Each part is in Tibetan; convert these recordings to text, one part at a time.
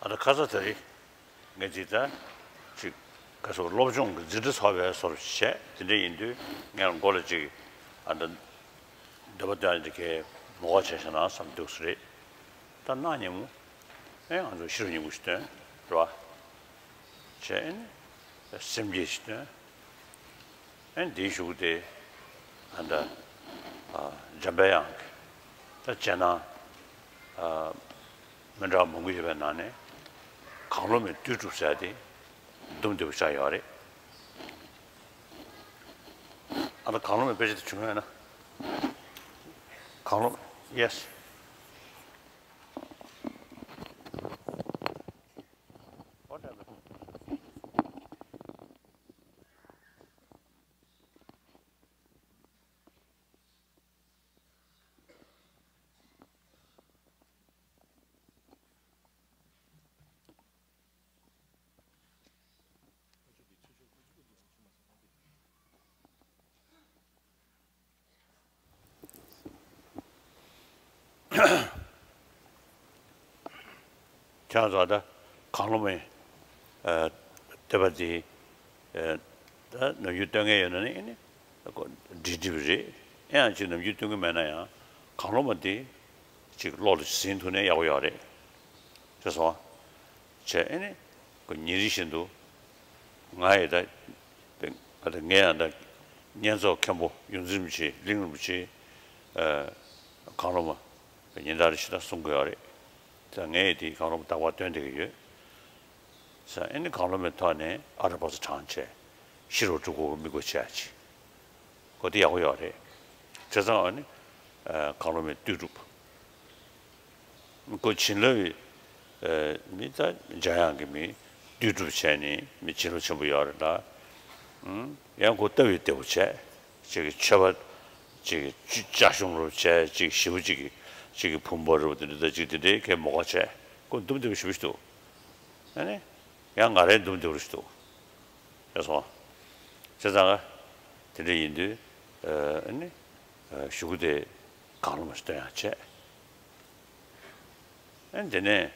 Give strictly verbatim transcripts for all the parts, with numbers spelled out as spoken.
ད་ཁ་ས་དེ་རིང་ངས་ཅིག་ད་ཅིག་ག་སོགས་སློབ་སྦྱོང་གི་འཛིན་གྲྭ་ཚོགས་པའི་བཟོ་འདྲ་བྱས། དེ་འདྲ་ཡིན་དུས་ངས་མགོ་ལ་ཅིག་ཨ་ད་འདོད་པ་སྟོན་ཡ་འདི་གའི་མོ་ག་བྱས་བཞག་ན་བསམ་འདུག་སེ་རེད། ད་གནངས་ཉིན་མོ་ཨེ་ང་ཚོ་ཤེས་རབ་སྙིང་པོ་ཞིག་བཏོན་རེད་བ། བྱས་ཨེ་ནི་སེམས་བསྐྱེད་ཞིག་བཏོན། ཨེ་ནི་དེའི་གཞུག་གུ་དེ་ཨ་ད་ཨ་འཇམ་པའི་དབྱངས་ཀྱི་ད་རྗེས་གནང་ཨ་མི་འདྲ་བ་མང་པོ་ཡོད་པའི་ནང་ནས་གང་བློ་མེད་བདུད་སྒྲུབ་ཟེར་ཡ་དེ་འདུམ་བདེ་པོ་ཆགས་ཡོད་རེད། ཨ་ད་གང་བློ་མེད་དཔེ་ཆ་དེ་བྱུང་ཡོད་ན། གང་བློ། Yes. ཁྱེད་རང་ཚོ་ད་གང་བློ་མེད་ཨ་བསྟོད་པ་འདི་ཨ་ད་ནམ་རྒྱུན་བསྟོད་མཁན་ཡོད་ན་ནི་ཨེ་ནི་འགྲིག་འགྲིག་པ་རེད། ཨེ་ཡང་ཅིག་ནམ་རྒྱུན་བསྟོད་མཁན་མེད་ན་ཡང་གང་བློ་མེད་འདི་ཅིག་བློ་ལ་ཟིན་ཐུབ་ན་ཡག་པོ་ཡོད་རེད། ཅེས་སོ། བྱས་ཨེ་ནི་ཁོ་ཉིན་རེ་བཞིན་དུ་ང་ཡི་ད་ང་ད་ངས་ཡང་ད་བསྙེན་རྫོགས་མཁན་པོ་ཡོངས་འཛིན་རིན་པོ་ཆེ་གླིང་རིན་པོ་ཆེ་ཨ་གང་བློ་མ་ཉིན་ལྟར་ཞིག་ད་གསུང་གི་ཡོད་རེད། ད་ངས་དེའི་གང་བློ་མ་རྟག་པར་བཏོན་བསྡད་ཀྱི་ཡོད། ས་ཨེ་ནི་གང་བློ་མའི་ཐོག་ནས་ཨ་ར་པ་ས་དྲངས་བྱས་ཤི་རོ་སྒྲུབ་དགོས་ཀྱི་དམིགས་པ་བྱས་ཅི། ཁོ་དེ་ཡག་པོ་ཡོད་རེད། བྱས་ཙང་ཨ་ནི་ཨ་གང་བློ་མའི་བདུད་སྒྲུབ། ཁོ་བྱིན་རླབས་ཀྱི་མི་ད་འཇམ་དབྱངས་ཀྱི་མི་བདུད་སྒྲུབ་བྱས་ནས་མི་བྱིན་རླབས་ཆེན་པོ་ཡོད་རེད་ད། ཡང་ཁོ་ལྟ་བའི་བདེ་པོ་བྱས། ཅིག་གི་མཆོད་པ་ཅིག་གི་ཅ་ཆུང་རུ་བྱས། ཅིག་ཞེ་པོ་ཅིག་གི་ཅིག་གི་བུམ་པ་རུ་དེ་འདྲ་ད་ཅིག་དེ་འདྲའི་ཁའི་མོ་ག་བྱས། ཁོ་འདུམ་བདེ་པོ་ཞེ་པོ་ཞིག་འདུག་ཨ་ནི་ཡང་ང་རའི་འདུམ་བདེ་པོ་ཞིག་འདུག་ཡ་སོང་། བྱས་ཙང་དེ་འདྲ་ཡིན་དུས་ཨ་ནི་གཞུག་གུ་དེ་གང་བློ་མ་ཞིག་བཏོན་ཡང་བྱས། ཨ་ནི་དེ་ནས་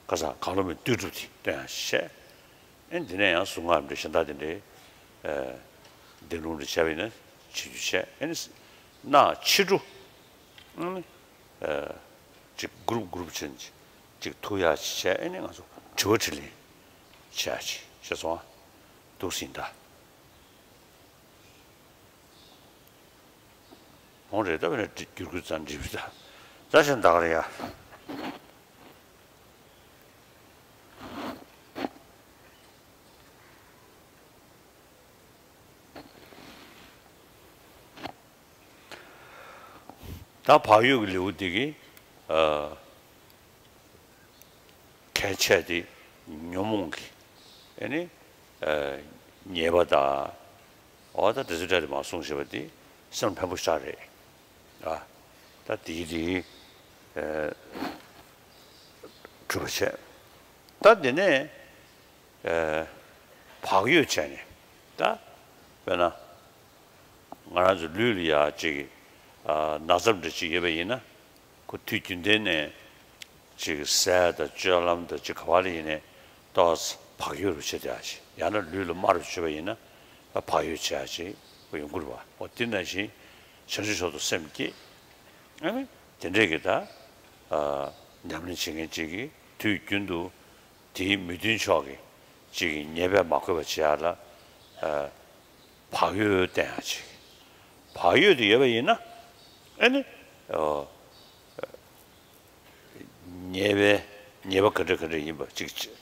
ཁ་སང་གང་བློ་མའི་བདུད་སྒྲུབ་དེ་བཏོན་ཡང་བྱས། ཨ་ནི་དེ་ནས་ཡང་གཟུངས་སྔགས་འདྲ་གཞན་དག་དེ་འདྲའི་འདོན་ལུགས་འདྲ་བྱས་པ་ཡིན་ན་བྱེད་རྒྱུ་བྱས། ཨ་ནི་ནག་ཕྱི་དྲོ་ཨ་ནི་ཅིག་གུ་རུབ་གུ་རུབ་ཅན་ཅིག་ཐུག་ཡག་ཅིག་བྱས། ཨ་ནི་ང་ཚོ་དྲི་བ་དྲིས་ལན་བྱེད་ཡག་ཅིག་བྱས་སོང་། འདུག་སེ་ཡིན་ད། འོང་རེད། ད་བས་ན་བསྒྱུར་དགོས་ཙང་འགྲིག་པ་ད། ད་བཞིན་ད་ག་རེད་ཡ། ད་བག་ཡོད་ཀྱི་ལེའུ་འདི་གི་ཨ་གལ་ཆེ་དེ་ཉོན་མོངས་ཀྱི་ཨ་ནི་ཨ་ཉེས་པ་དང་། འོ་ད་དེ་ཚོའི་གྲས་དེ་མར་གསུངས་བཞག་པ་འདི་སེམས་ཕན་པོ་ཞེ་དྲག་རེད། ཨ་ད་དེའི་དེའི་ཨ་གྲུབ་པ་བྱས། ད་དེ་ནས་ཨ་བག་ཡོད་བྱས་ནས་ད་དཔེར་ན། ང་རང་ཚོ་ལུས་ལ་ཡ་ཅིག་ཨ་ན་ཚ་འདྲ་ཅིག་ཡོད་པ་ཡིན་ན། ཁོ་དུས་རྒྱུན་ལྡན་ནས་ཅིག་ཟས་དང་སྤྱོད་ལམ་དང་ཅིག་ག་བ་ལ་ཡིན་ནའི་ཏོག་ཙམ་བག་ཡོད་རུ་བྱེད་བསྡད་ཡ་ཅིག་ཡང་ན་ལུས་ལ་དམར་རུ་བྱེད་པ་ཡིན་ན་ཨ་བག་ཡོད་བྱེད་ཡ་ཅིག་ཁོ་ཡོང་གི་རེད་བ། འོ་དེ་ནང་བཞིན་བྱང་ཆུབ་མཆོག་ཏུ་སེམས་བསྐྱེད། ཨ་ནི་དེ་འདྲས་ཀྱི་ད་ཨ་ཉམས་ལེན་བྱེད་མཁན་ཅིག་གིས་དུས་རྒྱུན་དུ་དེའི་མི་མཐུན་ཕྱོགས་ཀྱི་ཅིག་གི་ཉེས་པས་མ་གོས་པ་བྱེད་ཡ་ལ་ཨ་བག་ཡོད་བསྟེན་ཡ་ཅིག་བག་ཡོད་དེ་ཡོད་པ་ཡིན་ན་ཨ་ནི་ཨོ་ཉེས་པའི་ཉེས་པ་ག་འདྲ་ག་འདྲ་ཡིན་པ་ཅིག་ཅིག་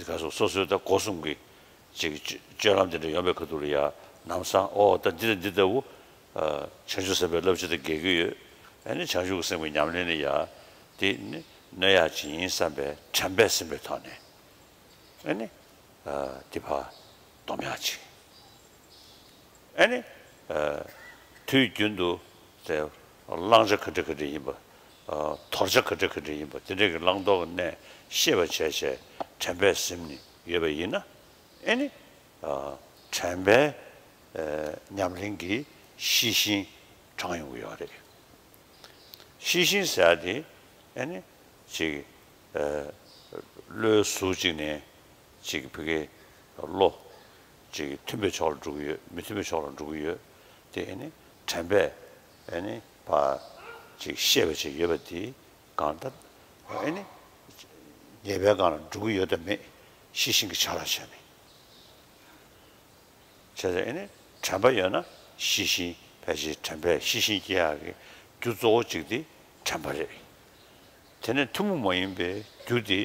ག་སོ་སོ་སོའི་ད་སྒོ་གསུམ་གྱི་ཅིག་སྤྱོད་ལམ་དེ་འདྲ་ཡོང་པའི་ཁ་ཐུག་ལ་ཡ་ལམ་སང་ཨོ་ད་འདི་དང་འདི་ལྟ་བུ་བྱང་ཆུབ་སེམས་དཔའི་བསླབ་བྱ་དང་འགལ་གྱི་ཡོད། ཨ་ནི་བྱང་ཆུབ་ཀྱི་སེམས་ཀྱི་ཉམས་ལེན་ལ་ཡ་དེ་ནི་གནོད་ཡག་ཅིག་ཡིན་བསམ་པའི་དྲན་པས་ཟིན་པའི་ཐོག་ནས། ཨ་ནི་ཨ་དེ་ཕར་སྡོམ་ཡག་ཅིག་ཨ་ནི་ཨ་དུས་རྒྱུན་དུ་དེ་བླང་བྱ་ག་འདྲ་ག་འདྲ་ཡིན་པ། ཨ་དོར་བྱ་ག་འདྲ་ག་འདྲ་ཡིན་པ་དེ་འདྲ་གི་བླང་དོར་གྱི་གནས་ཤེས་པ་བྱས་བྱས་དྲན་པས་ཟིན་ནས་ཡོད་པ་ཡིན་ན། ཨ་ནི་ཨ་དྲན་པའི་ཨ་ཉམས་ལེན་གྱི་ཤེས་བཞིན་དྲངས་ཡོང་གི་ཡོད་རེད། ཤེས་བཞིན་ཟེར་ཡ་དེ་ཨ་ནི་ཅིག་ བློའི་གཟུགས་གཅིག་ནས་ཅིག་ཕ་གི་བློ་ཅིག་མཐུན་པའི་ཕྱོགས་ལ་འགྲོ་གི་ཡོད། མི་མཐུན་པའི་ཕྱོགས་ལ་འགྲོ་གི་ཡོད། དེ་ཨེ་ནི་དྲན་པས་ཨེ་ནི་ཕ་ཅིག་ཤེས་པ་ཅིག་ཡོད་པ་དེ་གང་ལྟར་ཨེ་ནི་ཉེས་པའི་སྒང་ལ་འགྲོ་གི་ཡོད་དམ་མེད་ཤེས་བཞིན་གྱི་ཆ་ལ་བྱས་ནས། བྱས་ཙང་ཨེ་ནི་དྲན་པ་ཡོད་ན་ཤེས་བཞིན་ཕལ་ཆེར་དྲན་པས་ཤེས་བཞིན་སྐྱེ་ཡག་གི་རྒྱུ་གཙོ་བོ་གཅིག་དེ་དྲན་པ་རེད། དེ་ནས་ཐུན་མོང་མ་ཡིན་པའི་རྒྱུ་དེ་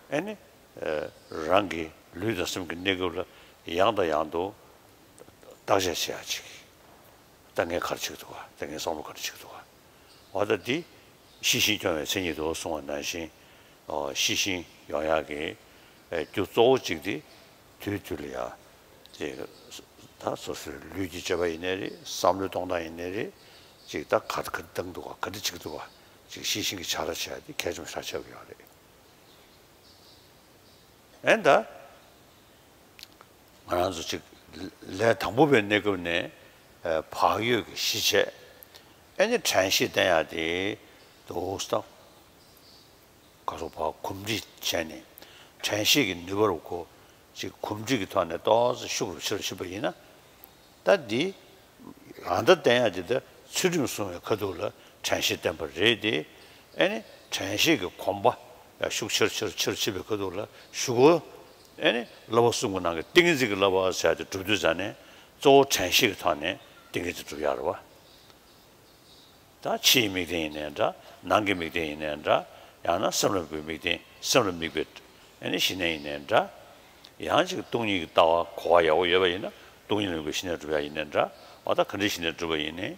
ཨེ་ནི་རང་གི་ལུས་དང་སེམས་ཀྱི་གནས་སྐབས་ལ་ཡང་དང་ཡང་དུ་བརྟག་དཔྱད་བྱེད་ཡག་ཅིག་ད་ངས་ག་རེ་བྱེད་ཀྱི་འདུག་ག་ད་ངས་བསམ་བློ་ག་རེ་བྱེད་ཀྱི་འདུག་ག་འོ་ད་འདི་ཤེས་བཞིན་སྐྱོང་བའི་མཚན་ཉིད་དུ་གསུངས་པ་ནང་བཞིན། ཨོ་ཤེས་བཞིན་ཡོང་ཡག་གི་ཨེ་རྒྱུ་གཙོ་བོ་གཅིག་དེ་དུས་དུས་ལ་ཡ་ཅིག་ད་སོ་སོའི་ལུས་ཀྱི་སྤྱོད་པ་ཡིན་ནའི་རེད། བསམ་བློའི་གཏོང་སྟངས་ཡིན་ནའི་རེད། ཅིག་ད་ག་ག་བཏང་འདུག་ག་ག་འདྲ་བྱེད་ཀྱི་འདུག་ག་ཅིག་ཤེས་བཞིན་གྱི་བྱ་ར་བྱས་ཏེ་གལ་ཆེན་པོ་ཞེ་དྲག་ཆགས་ཀྱི་ཡོད་རེད། ཨེ་ད། ང་རང་ཚོ་ཅིག་ལས་དང་པོ་པའི་གནས་སྐབས་ནས་ཨ་བག་ཡོད་ཀྱི་གཞི་བྱས། ཨེ་ནི་དྲན་ཤེས་བསྟེན་ཡག་དེ་འདུག་སྟངས། ག་སོགས་བག་གོམས་འདྲིས་བྱས་ནས་དྲན་ཤེས་ཀྱི་ནུས་པ་རུ་གོ་ཅིག་གོམས་འདྲིས་ཀྱི་ཐོག་ནས་ཏོག་ཙམ་ཤུགས་རུ་ཆེ་རུ་ཕྱིན་པ་ཡིན་ན། ད་འདི་ཨ་ད་བསྟེན་ཡག་དེ་ད་ཚུལ་ཁྲིམས་སྲུང་བའི་ཁ་ཐུག་ལ་དྲན་ཤེས་བསྟེན་པ་རེད་དེ། ཨེ་ནི་དྲན་ཤེས་ཀྱི་གོམས་པ་ཡང་ཤུགས་ཆེར་ཆེར་ཆེར་ཕྱིན་པའི་ཁ་ཐུག་ལ་གཞུག་གུ་ཨེ་ནི་བསླབ་པ་གསུམ་གྱི་ནང་གི་ཏིང་ངེ་འཛིན་གྱི་བསླབ་པ་ཟེར་ཡག་དེ་སྒྲུབ་དུས་ཙ་ནས་གཙོ་བོ་དྲན་ཤེས་ཀྱི་ཐོག་ནས་ཏིང་ངེ་འཛིན་སྒྲུབ་ཡག་རེད་བ། ད་ཕྱིའི་དམིགས་རྟེན་ཡིན་ནའི་འདྲ། ནང་གི་དམིགས་རྟེན་ཡིན་ནའི་འདྲ། ཡང་ན་སེམས་ལ་དམིགས་པའི་དམིགས་རྟེན། སེམས་ལ་དམིགས་པའི་ཨེ་ནི་ཞི་གནས་ཡིན་ནའི་འདྲ། ཡང་ཅིག་སྟོང་ཉིད་ཀྱི་ལྟ་བ་གོ་བ་ཡག་པོ་ཡོད་པ་ཡིན་ན་སྟོང་ཉིད་ལ་དམིགས་པའི་ཞི་གནས་སྒྲུབ་ཡག་ཡིན་ནའི་འདྲ། འོ་ད་ག་འདྲའི་ཞི་གནས་སྒྲུབ་པ་ཡིན་ནའི་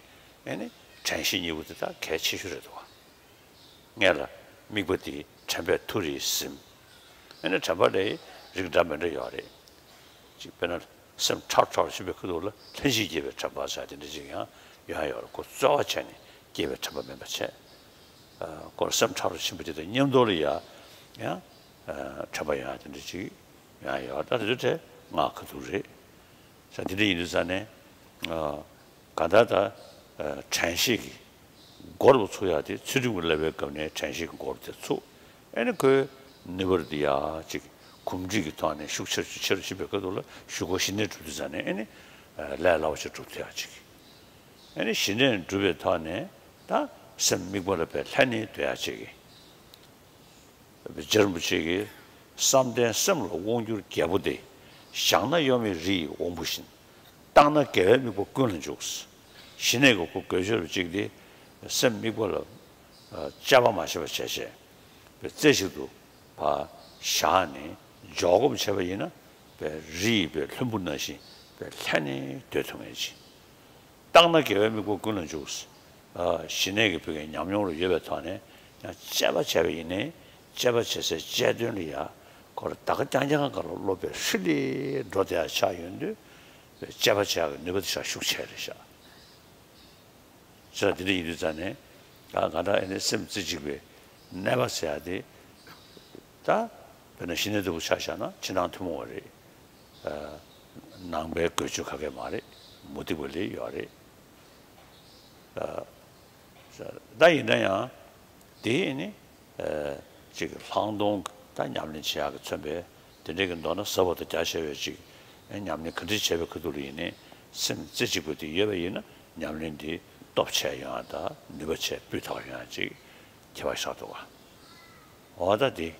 ཨེ་ནི་དྲན་ཤེས་གཉིས་པོ་དེ་ད་གལ་ཆེ་ཤོས་རེད་འདུག་ག་སྔོན་ལ་དམིགས་པ་དེ་དྲན་པས་ཐུགས་རེ་ཟིན། ཨེ་ནི་དྲན་པ་ལ་རིགས་འདྲ་མི་འདྲ་ཡོད་རེད། ཅིག་དཔེར་ན་སེམས་ཁྲག་ཁྲག་ཕྱིན་པའི་ཁ་ཐུག་ལ་ལྷན་ཅིག་སྐྱེས་པའི་དྲན་པ་ཟེར་དེ་འདྲ་ཅིག་ཡང་ཡོང་ཡག་ཡོད་རེད། ཁོ་རྩོལ་བ་བྱས་ནས་སྐྱེས་པའི་དྲན་པ་མིན་པ་བྱས། ཨ་ཁོར་སེམས་ཁྲག་ཁྲག་ཕྱིན་པ་དེ་དང་མཉམ་དུ་ལ་ཡ་ཡང་ཨ་དྲན་པ་ཡོང་ཡག་དེ་འདྲ་ཅིག་ཡོང་ཡག་ཡོད། ད་དེ་ཚོ་དེ་སྔགས་ཁ་ཐུག་རེད། ས་འདི་འདྲ་ཡིན་དུས་ཙ་ནས་ཨ་གང་ལྟར་ད་ཨ་དྲན་ཤེས་ཀྱི་སྒོ་རུ་ཚུགས་ཡག་དེ་ཚུལ་ཁྲིམས་ཀྱི་བསླབ་པའི་སྐབས་ནས་དྲན་ཤེས་ཀྱི་སྒོ་རུ་དེ་ཚུགས། ཨེ་ནི་ཁོའི་ནུས་པ་རུ་དེ་ཡག་ཅིག་གོམས་འདྲིས་ཀྱི་ཐོག་ནས་ཤུགས་ཆེ་རུ་ཆེ་རུ་ཕྱིན་པའི་ཁ་ཐུག་ལ་གཞུག་གུ་ཞི་གནས་སྒྲུབ་དུས་ཙ་ནས་ཨེ་ནི་ཨ་ལས་སླ་བོ་ཞིག་སྒྲུབ་ཐུབ་ཡག་ཅིག་ཨེ་ནི་ཞི་གནས་སྒྲུབ་པའི་ཐོག་ནས་ད་སེམས་དམིགས་པ་ལ་དཔེ་ལྷན་ནེ་སྡོད་ཡག་ཅིག་རྗེ་རིན་པོ་ཆེ་གིས་བསམ་གཏན་སེམས་ལ་དབང་བསྒྱུར་རྒྱལ་པོ་སྟེ། བཞག་ན་གཡོ་མེད་རི་ཡི་དབང་པོ་བཞིན། བརྟགས་ན་དགེ་བའི་དམིགས་པ་ཀུན་ལ་འཇུག་ཞི་གནས་ཀྱི་སྒོ་གོ་ཆོད་པ་གཅིག་སྟེ། སེམས་དམིགས་པ་ལ་དཔྱད་པ་མ་བྱས་པ་བྱས་བྱས་པའི་རྩེ་གཅིག་ཏུ་བཞག་ནས་འཇོག་སྒོམ་བྱས་པ་ཡིན་ན་པའི་རི་ཡི་པའི་ལྷུན་པོ་ནང་བཞིན་པའི་ལྷན་ནེ་སྡོད་ཐུབ་ངེས་ཀྱི། བརྟགས་ན་དགེ་བའི་དམིགས་པ་ཀུན་ལ་འཇུག་ཞི་གནས་ཀྱི་བུ་གའི་ཉམས་མྱོང་རུ་ཡོད་པའི་ཐོག་ནས་ཡང་དཔྱད་པ་བྱས་པ་ཡིན་ནའི་དཔྱད་པ་བྱེད་སའི་དཔྱད་དོན་ལ་ཡང་ཁོ་རང་ད་ག་རྐྱང་རྐྱང་ག་ལ་སློབ་པའི་ཧྲི་ལི་འགྲོ་བསྡད་ཡ་ཆགས་ཡོང་དུས་དཔྱད་པ་བྱེད་ཡག་གི་ནུས་པ་དེ་ཤ་ཤུགས་ཆེ་རེད་ཤག་ཅེས་དེ་འདྲ་ཡིན་དུས་ཙང་ནས་ང་ང་རང་ཨེ་ནི་སེམས་རྩེ་གཅིག་པའི་གནས་པ་ཟེར་ཡ་དེ་ད་དཔེར་ན་ཞི་གནས་ལྟ་བུ་ཆ་བཞག་ན་ཕྱི་ནང་ཐུན་མོང་བ་རེད། ནང་པའི་བཀོལ་སྤྱོད་ག་གེ་མ་རེད། མུ་སྟེགས་པ་ལས་ཡོད་རེད། ད་ཡིན་ན་ཡང་དེ་ནི་ཅིག་ལྷག་མཐོང་ད་ཉམས་ལེན་བྱེད་ཡག་གི་མཚོན་པས་དེ་འདྲའི་གི་མདོར་ན་ཟབ་པ་དང་རྒྱ་ཆེ་བའི་ཅིག་ཉམས་ལེན་ག་འདྲ་བྱས་པའི་ཁ་ཐུག་ལ་ཡིན་ནའི་སེམས་རྩེ་གཅིག་པ་དེ་ཡོད་པ་ཡིན་ན་ཉམས་ལེན་དེ་སྟོབས་ཆེ་ཡོང་ཡག་དང་ནུས་པ་ཆེ་སྤུས་དག་ཡོང་ཡག་ཅིག་ཁྱད་པར་ཆགས་འདུག་ག་འོ་ད་དེ།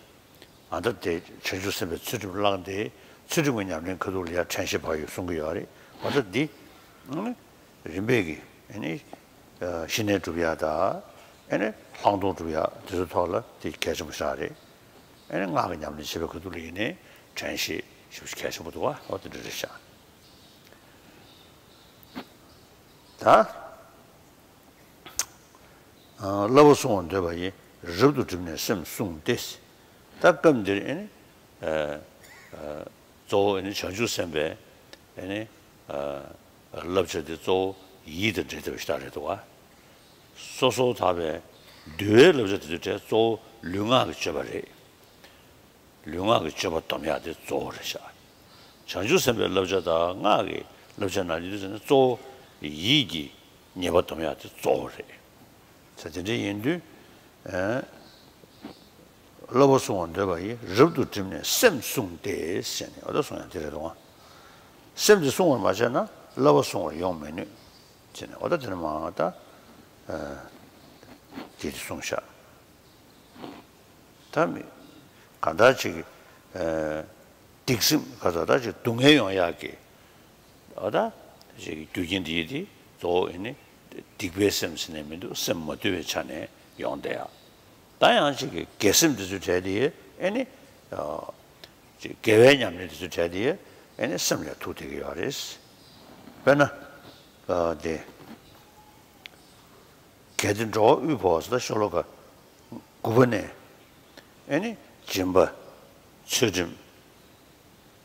ཨ་ད་དེ་བྱང་ཆུབ་སེམས་དཔའི་ཚུལ་ཁྲིམས་བླངས་ཏེ་ཚུལ་ཁྲིམས་ཀྱི་ཉམས་ལེན་ཁ་ཐུག་ལ་ཡང་དྲན་ཤེས་བག་ཡོད་གསུང་གི་ཡོད་རེད། འོ་ད་འདི་རིམ་པས་ཀྱི་ཨ་ནི་ཞི་གནས་སྒྲུབ་ཡ་དང་ཨ་ནི་ལྷག་མཐོང་སྒྲུབ་ཡ་དེ་ཚོའི་ཐོག་ལ་དེ་གལ་ཆེན་པོ་ཞིག་རེད། ཨ་ནི་སྔགས་ཀྱི་ཉམས་ལེན་བྱེད་པའི་ཁ་ཐུག་ལ་ཡིན་ནའི་དྲན་ཤེས་ཞེ་པོ་ཅིག་གལ་ཆེན་པོ་འདུག་ག་འོ་དེ་འདྲ་རེད་ཤག་ད། བསླབ་པ་བསྲུང་བར་འདོད་པ་ཡིས། རབ་ཏུ་བསྒྲིམས་ནས་སེམས་བསྲུང་སྟེ། ད་སྐབས་འདིར་ཨེ་ནི། གཙོ་བོ་ཨེ་ནི་བྱང་ཆུབ་སེམས་དཔའི་ཨེ་ནི། བསླབ་བྱ་དེ་གཙོ་བོ་ཡིད་དང་འབྲེལ་ཐུབ་པ་ཞིག་རེད་འདུག་ག་སོ་སོར་ཐར་པའི་འདུལ་བའི་བསླབ་བྱ་དེ་ཚོའི་གྲས་གཙོ་བོ་ལུས་ངག་གི་སྤྱོད་པ་རེད། ལུས་ངག་གི་སྤྱོད་པ་སྡོམ་ཡག་དེ་གཙོ་བོ་རེད་ཤག་བྱང་ཆུབ་སེམས་དཔའི་བསླབ་བྱ་དང་སྔགས་ཀྱི་བསླབ་བྱ་ནང་བཞིན་དུ་བྱས་ན་གཙོ་བོ་ཡིད་ཀྱི་ཉེས་པ་སྡོམ་ཡག་དེ་གཙོ་བོ་རེད། ས་དེ་འདྲ་ཡིན་དུས། ཨ་ བསླབ་པ་བསྲུང་བར་འདོད་པ་ཡིས། རབ་ཏུ་བསྒྲིམས་ནས་སེམས་བསྲུང་སྟེ་ཟེར་ནས། འོ་ད་གསུང་ཡ་དེ་རེད་དོ། སེམས་དེ་བསྲུང་བར་མ་བྱས་ན་བསླབ་པ་བསྲུང་བར་ཡོང་མི་ནུས་ཟེར་ནས། འོ་ད་དེ་ནས་མ་ད་དེ་དེ་གསུངས་ཤག་ད་མི་གང་ལྟར་ཅིག་སྡིག་སེམས་ག་ཚོད་ད་ཅིག་སྡུག་བསྔལ་ཡོང་ཡག་གི། འོ་ད་ཅིག་རྒྱུ་རྐྱེན་འདི་ཡིས་དེ་གཙོ་བོ་ཨེ་ནི་སྡིག་པའི་སེམས་ཟེར་ནས་མི་འདུག་སེམས་མ་དུལ་བའི་ཆ་ནས་ཡོང་བསྡད་ཡ། ད་ཡང་ཅིག་གི་དགེ་སེམས་འདི་ཚོའི་གྲས་དེ་ཨེ་ནི་ཅིག་དགེ་བའི་ཉམས་ལེན་འདི་ཚོའི་གྲས་དེ་ཨེ་ནི་སེམས་ལས་ཐུག་བསྡད་ཀྱི་ཡོད་རེད། དཔེར་ན་དེ། གལ་ཏེ་འགྲོ་བ་དབུལ་བོ་བ་ཟེར། ད་ཤོ་ལོ་ཀ་དགུ་པ་ནས་ཨེ་ནི་སྦྱིན་པ་ཚུལ་ཁྲིམས་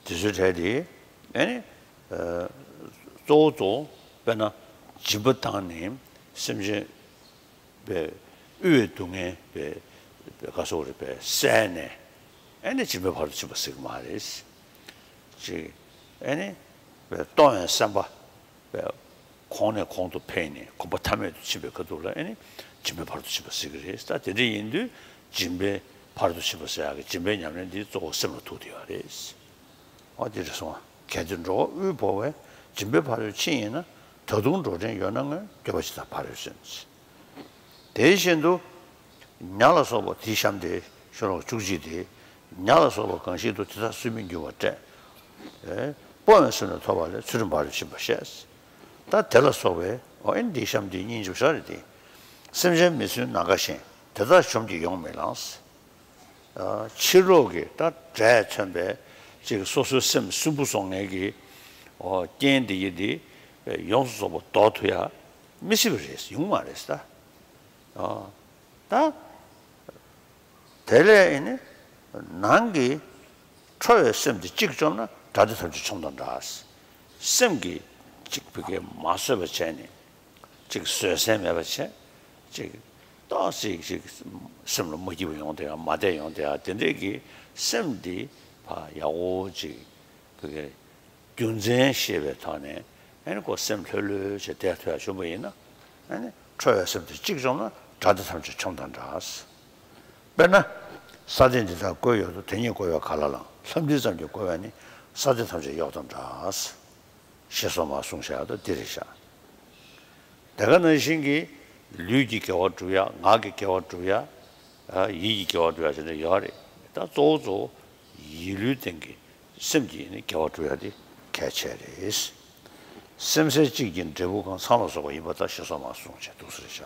དེ་ཚོའི་གྲས་དེ་ཨེ་ནི་གཙོ་བོ་གཙོ་བོ་དཔེར་ན་སྦྱིན་པ་བཏང་ནས་སེམས་ཅན་པའི་དབུལ་བའི་སྡུག་བསྔལ་པའི་ག་སོགས་རེད་པས་བསལ་ནས་ཨེ་ནི་སྦྱིན་པའི་ཕ་རོལ་ཏུ་ཕྱིན་པ་ཟེར་གི་མ་རེད། ཅིག་ཨེ་ནི་གཏོང་བའི་སེམས་པ། པས་གོང་ནས་གོང་དུ་འཕེལ་ནས་གོམ་པ་མཐའ་མེད་དུ་ཕྱིན་པའི་ཁ་ཐུག་ལ་ཨེ་ནི་སྦྱིན་པའི་ཕ་རོལ་ཏུ་ཕྱིན་པ་ཟེར་གྱི་རེད། ད་དེ་འདྲ་ཡིན་དུས་སྦྱིན་པའི་ཕ་རོལ་ཏུ་ཕྱིན་པ་ཟེར་ཡག་གི་སྦྱིན་པའི་ཉམས་ལེན་འདི་གཙོ་བོ་སེམས་ལ་ཐུག་བསྡད་ཡོད་རེད། འོ་དེ་རེད་སོང་བ། གལ་ཏེ་འགྲོ་བ་དབུལ་བོ་བས། སྦྱིན་པའི་ཕ་རོལ་ཕྱིན་ཡིན་ན། ད་དུང་འགྲོ་འདྲེན་ཡོད་ན་སྔོན། འགྱོད་པ་ཇི་ལྟར་བག་ཡོད་སེམས། དེ་བཞིན་དུ། ཉ་ལ་སོགས་པ་དེའི་གཤམ་དེ་ཤོ་ལོ་ཀ་བཅུ་གཅིག་དེ། ཉ་ལ་སོགས་པ་གང་ཞིག་ཏུ། དེ་དག་སུན་མི་འགྱུར་བར་བསྐྲད། སྤོང་བའི་སེམས་ལ་ཐོབ་པ་ལས། ཚུལ་ཁྲིམས་ཕ་རོལ་ཕྱིན་པ་བཤད། ད་དེ་ལ་སོགས་པའི། འོ་ཨེ་ནི་དེའི་གཤམ་དེ་སྙིང་རྗེ་པོ་ཞེ་དྲག་རེད་དེ། སེམས་ཅན་མི་སྲུན་ནམ་མཁའ་བཞིན། དེ་དག་བཅོམ་གྱིས་ཡོངས་མི་ལང་། ཕྱི་རོལ་གྱི་ད་དགྲས་མཚོན་པའི་ཅིག་སོ་སོའི་སེམས་སུན་པོ་བཟོ་མཁན་གྱི་འོ་རྐྱེན་དེ་ཡི་དེ་ཡོངས་སུ་རྫོགས་པ་ཟློག་ཐུབ་ཡ་མི་སྲིད་པ་རེད། ཡོང་མ་རེད་ད། ཨ། ད། དེ་ལས་ཨེ་ནི། ནང་གི་ཁྲོ་བའི་སེམས་དེ་གཅིག་བཅོམ་ན། དགྲ་དེ་ཐམས་ཅད་ཆོམས་དང་འདྲ། སེམས་ཀྱི་གཅིག་བུ་གའི་མ་བཟོད་པ་བྱས་ནས། གཅིག་བཟོད་བསྲན་མེད་པ་བྱས། གཅིག་ཏོག་ཙིག་ཅིག་སེམས་ལ་མ་སྐྱིད་པ་ཡོང་བསྡད་ཡ། མ་བདེ་ཡོང་བསྡད་ཡ། དེ་འདྲས་ཀྱི་སེམས་འདི་ཕར་ཡག་པོ་ཅིག་བུ་གའི། རྒྱུ་མཚན་ཤེས་པའི་ཐོག་ནས་ཨེ་ནི་ཁོ་སེམས་ལྷོད་ལྷོད་བྱས་བསྡད་ཐུབ་ཡ་བྱུང་བ་ཡིན་ན། ཨེ་ནི་ཁྲོ་བའི་སེམས་དེ་གཅིག་བཅོམ་ན། དགྲ་དེ་ཐམས་ཅད་ཆོམས་དང་འདྲ། དཔེར་ན། ས་སྟེང་འདི་དག་ཀོ་ཡོད་དོ། དེ་ཉིད་ཀོ་བས་ག་ལ་ལང་། ལྷ་འདི་ཙམ་གྱིས་ཀོ་བས་ནི། ས་སྟེང་ཐམས་ཅད་གཡོགས་དང་འདྲ། ཞེས་སོགས་མར་གསུངས་བཞག་ཡོད་དོ། འདི་རེད་བཞག་དེ་ག་ནང་བཞིན་གྱི་ལུས་ཀྱི་དགེ་བ་སྒྲུབ་ཡ། ངག་གི་དགེ་བ་སྒྲུབ་ཡ། ཡིད་ཀྱི་དགེ་བ་སྒྲུབ་ཡ་དེ་འདྲ་ཡོད་རེད། ད་གཙོ་བོ་གཙོ་བོ་ཡིད་ལུས་སྟེང་གི་སེམས་ཀྱི་ནི་དགེ་བ་སྒྲུབ་ཡ་དེ་གལ་ཆེ་རེད། སེམས་གསལ་གཅིག་གི་འབྲས་བུ་གང་། ཚངས་ལ་སོགས་པ་ཡིན་པར་ཐལ། ཞེས་སོགས་མར་གསུངས་བྱས་འདུག་སེ་བཞག་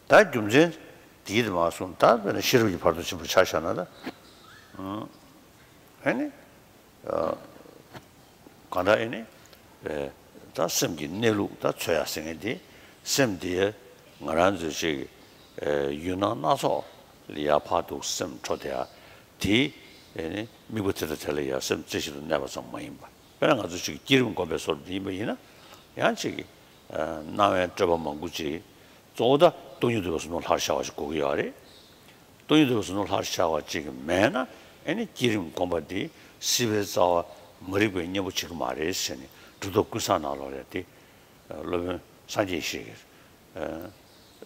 ད་རྒྱུ་མཚན་དེའི་དེ་མར་གསུངས། ད་དཔེར་ན་ཤེས་རབ་ཀྱི་ཕ་རོལ་ཏུ་ཕྱིན་པ་ཆ་བཞག་ན་ད། ཨ་ནི། གང་ལྟར་ཨེ་ནི། ད་སེམས་ཀྱི་གནས་ལུགས་ད་འཚོལ་ཡ་ཟེར་མཁན་དེ། སེམས་དེ་ང་རང་ཚོའི་ཅིག་ཡུལ་སྣང་སྣ་ཚོགས་ལ་ཡར་ཕར་འདུག་སེམས་འཕྲོ་བསྡད་ཡ་དེ། ཨེ་ནི་དམིགས་པ་དེ་དང་དེ་ལ་ཡར་སེམས་རྩེ་གཅིག་ཏུ་གནས་པ་ཙམ་མ་ཡིན་པ། དཔེར་ན་ང་ཚོ་ཅིག་བསྐྱེད་རིམ་སྒོམ་པའི་བཟོ་འདྲ་ཡིན་པ་ཡིན་ན། ཡང་ཅིག་སྣང་བའི་སྤྲོས་པ་མང་པོ་ཅིག་གཙོ་བོ་ད་སྟོང་ཉིད་རྟོགས་པའི་གཟུགས་སྣང་ལྷར་ཤར་བ་ཞིག་དགོས་ཀྱི་ཡོད་རེད། སྟོང་ཉིད་རྟོགས་པའི་གཟུགས་སྣང་ལྷར་ཤར་བ་ཅིག་མེད་ན། ཨེ་ནི་བསྐྱེད་རིམ་སྒོམ་པ་འདི་སྲིད་པའི་རྩ་བ་མ་རིག་པའི་གཉེན་པོ་བྱེད་ཀྱི་མ་རེད་ཟེར་ནས། གྲུབ་ཐོབ་ཀུན་བཟང་ནང་ལོགས་ལ་དེ་སློབ་དཔོན་སངས་རྒྱས་ཡེ་ཤེས་ཀྱིས།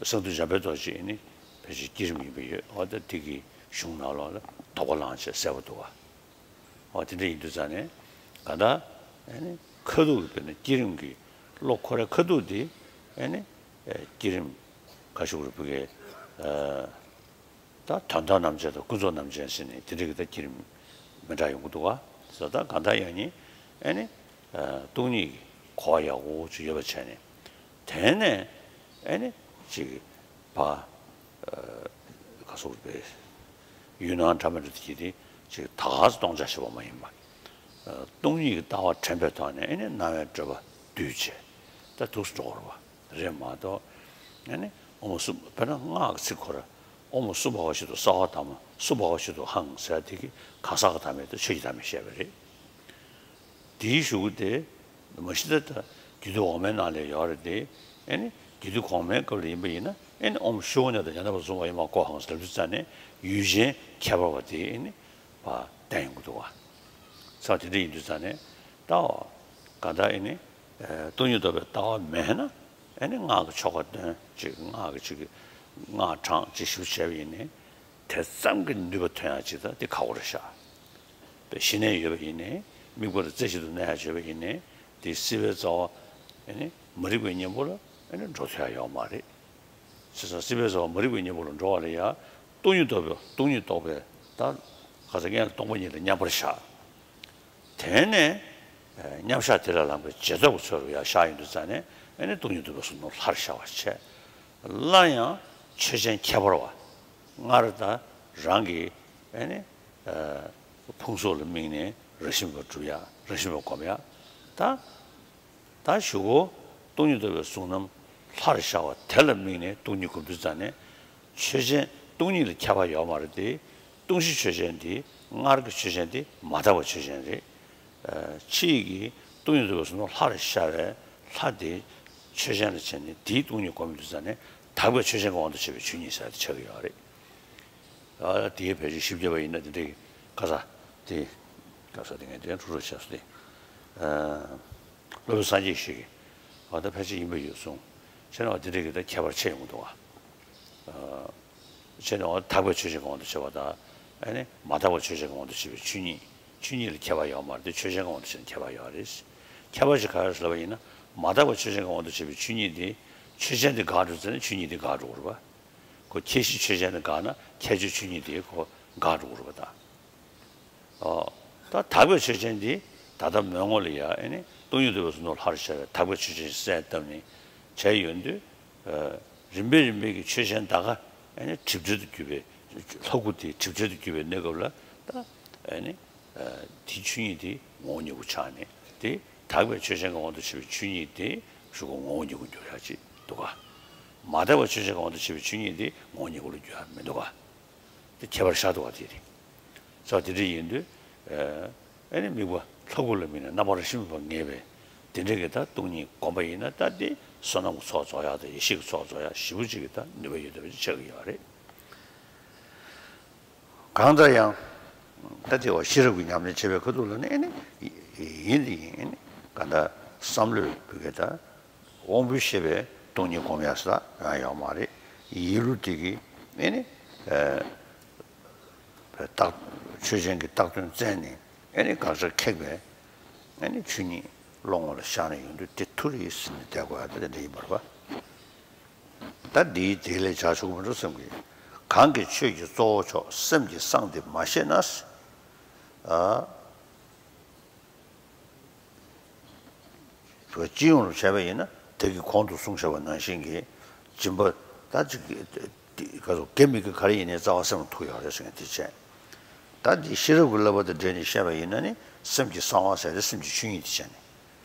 གསང་འདུས་འཇམ་དཔལ་རྡོ་རྗེ་ནི་ཕལ་ཆེར་བསྐྱེད་རིམ་ཡིན་པ་ཡོད། འོ་ད་དེ་གི་གཞུང་ནང་ལོགས་ལ་དོགས་པ་ལངས་བྱས་གསལ་པོ་འདུག་བ། འོ་དེ་འདྲ་ཡིན་དུས་ཙང་ནས་གང་ལྟར་ཨེ་ནི་ཁ་ཐུག་གི་དཔེར་ན་བསྐྱེད་རིམ་གྱི་བློ་ཁོ་རའི་ཁ་ཐུག་དེ་ཨེ་ནི་བསྐྱེད་རིམ་ཁ་ཤུག་རུ་བུ་གའི། ད་དོན་དམ་རྣམ་བཅད་དང་ཀུན་རྫོབ་རྣམ་བཅད་ཟེར་ནས་དེ་འདྲ་གི་ད་བསྐྱེད་རིམ་མི་འདྲ་ཡོང་གི་འདུག་བ། ཟེར་ད་གང་ལྟར་ཡང་ནི་ཨེ་ནི་སྟོང་ཉིད་ཀྱི་གོ་བ་ཡག་པོ་ཅིག་ཡོད་པ་བྱས་ནས། དེ་ནས་ཨེ་ནི་ཅིག་ཕ་ག་སོགས་པའི་ཡུལ་སྣང་འདྲ་མི་འདྲ་དེ་གྱིས་དེ་ཅིག་ད་ག་སེ་སྟོང་ཆ་ཤེས་པ་མ་ཡིན་པ། སྟོང་ཉིད་ཀྱི་ལྟ་བ་དྲན་པའི་ཐོག་ནས་ཨེ་ནི་སྣང་བའི་སྤྲོས་པ་བསྡུས་བྱས་ད་འདུག་སེ་འགྲོ་དགོས་རེད་བ། རེད་མ་གཏོགས་ཨེ་ནི་ཨོཾ་སུ། དཔེར་ན་སྔགས་ཀྱི་ཚིག་ཁོ་ར་ཨོཾ་སུ་བྷ་ག་ཤ་ཏུ་སརྦ་དྷརྨ། སུ་བྷ་ག་ཤ་ཏུ་ཧཾ་ཟེར་དེ་གི་ག་ས་ག་དྷརྨ་དེ་ཆོས་ཀྱི་དྷརྨ་བཤད་པ་རེད། དེའི་གཞུག་གུ་དེ་མ་གཞི་ད་ལྟ་རྒྱུད་སྡེ་འོག་མའི་ནང་ལ་ཡོད་རེད་དེ། ཨེ་ནི་རྒྱུད་སྡེ་གོང་མའི་སྐབས་ལ་ཡིན་པ་ཡིན་ན་ཨེ་ནི་ཨོཾ་ཤྲཱི་ཡ་ཎ་དང་ཛྙཱ་ན་པ་ཙུམ་པ་ཡ་མ་ཀོ་ཧཾ་ཟེར་དུས་ཙ་ནས་ཡུལ་ཅན་ཁྱད་པར་བ་དེ་ཨེ་ནི་བ་བསྟན་ཡོང་གི་འདུག་བ། ས་དེ་འདྲ་ཡིན་དུས་ཙ་ནས་ལྟ་བ་གང་ལྟར་ཨེ་ནི་སྟོང་ཉིད་རྟོགས་པའི་ལྟ་བ་མེད་ན་ཨེ་ནི་སྔགས་ཀྱི་ཆོ་ག་འདོན་ཅིག་སྔགས་ཀྱི་ཅིག་སྔགས་བགྲང་ཅིག་ཞིབ་བྱས་པ་ཡིན་ནའི། དེ་ཙམ་གྱི་ནུས་པ་ཐོན་ཡག་ཅིག་ད་དེ་ཁག་པོ་རེད་ཤག་དཔེ་ཞི་གནས་ཡོད་པ་ཡིན་ནའི་དམིགས་པ་ལ་རྩེ་གཅིག་ཏུ་གནས་ཡག་བྱས་པ་ཡིན་ནའི་དེ་སྲིད་པའི་རྩ་བ་ཨེ་ནི་མ་རིག་པའི་གཉེན་པོ་ལ་ཨེ་ནི་འགྲོ་ཐུབ་ཡག་ཡོད་མ་རེད། བྱས་ཙང་སྲིད་པའི་རྩ་བ་མ་རིག་པའི་གཉེན་པོ་ལ་འགྲོ་བ་ལ་ཡང་སྟོང་ཉིད་རྟོགས་པའི་སྟོང་ཉིད་རྟོགས་པའི་ད་ག་ས་སྔོན་ལ་སྟོང་པ་ཉིད་ལ་མཉམ་པར་བཞག་དེ་ནས་མཉམ་བཞག་དེ་ལ་ལངས་པའི་རྗེས་ཐོབ་ཀྱི་ཚོད་རུ་ཡར་བཞག་ཡོང་དུས་ཙང་ནས་ཨེ་ནི་སྟོང་ཉིད་རྟོགས་པའི་གསུང་རྣམས་སླར་ཤར་བར་བྱས། སླར་ཡང་ཆོས་ཅན་ཁྱད་པར་བ་སྔར་དང་རང་གི་ཨེ་ནི་ཕུང་སོགས་ལ་དམིགས་ནས་རང་བཞིན་པ་སྒྲུབ་ཡག་རང་བཞིན་པ་སྒོམ་ཡག་ད། ད་གཞུག་གུ་སྟོང་ཉིད་རྟོགས་པའི་གསུང་རྣམས་སླར་ཤར་བ་དེ་ལ་དམིགས་ནས་སྟོང་ཉིད་སྒོམ་དུས་ཙང་ནས་ཆོས་ཅན་སྟོང་ཉིད་ལ་ཁྱད་པར་ཡོད་མ་རེད་དེ། སྟོང་གཞི་ཆོས་ཅན་དེ་སྔར་གྱི་ཆོས་ཅན་དེ་མ་དག་པ་ཆོས་ཅན་རེད། ཕྱིས་ཀྱི་སྟོང་ཉིད་རྟོགས་པའི་གསུང་རྣམས་སླར་ཤར་བའི་ལྷ་དེ་ཆོས་ཅན་ལ་བྱས་ནས་དེའི་སྟོང་ཉིད་སྒོམ་དུས་ཙང་ནས་དག་པའི་ཆོས་ཅན་གྱི་དབང་དུ་བྱས་པའི་ཆོས་ཉིད་ཟེར་དེ་ཆགས་ཀྱི་ཡོད་རེད། ཨ་དེའི་ཕལ་ཆེར་བཞི་བརྒྱ་པ་ཡིན་ན་དེ་འདྲའི་ག་ས་དེ་ག་ས་དེ་ངས་དེ་འཕྲོ་འཕྲོ་བྱས་སོ་དེ། སློབ་དཔོན་སངས་རྒྱས་ཞིག་གིས་ཨ་ད་ཕལ་ཆེར་ཡིན་པ་ཡོད་གསུངས། བྱས་ན་བ་དེ་འདྲའི་གི་ད་ཁྱད་པར་ཕྱེ་ཡོང་གི་འདུག་བ། བྱས་ན་བ་དག་པའི་ཆོས་ཅན་གྱི་དབང་དུ་བྱས་པ་དང་ཨ་ནི་མ་དག་པའི་ཆོས་ཅན་གྱི་དབང་དུ་བྱས་པའི་ཆོས་ཉིད་ཆོས་ཉིད་ལ་ཁྱད་པར་ཡོད་མ་རེད་དེ་ཆོས་ཅན་གྱི་དབང་དུ་བྱས་ན་ཁྱད་པར་ཡོད་རེད། ཁྱད་པར་ཞིག་ག་རེ་ཟེར་ལབ་པ་ཡིན་ན་མ་དག་པའི་ཆོས་ཅན་གྱི་དབང་དུ་བྱས་པའི་ཆོས་ཉིད་དེ་ཆོས་ཅན་དེ་འགག་འགྲོ་ཙ་ན་ཆོས་ཉིད་དེ་འགག་འགྲོ་གི་རེད་བ། ཁོ་ཁྱད་གཞི་ཆོས་ཅན་དེ་འགག་ན་ཁྱད་ཆོས་ཆོས་ཉིད་དེ་ཁོ་འགག་འགྲོ་གི་རེད་པ་ད། ཨོ། ད་དག་པའི་ཆོས་ཅན་དེ་ད་ལྟ་མོས་ངོ་ལ་ཡ་ཨེ་ནི་སྟོང་ཉིད་རྟོགས་པའི་གསུང་རྣམས་སླར་ཤར་བའི་དག་པའི་ཆོས་ཅན་གསལ་བཏབ་ནས་བྱས་ཡོང་དུས། རིམ་པས་རིམ་པས་ཀྱི་ཆོས་ཅན་ད་ག་ཨེ་ནི་གྲིབ་བྲལ་དུ་གྱུར་པའི་ལྷ་སྐུ་དེ་གྲིབ་བྲལ་དུ་གྱུར་པའི་གནས་སྐབས་ལ་ད་ཨེ་ནི་དེའི་ཆོས་ཉིད་དེ་ངོ་བོ་ཉིད་སྐུ་ཆགས་ནས་དེ་དག་པའི་ཆོས་ཅན་གྱི་དབང་དུ་བྱས་པའི་ཆོས་ཉིད་དེ་གཞུག་གུ་ངོ་བོ་ཉིད་སྐུ་འགྱུར་ཡག་ཅིག་འདུག་ག་མ་དག་པའི་ཆོས་ཅན་གྱི་དབང་དུ་བྱས་པའི་ཆོས་ཉིད་དེ་ངོ་བོ་ཉིད་སྐུ་ལ་འགྱུར་ཡག་མི་འདུག་ག་དེ་ཁྱད་པར་ཤར་འདུག་བ་དེ་རེད། ས་དེ་འདྲ་ཡིན་དུས། ཨེ་ནི་དམིགས་པ་ལྷ་སྐུ་ལ་དམིགས་ནས་རྣམ་པར་ཤེས་པ་ངེས་པའི་དེ་འདྲ་གི་ད་སྟོང་ཉིད་སྒོམ་པ་ཡིན་ན་ད་དེ་བསོད་ནམས་ཀྱི་ཚོགས་རྫོགས་ཡག་དང་ཡེ་ཤེས་ཀྱི་ཚོགས་རྫོགས་ཡག་ཞེ་པོ་ཅིག་གི་ད་ནུས་པ་ཡོད་བསྡད་པ་ཅིག་ཆགས་ཀྱི་ཡོད་རེད། གང་ལྟར་ཡང་། ད་དེ་བ་ཤེས་རབ་ཀྱི་ཉམས་ལེན་བྱེད་པའི་ཁ་ཐུག་ལ་ནི་ཨེ་ནི་ཡིན་དེ་ཡིན་ཨེ་ནི་གང་ལྟར་བསམ་བློས་བུ་གའི་ད། དབང་པོའི་ཤེས་པས་སྟོང་ཉིད་སྒོམ་ཡག་ས་ཡང་ཡོད་མ་རེད། ཡིད་བློ་དེ་གིས་ཨེ་ནི། རྟགས་ཆོས་ཅན་གྱི་བཏགས་དོན་བཙལ་ནས་ཨེ་ནི་དགག་བྱ་ཁེགས་པས་ཨེ་ནི་ཆོས་ཉིད་བློ་ངོ་ལ་ཤར་ནས་ཡོང་དུས་དེ་མཐོ་རིས་ཟིན་ནས་བསྡད་དགོས་ཡག་དེ་འདྲ་ཡིན་པར་བ། ད་འདིའི་དེ་ལས་བྱ་ཆོག་མི་འགྲོ་བསམ་གྱི། གང་གིས་ཆོས་ཀྱི་གཙོ་བོ་མཆོག་སེམས་ཀྱི་གསང་དེ་མ་ཤེས་ན། ཨ། སྤྱི་ཡོངས་ལ་བྱས་པ་ཡིན་ན་དེ་གི་གོང་དུ་གསུངས་བཞག་པ་ནང་བཞིན་གྱི་སྦྱིན་པ་ད་ཅིག་ག་ཚོད་དགེ་མི་དགེ་ག་རེ་ཡིན་ནའི་རྩ་བ་སེམས་ལ་ཐུག་ཡོད་རེད་ཟེར་མཁན་དེ་བྱས། ད་འདི་ཤེས་རབ་ཀྱི་བསླབ་པ་དང་འབྲེལ་ནས་བཤད་པ་ཡིན་ན་ནི་སེམས་ཀྱི་གསང་བ་ཟེར་ཏེ་སེམས་ཀྱི་ཆོས་ཉིད་དེ་བྱས་ནས།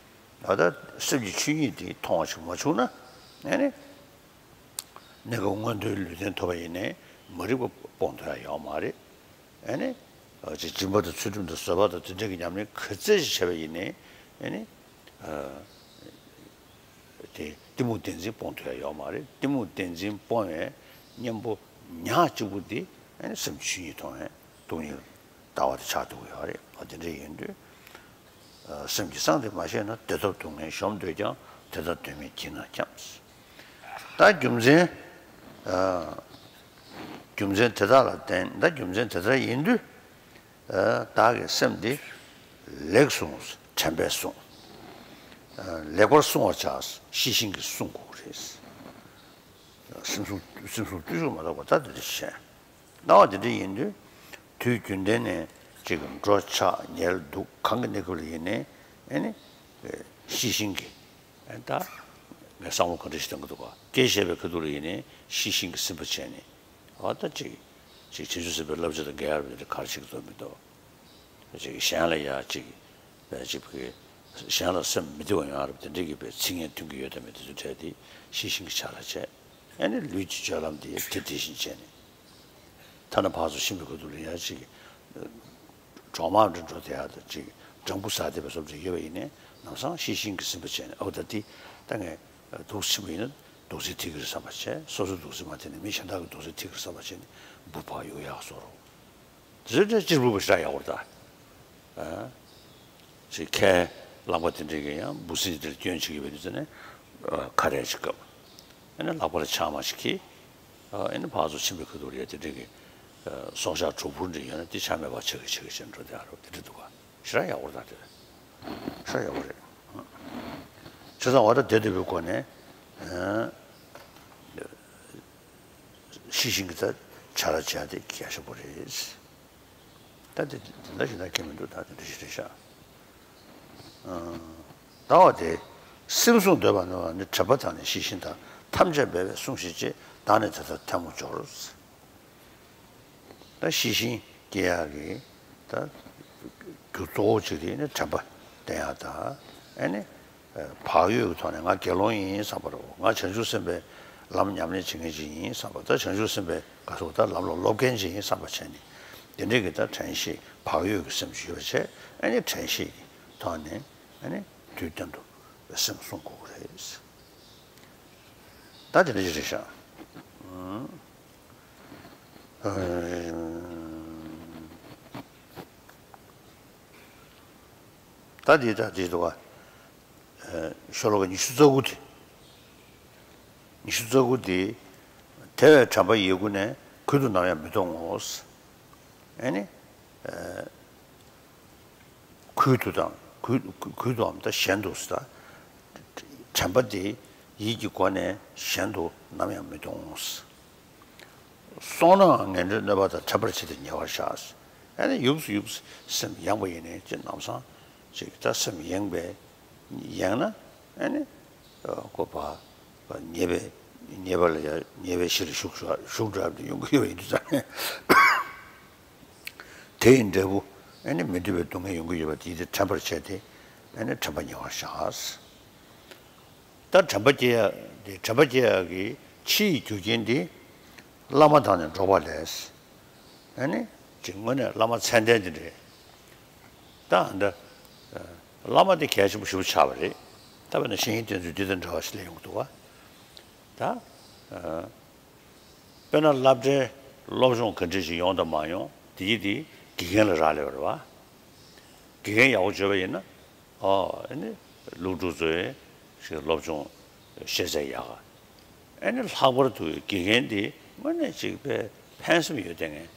ད་ལྟ་སེམས་ཀྱི་ཆོས་ཉིད་དེ་མཐོང་བ་ཞིག་མ་བྱུང་ན་ཨེ་ནི། གནས་སྐབས་མངོན་མཐོའི་ལུས་རྟེན་ཐོབ་པ་ཡིན་ནའི་མ་རིག་པ་སྤོང་ཐུབ་ཡ་ཡོད་མ་རེད། ཨེ་ནི། ཅིག་སྦྱིན་པ་དང་ཚུལ་ཁྲིམས་དང་བཟོད་པ་དང་དེ་འདྲ་གི་ཉམས་ལེན་ག་ཚད་ཅིག་བྱས་པ་ཡིན་ནའི་ཨེ་ནི། དེ་གཏི་མུག་བདེན་འཛིན་སྤོང་ཐུབ་ཡ་ཡོད་མ་རེད། གཏི་མུག་བདེན་འཛིན་སྤོང་བའི་གཉེན་པོ་ཉག་གཅིག་པུ་དེ་ཨེ་ནི་སེམས་ཆོས་ཉིད་མཐོང་བའི་སྟོང་ཉིད་ལྟ་བ་དེ་ཆགས་ཐུབ་ཀྱི་ཡོད་རེད། འོ་དེ་འདྲ་ཡིན་དུས། སེམས་ཀྱི་གསང་དེ་མ་ཤེས་ན། དེ་ལྟར་སྡུག་བསྔལ་གཞོམ་འདོད་ཀྱང་། དེ་ལྟར་དོན་མེད་བགྱིས་ན་འཁྱམས། ད་རྒྱུ་མཚན། རྒྱུ་མཚན་དེ་དག་ལ་བརྟེན། ད་རྒྱུ་མཚན་དེ་ལྟར་ཡིན་དུས། བདག་གི་སེམས་འདི་ལེགས་གསུངས། དྲན་པས་གསུངས། ལེགས་པར་བསྲུང་བར་བྱ། ཤེས་བཞིན་གྱིས་བསྲུང་དགོས་རེད། སེམས་བསྲུང་སེམས་བསྲུང་བརྟུལ་ཞུགས་མ་གཏོགས་པ་ད་དེ་འདྲ་བྱས། སྣང་བ་དེ་འདྲ་ཡིན་དུས། དུས་རྒྱུན་ལྡན་ནས་ཅིག་འགྲོ་འཆག་ཉལ་འདུག་གང་གི་གནས་སྐབས་ལ་ཡིན་ནའི་ཨེ་ནི། ཤེས་བཞིན་གྱིས་ཨེ་ད་ངས་བསམ་བློ་ག་འདྲ་ཞིག་གཏོང་གི་འདུག་ག་སྐད་བཤད་པའི་ཁ་ཐུག་ལ་ཡིན་ནའི་ཤེས་བཞིན་གྱིས་ཟིན་པ་བྱས་ནས་ཨ་ད་ཅིག་ཅིག་བྱང་ཆུབ་སེམས་དཔའི་བསླབ་བྱ་དང་འགལ་བ་དེ་འདྲ་ག་རེ་བྱེད་ཀྱི་འདུག་མི་འདུག་ཅིག་གཞན་ལ་ཡ་ཅིག་ཅིག་གཞན་ལ་སེམས་མི་བདེ་བ་ཡོང་ཡ་རབས་དེ་འདྲ་གི་པའི་ཚིག་ངན་ཐོན་གྱི་ཡོད་དམ་མེད་དེ་ཚོ་འཕྲད་དེ་ཤེས་བཞིན་གྱིས་ཆ་ལ་བྱས། ཨེ་ནི་ལུས་ཀྱི་སྤྱོད་ལམ་དེ་དེ་དེ་བཞིན་བྱས་ནས། ཐ་ན་ཕར་ཚུར་ཕྱིན་པའི་ཁ་ཐུག་ལ་ཡ་ཅིག་གྲོག་མ་འདྲ་འགྲོ་དེ་ཡ་དང་ཅིག་སྦྲང་བུ་ཟ་བསྡད་པའི་བཟོ་འདྲ་ཡོད་པ་ཡིན་ནའི་ལམ་སང་ཤེས་བཞིན་གྱིས་ཟིན་པ་བྱས་ནས་ཨོ་ད་དེ་ད་ངས་འདུག་ཕྱིན་པ་ཡིན་ན་འདུག་སེ་ཐིག་གི་རེད་བསམ་པ་བྱས། སོ་སོའི་འདུག་སེ་མ་ཐིག་ནས་མི་གཞན་དག་གི་འདུག་སེ་ཐིག་གི་རེད་བསམ་པ་བྱས་ནས་འབུ་ཕར་གཡུག་ཡག་བཟོ་རོགས། དེ་ཚོ་གཅེར་བུ་བ་ཞེ་དྲག་ཡག་པོ་རེད་ད། ཅིག་ཁའི་རླངས་པ་དེ་འདྲས་ཀྱིས་ཡང་འབུ་སྲིན་དེ་འདྲ་སྐྱོན་བྱེད་ཀྱི་ཡོད་པའི་དུས་ཚོད་ནས་ཁ་རས་ཅིག་བཀབ། ཨ་ནི་ལག་པ་ལ་ཆང་མ་ཞིག་འཁྱེར། ཨ་ནི་ཕར་ཚུར་ཕྱིན་པའི་ཁ་ཐུག་ལ་ཡ་དེ་འདྲས་ཀྱི་ སྲོག་ཆགས་གྲོག་ཕུར་འདྲ་ཡོད་ན་དེ་ཆ་མེད་པ་ཆགས་ཀྱི་ཆགས་ཀྱི་བྱས་འགྲོ་བསྡད་ཡ་རོ། དེ་འདྲ་འདུག་ག་ཞེ་དྲག་ཡག་པོ་རེད་ད། དེ་ཞེ་དྲག་ཡག་པོ་རེད། བྱས་ཙང་འོ་ད་དེ་ལྟ་བུའི་སྒོ་ནས་ཤི་ཤིང་གི་ད་ཆ་ར་བྱས་ཏེ་རྒྱ་ཆེན་པོ་རེད། ད་དེ་དེ་འདྲ་ཞིག་ད་ཁྱད་མི་འདུག་ད་དེ་འདྲ་ཞིག་རེད་ཤག་ད་འོ་དེ་སེམས་བསྲུང་འདོད་པ་ནི་དྲན་པ་དང་ནི་ཤེས་བཞིན་དང་ཐམས་ཅད་འབད་པས་བསྲུང་ཞིག་ཅེས་བདག་ནི་དེ་ལྟར་ཐལ་མོ་སྦྱོར། ད་ཤེས་བཞིན་སྐྱེ་ཡག་གི་ད་རྒྱུ་གཙོ་བོ་གཅིག་དེ་ནི་དྲན་པ་བསྟེན་ཡག་དང་ཨ་ནི་བག་ཡོད་ཀྱི་ཐོག་ནས་ང་དགེ་སློང་ཡིན་བསམ་པ་རེད། ང་བྱང་ཆུབ་སེམས་དཔའི་ལམ་ཉམས་ལེན་བྱེད་མཁན་ཅིག་ཡིན་བསམ་པ། ད་བྱང་ཆུབ་སེམས་དཔའི་ག་སོགས་ད་ལམ་ལ་སློབ་མཁན་ཅིག་ཡིན་བསམ་པ་བྱས་ནས་དེ་འདྲའི་གི་ད་དྲན་ཤེས་བག་ཡོད་ཀྱི་སེམས་ཞུས་པ་བྱས་ཨ་ནི་དྲན་ཤེས་ཀྱི་ཐོག་ནས་ཨ་ནི་དུས་གཏན་དུ་སེམས་བསྲུང་དགོས་ཀྱི་རེད། ད་དེ་འདྲ་ཞིག་རེད་ཤག་ད་འདི་ད་འདི་འདུག་ག་ཤོ་ལོ་ཀ་ཉི་ཤུ་རྩ་དགུ་དེ། ཉི་ཤུ་རྩ་དགུ་དེ། དེ་བས་དྲན་པ་ཡི་གུ་ནས་གུད་དུ་ནམ་ཡང་མི་གཏོང་ངོ་། ཨ་ནི། གུད་དུ་དང་གུད་གུད་དུའམ་ད་གཞན་དུ་ཟེར། དྲན་པ་དེ་ཡིད་ཀྱི་སྒོ་ནས་གཞན་དུ་ནམ་ཡང་མི་གཏོང་། སོང་ནའང་ངན་འགྲོའི་གནོད་པ་དང་བྲལ་བར་བྱེད་དེ་ཉེ་བར་བཞག་ཨ་ནི་ཡུགས་སུ་ཡུགས་སུ་སེམས་ཡེངས་པ་ཡིན་ནའི་ཅི་ནམ་སང་ཅིག་ད་སེམས་ཡེངས་པས་ཡེངས་ན་ཨ་ནི་ཁོ་པ་ཉེས་པའི་ཉེས་པ་ལ་ཡ་ཉེས་པའི་གཞི་ལ་ཞུགས་ཞུགས་འགྲོ་ཡ་ཡོང་གི་ཡོད་པ་ཡིན་དུས་ཙང་ནས། དེ་ཡི་འབྲས་བུ་ཨ་ནི་མི་འདོད་པའི་སྡུག་བསྔལ་ཡོང་གི་ཡོད་པ་དེ་དེ་དྲན་པར་བྱས་ཏེ་ཨ་ནི་དྲན་པ་ཉེ་བར་བཞག་ད་དྲན་པ་སྐྱེ་ཡ་དེ་དྲན་པ་སྐྱེ་ཡ་གི་ཕྱིའི་རྒྱུ་རྐྱེན་དེ་བླ་མ་དང་ནི་འགྲོགས་པ་ལས། ཨ་ནི་ཅིག་དངོས་གནས་བླ་མ་མཚན་ལྡན་དེ་འདྲས། ད་ཨ་འདྲ་བླ་མ་དེ་གལ་ཆེན་པོ་ཞེ་པོ་ཆགས་པ་རེད། ད་དཔེར་ན་བཤེས་གཉེན་བསྟེན་ཚུལ་འདི་དང་འདྲ་བ་ཞིག་སླེབས་ཡོང་གི་འདུག་བ། ད། དཔེར་ན་སློབ་གྲྭའི་སློབ་སྦྱོང་ག་འདྲ་ཞིག་ཡོང་དང་མ་ཡོང་དེ་ཡིས་དེ་དགེ་རྒན་ལ་རག་ལས་པ་རེད་བ། དགེ་རྒན་ཡག་པོ་བྱོས་པ་ཡིན་ན། ཨོ་ཨ་ནི་སློབ་ཕྲུག་ཚོའི་ཞིག་སློབ་སྦྱོང་ཤེས་ཚད་ཡག་ཨ་ནི་ལྷག་པར་དུ་དགེ་རྒན་དེ་དངོས་གནས་ཅིག་དཔེ་ཕན་སེམས་ཡོད་བསྡད་མཁན།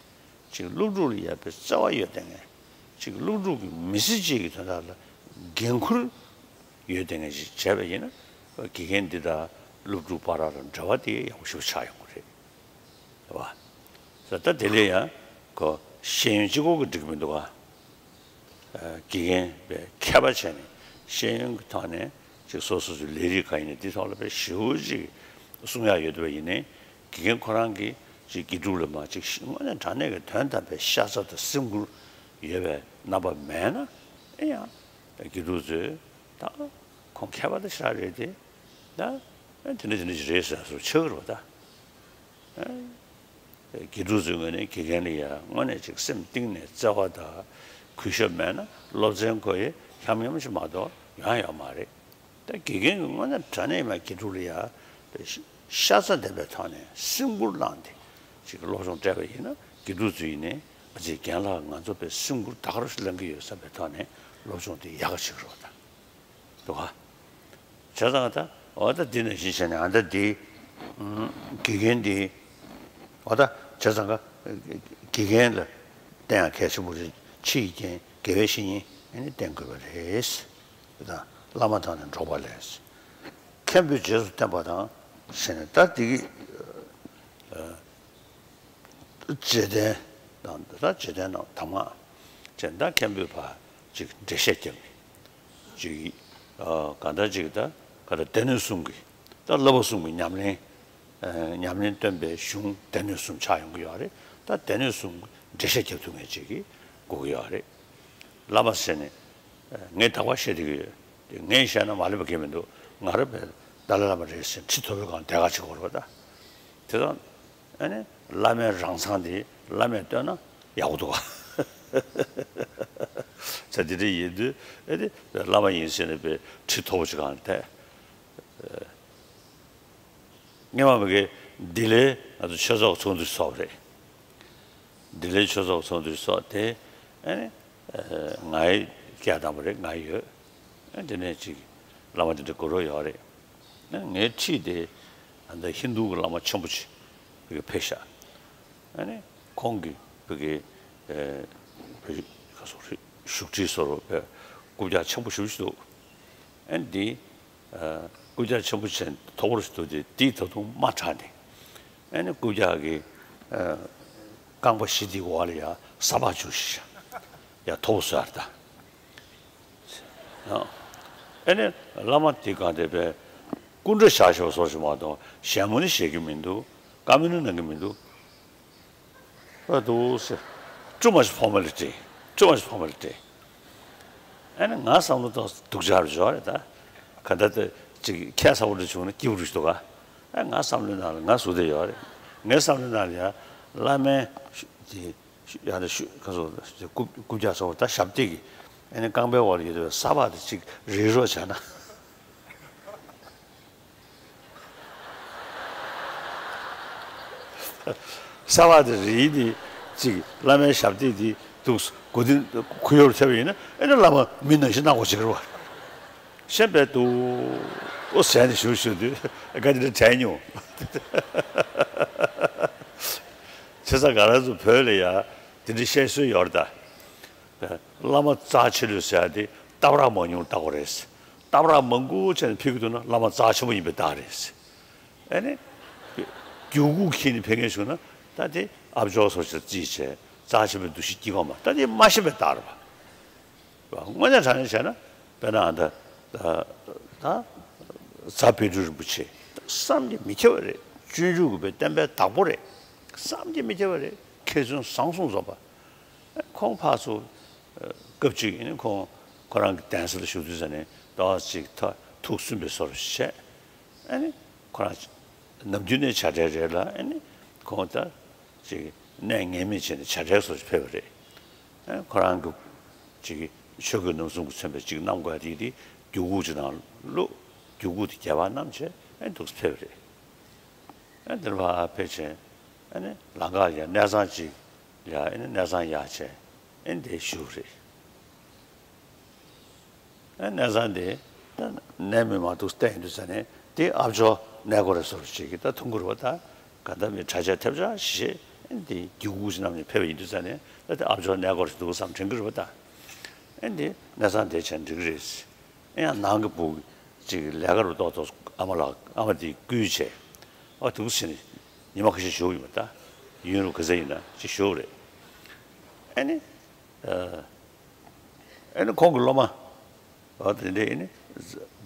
ཅིག་སློབ་ཕྲུག་ལ་ཡ་དཔེ་བརྩེ་བ་ཡོད་བསྡད་མཁན། ཅིག་སློབ་ཕྲུག་གི་མི་ཚེ་གཅིག་གི་དོན་དག་ལ་འགན་ཁུར་ཡོད་བསྡད་མཁན་ཞིག་བྱས་པ་ཡིན་ན། དགེ་རྒན་འདི་དང་སློབ་ཕྲུག་བར་ལ་འབྲེལ་བ་དེ་ཡག་པོ་ཞེ་པོ་ཆགས་ཡོང་གི་རེད། རེད་བ། ད་དེ་ལས་ཡང་ཁོ་ཤེས་ཡོན་གཅིག་པོ་གིས་འགྲིག་གི་མི་འདུག་ག་དགེ་རྒན་པའི་མཁས་པ་བྱས་ནས་ཤེས་ཡོན་གྱི་ཐོག་ནས་ཅིག་སོ་སོ་སོའི་ལས་རིགས་ག་ཡིན་ནའི་འདི་ཐོག་ལ་དཔེ་ཞེ་པོ་ཅིག་གསུང་ཡག་ཡོད་པ་ཡིན་ནའི་དགེ་རྒན་ཁོ་རང་གིས་ཅིག་དགེ་ཕྲུག་ལ་མ་ཅིག་དངོས་གནས་དྲང་གནས་ཀྱི་དོན་དམ་པའི་ཤ་ཚ་དང་སེམས་ཁུར་ཡོད་པའི་རྣམ་པ་མེད་ན་ཨེ་ཡང་དགེ་ཕྲུག་ཚོས་ད་ཁོང་མཁས་པ་དེ་ཤ་རེད་དེ་ད་ཨེ་དེ་འདྲ་དེ་འདྲ་ཞིག་རེད་ཟེར་བཟོ་ཆགས་ཀྱི་རེད་བ་ད། དགེ་ཕྲུག་ཚོའི་ངོས་ནས་དགེ་རྒན་ལ་ཡང་དངོས་གནས་ཅིག་སེམས་གཏིང་ནས་བརྩེ་བ་དང་གུས་ཞབས་མེད་ན་སློབ་ཚན་ཁོ་ཡི་ཡམ་ཡམ་ཞིག་མ་གཏོགས་ཡོང་ཡ་ཡོད་མ་རེད། ད་དགེ་རྒན་གྱིས་དངོས་གནས་དྲང་གནས་མ་དགེ་ཕྲུག་ལ་ཡང་ཤ་ཚ་ལྡན་པའི་ཐོག་ནས་སེམས་ཁུར་བླངས་ཏེ་ཅིག་སློབ་སྦྱོང་སྤྲད་པ་ཡིན་ན་དགེ་ཕྲུག་ཚོ་ཡིན་ནའི་ཨ་ཙི་རྒན་ལགས་ང་ཚོ་དཔེ་སེམས་ཁུར་ད་ག་རང་ཞིག་ལེན་གྱི་ཡོད་བསམ་པའི་ཐོག་ནས་སློབ་སྦྱོང་དེ་ཡག་ག་བྱེད་ཀྱི་རེད་བ་ད། འདུག་ག་བྱས་ཙང་ད་འོ་ད་འདི་ནང་བཞིན་བྱས་ནས་ཨ་ད་འདི་དགེ་རྒན་འདི་འོ་ད་བྱས་ཙང་ག་དགེ་རྒན་ལ་བསྟེན་ཡག་གལ་ཆེན་པོ་རེད། ཕྱི་ཡི་རྐྱེན་དགེ་བའི་བཤེས་གཉེན་ཨ་ནི་བསྟེན་དགོས་པ་རེད། ད་བླ་མ་དང་ནི་འགྲོགས་པ་ལས། མཁན་པོས་རྗེས་སུ་བསྟན་པ་དང་ཞེས་ནས་ད་འདི་གི་རྗེས་བསྟན་དང་ད་རྗེས་བསྟན་དང་གདམས་ངག་ཅེས་ད་མཁན་པོས་ཕར་ཅིག་འགྲེལ་བཤད་རྒྱབ་ནས་ཅིག་ཨ་གང་ལྟར་ཅིག་ད་ག་ད་སྡེ་སྣོད་གསུམ་གྱི་ད་བསླབ་པ་གསུམ་གྱི་ཉམས་ལེན་ཨ་ཉམས་ལེན་སྟོན་པའི་གཞུང་སྡེ་སྣོད་གསུམ་ཆགས་ཡོང་གི་ཡོད་རེད། ད་སྡེ་སྣོད་གསུམ་འགྲེལ་བཤད་རྒྱབ་ཐུབ་མཁན་ཅིག་གི་དགོས་ཀྱི་ཡོད་རེད། བླ་མ་ཟེར་ནས་ངས་དག་པ་བཤད་བསྡད་ཀྱི་ཡོད། དེ་ངས་བཤད་ན་མ་ལེགས་པ་གང་ཡང་མི་འདུག་ང་རང་དཔེ་ཏཱ་ལའི་བླ་མ་རེད་ཟེར་ཁྲི་ཐོབ་པའི་སྒང་ལ་བསྡད་ག་བྱེད་དགོས་རེད་པ་ད། དེ་དང་ཨ་ནི་བླ་མའི་རང་མཚང་དེ་བླ་མས་བཏོན་ན་ཡག་པོ་འདུག་ག་ད་དེ་འདྲ་ཡིན་དུས་ཨ་ནི་བླ་མ་ཡིན་ཟེར་ནས་དཔེ་ཁྲི་ཐོབ་པ་ཅིག་སྒང་ལ་བསྡད། སྔོན་མ་མི་དགེ་ལྡི་ལིའི་ང་ཚོ་ཆོས་ཚོགས་ཚོགས་འདུ་ཚོགས་པ་རེད། ལྡི་ལིའི་ཆོས་ཚོགས་ཚོགས་འདུ་ཚོགས་ཏེ་ཨ་ནི་ཨ་ང་ཡི་སྐད་བཏང་པ་རེད། ང་ཡོད། ཨ་དེ་ནས་ཅིག་བླ་མ་དེ་འདྲ་དགོས་རོགས་ཡོད་རེད། ཨ་ངའི་ཁྲིད་དེ་ཨ་ད་ཧིན་དུ་གི་བླ་མ་ཆེན་པོ་ཅིག་གི་ཕེབས་ཤག་ཨ་ནི་ ཁོང་གི་བོད་ཀྱི་ཨེ་བོད་ཁ་སོག་རེད། བཞུགས་ཁྲི་སོགས་རུ་བས་རྐུབ་བཀྱག་ཆེན་པོ་ཞེ་པོ་ཞིག་འདུག་ཨེ་འདི་ཨ་རྐུབ་བཀྱག་ཆེན་པོ་ཅན་མཐོ་པོ་ཞིག་འདུག་སྟེ། འདི་ད་དུང་མ་དྲག་ནས། ཨེ་ནི་རྐུབ་བཀྱག་གི་ཨ་རྐང་པ་བཞི་འདི་འོག་ལ་ཡ་ས་ཕག་བཅུག་ཤིག་ཡ་མཐོ་པོ་བཟོ་ཡ་རེད་ད། ཨེ་ནི་བླ་མ་དེ་གང་དེ་བས་སྐུ་འདྲ་བཞག་ཤོག་སོགས་ཤིག་མ་གཏོགས་ཞལ་མོ་ནི་བཞེས་ཀྱི་མི་འདུག་བཀའ་མོལ་ནི་གནང་གི་མི་འདུག་ཨ་འདུག་ཟེར། Too much formality, too much formality. ཨེ་ནི་ང་བསམ་བློ་ཏོག་སྡུག་ཅག་རུ་འཇོག་རེད་ད། ག་ད་ད་ཅིག་ཁྱད་མཚར་པོ་འདྲ་བྱུང་ན་སྐྱིད་པོ་རུ་འདུག་ག་ཨེ་ང་བསམ་བློའི་ནང་ལ་ང་ཟུར་དེ་ཡོད་རེད། ངའི་བསམ་བློའི་ནང་ལ་ཡ་བླ་མའི་ཤུ་དེ་ཤུ་ཡང་ན་ཤུ་ཁ་སོ་རྐུབ་རྐུབ་བཀྱག་སོགས་ད་ཞབས་སྟེགས་ཀྱི་ཨེ་ནི་རྐང་པའི་འོག་ལ་ཡོད་པའི་ས་ཕག་དེ་ཅིག་རིལ་རོགས་བྱས་ན། ས་ཕག་དེ་རིལ་དེ་ཅིག་བླ་མའི་ཞབས་སྟེགས་དེ་འདུག་སྒོ་དེ་གུ་ཡོར་ཐེབས་ཡིན་ན་ཨེ་ནི་བླ་མ་མི་ནང་བཞིན་སྣང་གོ་བྱེད་ཀྱི་རེད་བ། ཤེས་པས་འདུག་ཨོ་ཟས་ནས་ཞུ་ཞུ་དུས་དགའ་དེ་འདྲ་དྲན་མྱོང་། བྱས་ཙང་ང་རང་ཚོ་བོད་ལ་ཡ་དེ་འདྲ་བཤད་སྲོལ་ཡོད་རེད་ད། བླ་མ་རྩ་ཆེ་ལོས་ཟེར་ཡ་དེ་སྟབས་རག་མ་ཉུང་རྟགས་པ་རེད། སྟབས་རག་མང་པོ་བྱས་ནས་ཕེབས་ཀྱི་འདུག་ན་བླ་མ་རྩ་ཆེན་པོ་ཡིན་པའི་རྟགས་རེད། ཨ་ནི། རྒྱུག་ཁུག་འཁྱེར་ནས་ཕེབས་མཁན་བྱུང་ན་ད་དེ་ཨབ་ཅོག་སོགས་ཞིག་རྩིས་བྱས་རྩ་ཆེན་པོའི་འདུ་ཤེས་སྐྱེ་གོ་མ། ད་དེ་མ་ཤེས་པའི་རྟགས་རེད་པ། དངོས་གནས་དྲང་གནས་བྱས་ན་དཔེར་ན་ད་ད་ད་རྫ་དཔལ་སྤྲུལ་རིན་པོ་ཆེ་བསམ་གྱིས་མི་ཁྱབ་པ་རེད། སྤྱོད་འཇུག་གི་བསྟན་པའི་བདག་པོ་རེད། བསམ་གྱིས་མི་ཁྱབ་པ་རེད། མཁས་བཙུན་བཟང་གསུམ་རྫོགས་པ། ཁོང་ཕར་ཚུར་སྐབས་གཅིག་ཡིན་ན་ཁོང་ཁོ་རང་གི་གདན་ས་ལ་བཞུགས་དུས་ཙ་ནས་ཏོག་ཙམ་ཅིག་ཐ་ཐུགས་སུན་པའི་བཟོ་འདྲ་བྱས། ཨ་ནི་ཁོ་རང་ནམ་རྒྱུན་ནས་བྱ་བྲལ་རེད་ལ། ཨ་ནི་ཁོང་ད་ཅིག་གནས་ངེས་མེད་བྱས་ནས་བྱ་བྲལ་བཟོ་འདྲ་ཕེབས་པ་རེད། ཨ་ནི་ཁོ་རང་གི་ཅིག་ཆོས་གོས་རྣམ་གསུམ་གྱིས་མཚོན་པའི་ཅིག་བསྣམས་དགོས་ཡ་དེ་དེ་རྒྱུག་ཁུག་ཅིག་ནང་བླུགས། རྒྱུག་ཁུག་དེ་རྒྱབ་པ་བསྣམས་བྱས་ཨ་ནི་འདུག་སེ་ཕེབས་པ་རེད། ཨ་ནི་འདིར་ཕར་ཕེབས་བྱས་ཨ་ནི་ལམ་ཁ་ལ་ཡ་གནས་ཚང་ཅིག་ལ་ཡ་ཨ་ནི་གནས་ཚང་གཡར་བྱས་ཨ་ནི་འདིར་བཞུགས་རེད། ཨ་གནས་ཚང་དེ་ད་གནས་མི་མང་འདུག་བསྟན་ཡོང་དུས་ཙ་ནས་དེ་ཨ་ཅོ་གནས་སྐོར་རེད་བཟོ་འདྲ་ཅིག་གིས་ད་མཐོང་གི་རེད་པ། ད་ག་ད་མི་གྲྭ་ཆས་ཐབས་ཆག་ཞིག་བྱས་ཨ་ནི་དེ་རྒྱུག་ཁུག་ཅིག་བསྣམས་ནས་ཕེབས་པ་ཡིན་དུས་ཙ་ནས་ད་དེ་ཨ་ཅོ་གནས་སྐོར་ཞིག་འདུག་བསམ་དྲན་གི་རེད་པ། ད་ཨ་ནི་དེ་གནས་ཚང་དེ་བྱས་འགྲིག་གི་རེད། ཨ་ཡང་ནང་གི་བུ་ཅིག་ལས་ཀ་རུ་ཏོག་ཏོག་ཨ་མ་ལགས་ཨ་མ་དེས་བསྐུལ་བྱས། ཨ་འདུག་སེ་བྱས་ནས་ཉི་མ་ཁ་ཤས་བཞུགས་ཡོད་པ། ད་ཡུན་རིང་ག་ཚོད་ཡིན་ན་ཅིག་བཞུགས་རེད། ཨ་ནི། ཨ་ནི་ཁོང་གི་སློབ་མ། འོ་དེ་འདྲ་ཡིན་ནི།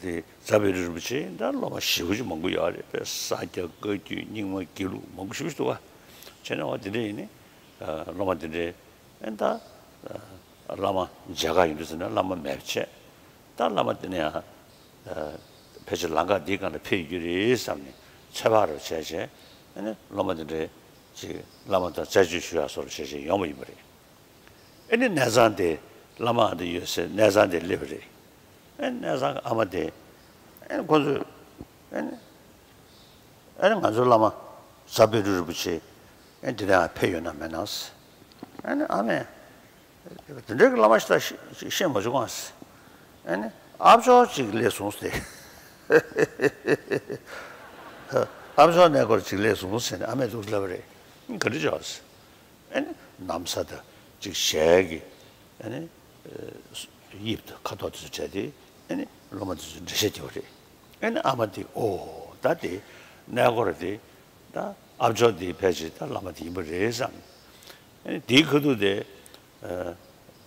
དེ་རྫ་དཔལ་སྤྲུལ་རིན་པོ་ཆེ་ད་སློབ་མ་ཞེ་པོ་ཅིག་མང་པོ་ཡོད་རེད་པས། ས་སྐྱ་བཀའ་བརྒྱུད་རྙིང་མ་དགེ་ལུགས་མང་པོ་ཞེ་པོ་ཅིག་འདུག་ག་བྱས་ནས་འོ་དེ་འདྲ་ཡིན་ནི། སློབ་མ་དེ་འདྲའི་ཨ་ནི་ད་བླ་མ་མཇལ་ཁ་ཡོང་དུས་ཙ་ན་བླ་མ་མེད་པ་བྱས། ད་བླ་མ་དེ་ནས་ཡང་ཕལ་ཆེར་ལམ་ཁ་འདིའི་སྒང་ལ་ཕེབས་ཡོང་རྒྱུ་རེད་བསམ་ནས་ཚོད་དཔག་རུ་བྱས་བྱས། ཨ་ནི་སློབ་མ་དེ་འདྲའི་ཅིག་བླ་མ་དང་རྩད་གཅོད་ཞུ་ཡག་བཟོ་འདྲ་བྱས་བྱས་ཡོང་བ་ཡིན་པ་རེད། ཨེ་ནི་གནས་ཚང་དེ་བླ་མ་ཨ་འདི་ཡོད་སའི་གནས་ཚང་དེ་སླེབས་པ་རེད། ཨེ་གནས་ཚང་གི་ཨ་མ་དེ་ཨེ་ཁོ་ཚོས་ཨེ་ནི་ཨེ་ནི་ང་ཚོའི་བླ་མ་རྫ་དཔལ་སྤྲུལ་རིན་པོ་ཆེ་ཨེ་འདི་ནས་ཕེབས་ཡོད་ན་མེད་ན། ཨེ་ནི་ཨ་མས་དེ་འདྲའི་གི་བླ་མ་ཞིག་ད་ཤེས་མ་བྱུང་ཨ། ཨེ་ནི་ཨ་ཅོ་ཅིག་སླེབས་སོང་ཟེར། ཨ་ཅོ་གནས་སྐོར་ཅིག་སླེབས་སོང་ཟེར་ནས་ཨ་མས་འདུག་ལབ་པ་རེད། ག་འདྲ་བྱས། ཨ་ནི་ན་བཟའ་དང་ཅིག་ཞལ་གྱི་ཨ་ནི་དབྱིབས་དང་ཁ་དོག་དེ་ཚོ་སྤྲད་དེ་ཨ་ནི་སློབ་མ་དེ་ཚོ་འགྲེལ་བཤད་རྒྱབ་པ་རེད། ཨ་ནི་ཨ་མ་དེ་ཨོ་ད་དེ་གནས་སྐོར་དེ་ད་ཨ་ཅོ་དེ་ཕལ་ཆེར་ད་བླ་མ་དེ་ཡིན་པ་རེད་བསམ། ཨ་ནི་དེའི་ཁ་ཐུག་དེ་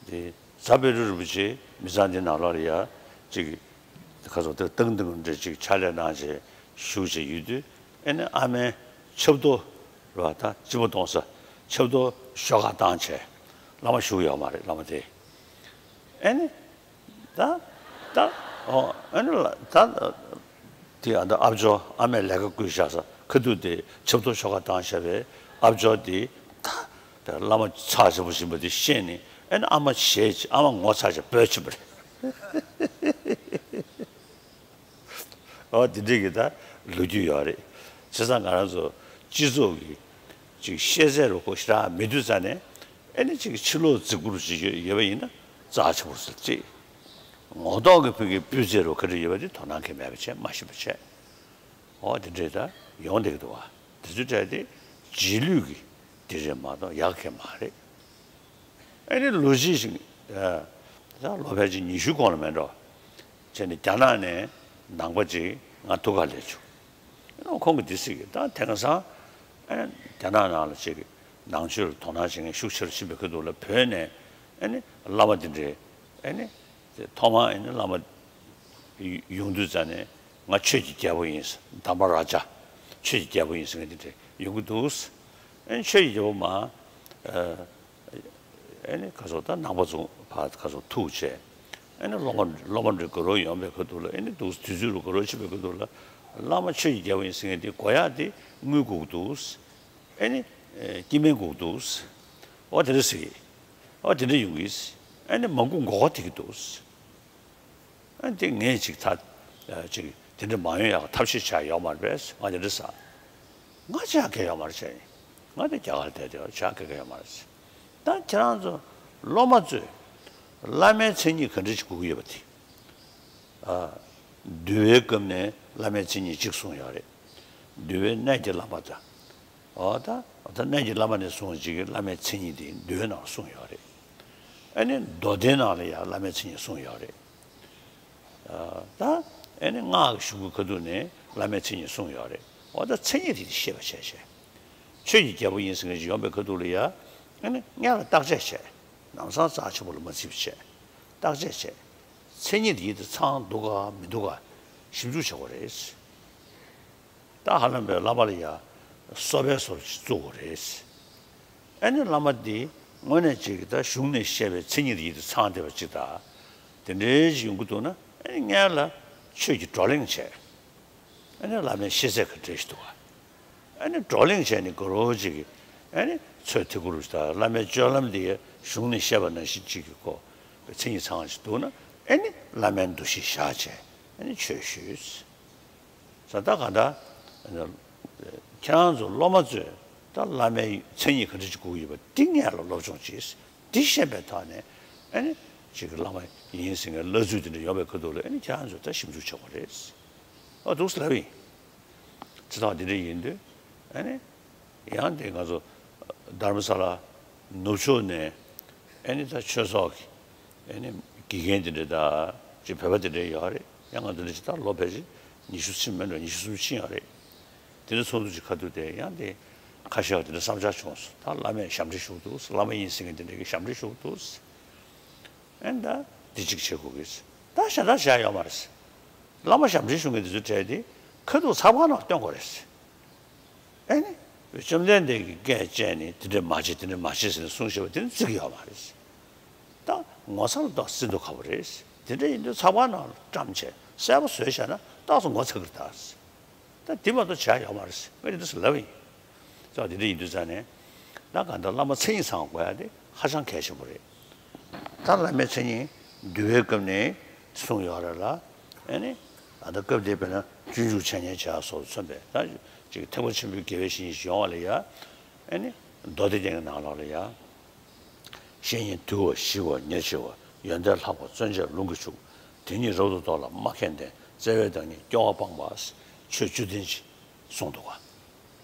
དེ་རྫ་དཔལ་སྤྲུལ་རིན་པོ་ཆེ་མི་ཚང་འདི་ནང་ལོགས་ལ་ཡ་ཅིག་ཁ་སོགས་དེ་སྟངས་སྟངས་འདྲ་ཅིག་ཕྱག་ལས་གནང་བྱས་བཞུགས་བྱས་ཡོད་དུས། ཨེ་ནི་ཨ་མའི་ཆབ་ཏོ་རེད་པ། ད་སྤྱི་མོ་གཏོང་ས་ཆབ་ཏོ་ཤོག་ཁ་བཏང་བྱས་བླ་མ་བཞུགས་ཡོད་མ་རེད། བླ་མ་དེ་ཨེ་ནི་ད་ད་ཨོ་ཨེ་ནི་ལ་ད་དེ་ཨ་ད་ཨ་ཅོ་ཨ་མས་ལས་ཀ་བསྐུལ་བཞག་ས་ཁ་ཐུག་དེ་ཆབ་ཏོ་ཤོག་ཁ་བཏང་བྱས་པས་ཨ་ཅོ་དེ་ད་བླ་མ་ཚགས་ཆེན་པོ་ཞིག་ཡིན་པ་དེ་ཤེས་ནས་ཨེ་ནི་ཨ་མ་ཞེད་ཨ་མ་ངོ་ཚ་བྱས་འབོད་ཕྱིན་པ་རེད། ཨོ་དེ་འདྲའི་གི་ད་ལོ་རྒྱུས་ཡོད་རེད། བྱས་ཙང་ང་རང་ཚོ་སྤྱི་ཚོགས་ཀྱི་ཅིག་ཤེས་ཚད་རུ་ཁོ་ཞེ་དྲག་མེད་དུས་ཙ་ནས་ཨེ་ནི་ཅིག་ཕྱི་ལོགས་རྫིག་པོ་རུ་ཅིག་ཡོད་ཡོད་པ་ཡིན་ན་རྩ་ཆེན་པོ་ཟེར་ཅིག་ངོ་ཐོག་གི་བོད་ཀྱི་སྤུས་ཚད་རུ་ག་འདྲ་ཡོད་པ་དེ་དོ་སྣང་གང་ཡང་མེད་པ་བྱས་མ་ཤེས་པ་བྱས། ཨོ་དེ་འདྲའི་ད་ཡོང་བསྡད་ཀྱི་འདུག་བ། དེ་ཚོའི་གྲས་དེ་རྗེས་ལུས་ཀྱི་ འདི་རེད་མ་གཏོགས་ཡག་གི་མ་རེད། ཨ་ནི་ལོ་གཅིག་ཞིག་ད་ལོ་ཕལ་ཆེར་ཉི་ཤུ་གོང་ལ་མེད་འགྲོ། བྱས་ནས་རྒྱ་ནག་ནས་ནང་པ་ཅིག་ང་ཐུག་ག་སླེབས་བྱུང་། ཨ་ནི་ཁོང་གིས་འདི་ཟེར་གི། ད་དེང་སང་ཨ་ནི་རྒྱ་ནག་ནང་ལ་ཅིག་ནང་ཆོས་ལ་དོ་སྣང་བྱེད་མཁན་ཤུགས་ཆེ་རུ་ཕྱིན་པའི་ཁ་ཐུག་ལ། བོད་ནས་ཨ་ནི་བླ་མ་འདི་འདྲའི་ཨ་ནི་ཐོག་མར་ཨ་ནི་བླ་མ་ཡོང་དུས་ཙ་ནས་ང་ཆོས་ཀྱི་རྒྱལ་པོ་ཡིན། དྷརྨ་རཱ་ཛ། ཆོས་ཀྱི་རྒྱལ་པོ་ཡིན་ཟེར་མཁན་འདི་འདྲ་ཡོང་གི་འདུག། ཨ་ནི་ཆོས་ཀྱི་རྒྱལ་པོ་མར་ཨ་ནི་ཁ་སོ་ད་ནང་པ་ཚོ་ཕར་ཁ་སོ་ཐུག་བྱས། ཨ་ནི་སློབ་མ་སློབ་མ་འདྲ་དགའ་རབ་ཡོང་བའི་ཁ་ཐུག་ལ། ཨ་ནི་འདུག་དུས་ཚོད་རུ་དགའ་རབ་ཕྱིན་པའི་ཁ་ཐུག་ལ། བླ་མ་ཆོས་ཀྱི་རྒྱལ་པོ་ཡིན་ཟེར་མཁན་དེ་གོ་ཡག་དེ་དངུལ་དགོས་ཀྱི་འདུག། ཨ་ནི་སྐྱེ་དམན་དགོས་ཀྱི་འདུག། འོ་དེ་འདྲ་ཟེར་གི། འོ་དེ་འདྲ་ཡོང་གི། ཨ་ནི་མ་དགོས་མགོ་སྐོར་ཐེབས་ཀྱི་འདུག། ཨ་ནི་དེ་ངས་ཅིག་ད་ཅིག་དེ་འདྲ་མ་ཡོང་ཡག་ཐབས་ཤེས་བྱས་ཡོད་མ་རེད་པས། ང་དེ་འདྲ་ཟེར། ང་ཅི་ཡང་གང་ཡང་ཡོད་མ་རེད་བྱས། ང་དེ་རྒྱ་གར་ལ་བསྡད་དེ་ཅི་ཡང་གང་ཡང་ཡོད་མ་རེད། ད་ཁྱེད་རང་ཚོ་སློབ་མ་ཚོས་བླ་མའི་མཚན་ཉིད་ག་འདྲ་ཞིག་དགོས་ཀྱི་ཡོད་པ་དེ། ཨ། འདུལ་བའི་སྐབས་ནས་བླ་མའི་མཚན་ཉིད་གཅིག་གསུངས་ཡོད་རེད། འདུལ་བའི་གནད་ཀྱི་བླ་མ་དང་། འོ་ད་ད་གནད་ཀྱི་བླ་མ་ནས་བཟུང་ཅིག་གི་བླ་མའི་མཚན་ཉིད་དེ་འདུལ་བའི་ནང་གསུངས་ཡོད་རེད། ཨ་ནི་མདོ་སྡེའི་ནང་ལ་ཡང་བླ་མའི་མཚན་ཉིད་གསུངས་ཡོད་རེད། ཨ་ད་ཨ་ནི་སྔགས་ཀྱི་གཞུང་གི་ཁ་ཐུག་ནས་བླ་མའི་མཚན་ཉིད་གསུངས་ཡོད་རེད། འོ་ད་མཚན་ཉིད་དེ་ཤེས་པ་བྱས་བྱས། ཆོས་ཀྱི་རྒྱལ་པོ་ཡིན་ཟེར་མཁན་ཞིག་ཡོང་པའི་ཁ་ཐུག་ལ་ཡ། ཨ་ནི་སྔོན་ལ་བརྟག་དཔྱད་བྱས། ལམ་སང་རྩ་ཆེན་པོ་ལ་མ་བརྩིས་པ་བྱས། བརྟག་དཔྱད་བྱས། མཚན་ཉིད་དེ་ཡིད་དུ་ཚང་འདུག་ག་མི་འདུག་ག་ཞིབ་འཇུག་བྱེད་དགོས་རེད། ད་ཧ་ལམ་པའི་བླ་མ་ལ་ཡ་སོ་པའི་བཟོ་ཅིག་བཙུགས་དགོས་རེད། ཨ་ནི་བླ་མ་འདི་དངོས་གནས་ཅིག་གི་ད་གཞུང་ནས་བཤད་པའི་མཚན་ཉིད་དེ་ཡིད་དུ་ཚང་བསྡད་པ་ཅིག་དང་། དེ་འདྲའི་ཅིག་ཡོང་གི་འདུག་ན། ཨ་ནི་སྔོན་ལ་ཆོས་ཀྱི་བགྲོ་གླེང་བྱས། ཨ་ནི་བླ་མའི་ཤེས་ཚད་ག་འདྲ་ཞིག་འདུག་ག་ཨ་ནི་བགྲོ་གླེང་བྱས་ནས་དགའ་རབ་ཅིག་གིས། ཨ་ནི་ཚོད་ཐིག་གུ་རུ་དང་བླ་མའི་སྤྱོད་ལམ་འདི་གཞུང་ནས་བཤད་པ་ནང་བཞིན་ཅིག་གི་སྐོར་མཚན་ཉིད་ཚང་བ་ཞིག་འདུག་ན། ཨ་ནི་བླ་མའི་འདུ་ཤེས་བཞག་བྱས་ཨ་ནི་ཆོས་ཞུས། ས་ད་ག་ད་ཁྱེད་རང་ཚོ་སློབ་མ་ཚོས་ད་བླ་མའི་མཚན་ཉིད་ག་འདྲ་ཅིག་དགོས་ཀྱི་ཡོད་པ་འདི་སྔོན་ལ་སློབ་སྦྱོང་བྱས། འདི་ཤེས་པའི་ཐོག་ནས་ཨ་ནི་ཅིག་གི་བླ་མ་ཡིན་ཟེར་མཁན་བླ་ཚུལ་དེ་འདྲ་ཡོང་བའི་ཁ་ཐུག་ལ། ཨ་ནི་ཁྱེད་རང་ཚོས་ད་ཞིབ་འཇུག་བྱེད་དགོས་རེད། ཨ་འདུག་སེ་ལབ་ཡིན། ཅི་ཐག་འདི་འདྲ་ཡིན་དུས། ཨ་ནི་ཡང་དེ་ང་ཚོ་དྷ་རམ་ས་ལ་ནུབ་ཕྱོགས་ནས་ཨ་ནི་ད་ཆོས་ཚོགས་ཀྱི་ཨ་ནི་དགེ་རྒན་དེ་འདྲ་དང་ཅིག་བོད་པ་དེ་འདྲ་ཡོད་རེད། ཡང་ང་ཚོ་འདི་ཅི་ད་ལོ་ཕལ་ཆེར་ཉི་ཤུ་ཕྱིན་མེད་འགྲོ། ཉི་ཤུ་གསུམ་ཕྱིན་ཡོད་རེད། དེ་འདྲ་ཚོགས་འདུ་ཅིག་ཁ་ཐུག་དེ་ཡང་དེ་ཁ་ཤས་དེ་འདྲ་བསམ་འཆར་བྱུང་སོང་། ད་བླ་མས་ཞབས་འདྲེན་ཞུ་གི་འདུག། བླ་མ་ཡིན་ཟེར་མཁན་དེ་འདྲ་གིས་ཞབས་འདྲེན་ཞུ་གི་འདུག། ཨ་ནི་ད་འདི་གཅིག་བྱེད་དགོས་ཀྱི། ད་ཞེ་དྲག་བྱ་ཡ་ཡོད་མ་རེད། བླ་མ་ཞབས་འདྲེན་ཞུ་མཁན་དེ་ཚོའི་གྲས་དེ་ཁ་ཐུག་ཚགས་པར་ནང་སྟོན་དགོས་རེད། ཨ་ནི་བཅོམ་ལྡན་འདས་ཀྱི་སྐད་བཅད་ནས་དེ་འདྲས་མ་བྱེད་དེ་འདྲས་མ་བྱེད་ཟེར་ནས་གསུངས་བཞག་པ་དེ་ནི་བརྩི་གི་ཡོད་མ་རེད། ད་ངོ་ཚ་ལ་ཏོག་ཙམ་བརྩི་མདོག་ཁ་པོ་རེད། དེ་འདྲ་ཡིན་དུས་ཚགས་པར་ནང་ལ་བཀྲམ་བྱས་གསལ་པོ་བཟོས་བཞག་ན་ཏོག་ཙམ་ངོ་ཚ་གི་རེད་ད། ད་དེ་མ་གཏོགས་བྱ་ཡ་ཡོད་མ་རེད། ངས་དེ་འདྲ་ཟེར་ལབ་པ་ཡིན། ཙང་དེ་འདྲ་ཡིན་དུས་ཙང་ནས། ད་གང་ལྟར་བླ་མ་མཚན་ཉིད་ཚང་དགོས་ཡ་དེ་ཧ་ཅང་གལ་ཆེན་པོ་རེད། ད་བླ་མའི་མཚན་ཉིད་འདུལ་བའི་སྐབས་ནས་གསུངས་ཡོད་རེད་ལ། ཨ་ནི་ད་ལྟ་སྐབས་དེ་དཔེར་ན་སྤྱོད་འཇུག་འཆད་ཉན་བྱ་སོགས་མཚོན་པའི་ད་ཅིག་ཐེག་པ་ཆེན་པོའི་དགེ་བའི་བཤེས་གཉེན་ཞིག་ཡོང་བ་ལ་ཡ། ཨ་ནི་མདོ་སྡེ་རྒྱན་གྱི་ནང་ལོགས་ལ་ཡ། བཤེས་གཉེན་དུལ་བ་ཞི་བ་ཉེར་ཞི་བ། ཡོན་ཏན་ལྷག་པ་བརྩོན་བཅས་ལུང་གིས་ཕྱུག། དེ་ཉིད་རབ་ཏུ་རྟོགས་ལ་མ་མཁས་ལྡན། བརྩེ་བའི་བདག་ཉིད་སྐྱོ་བ་སྤངས་པ། ཆོས་བཅུ་ལྡན་གྱིས་གསུངས་འདུག་ག་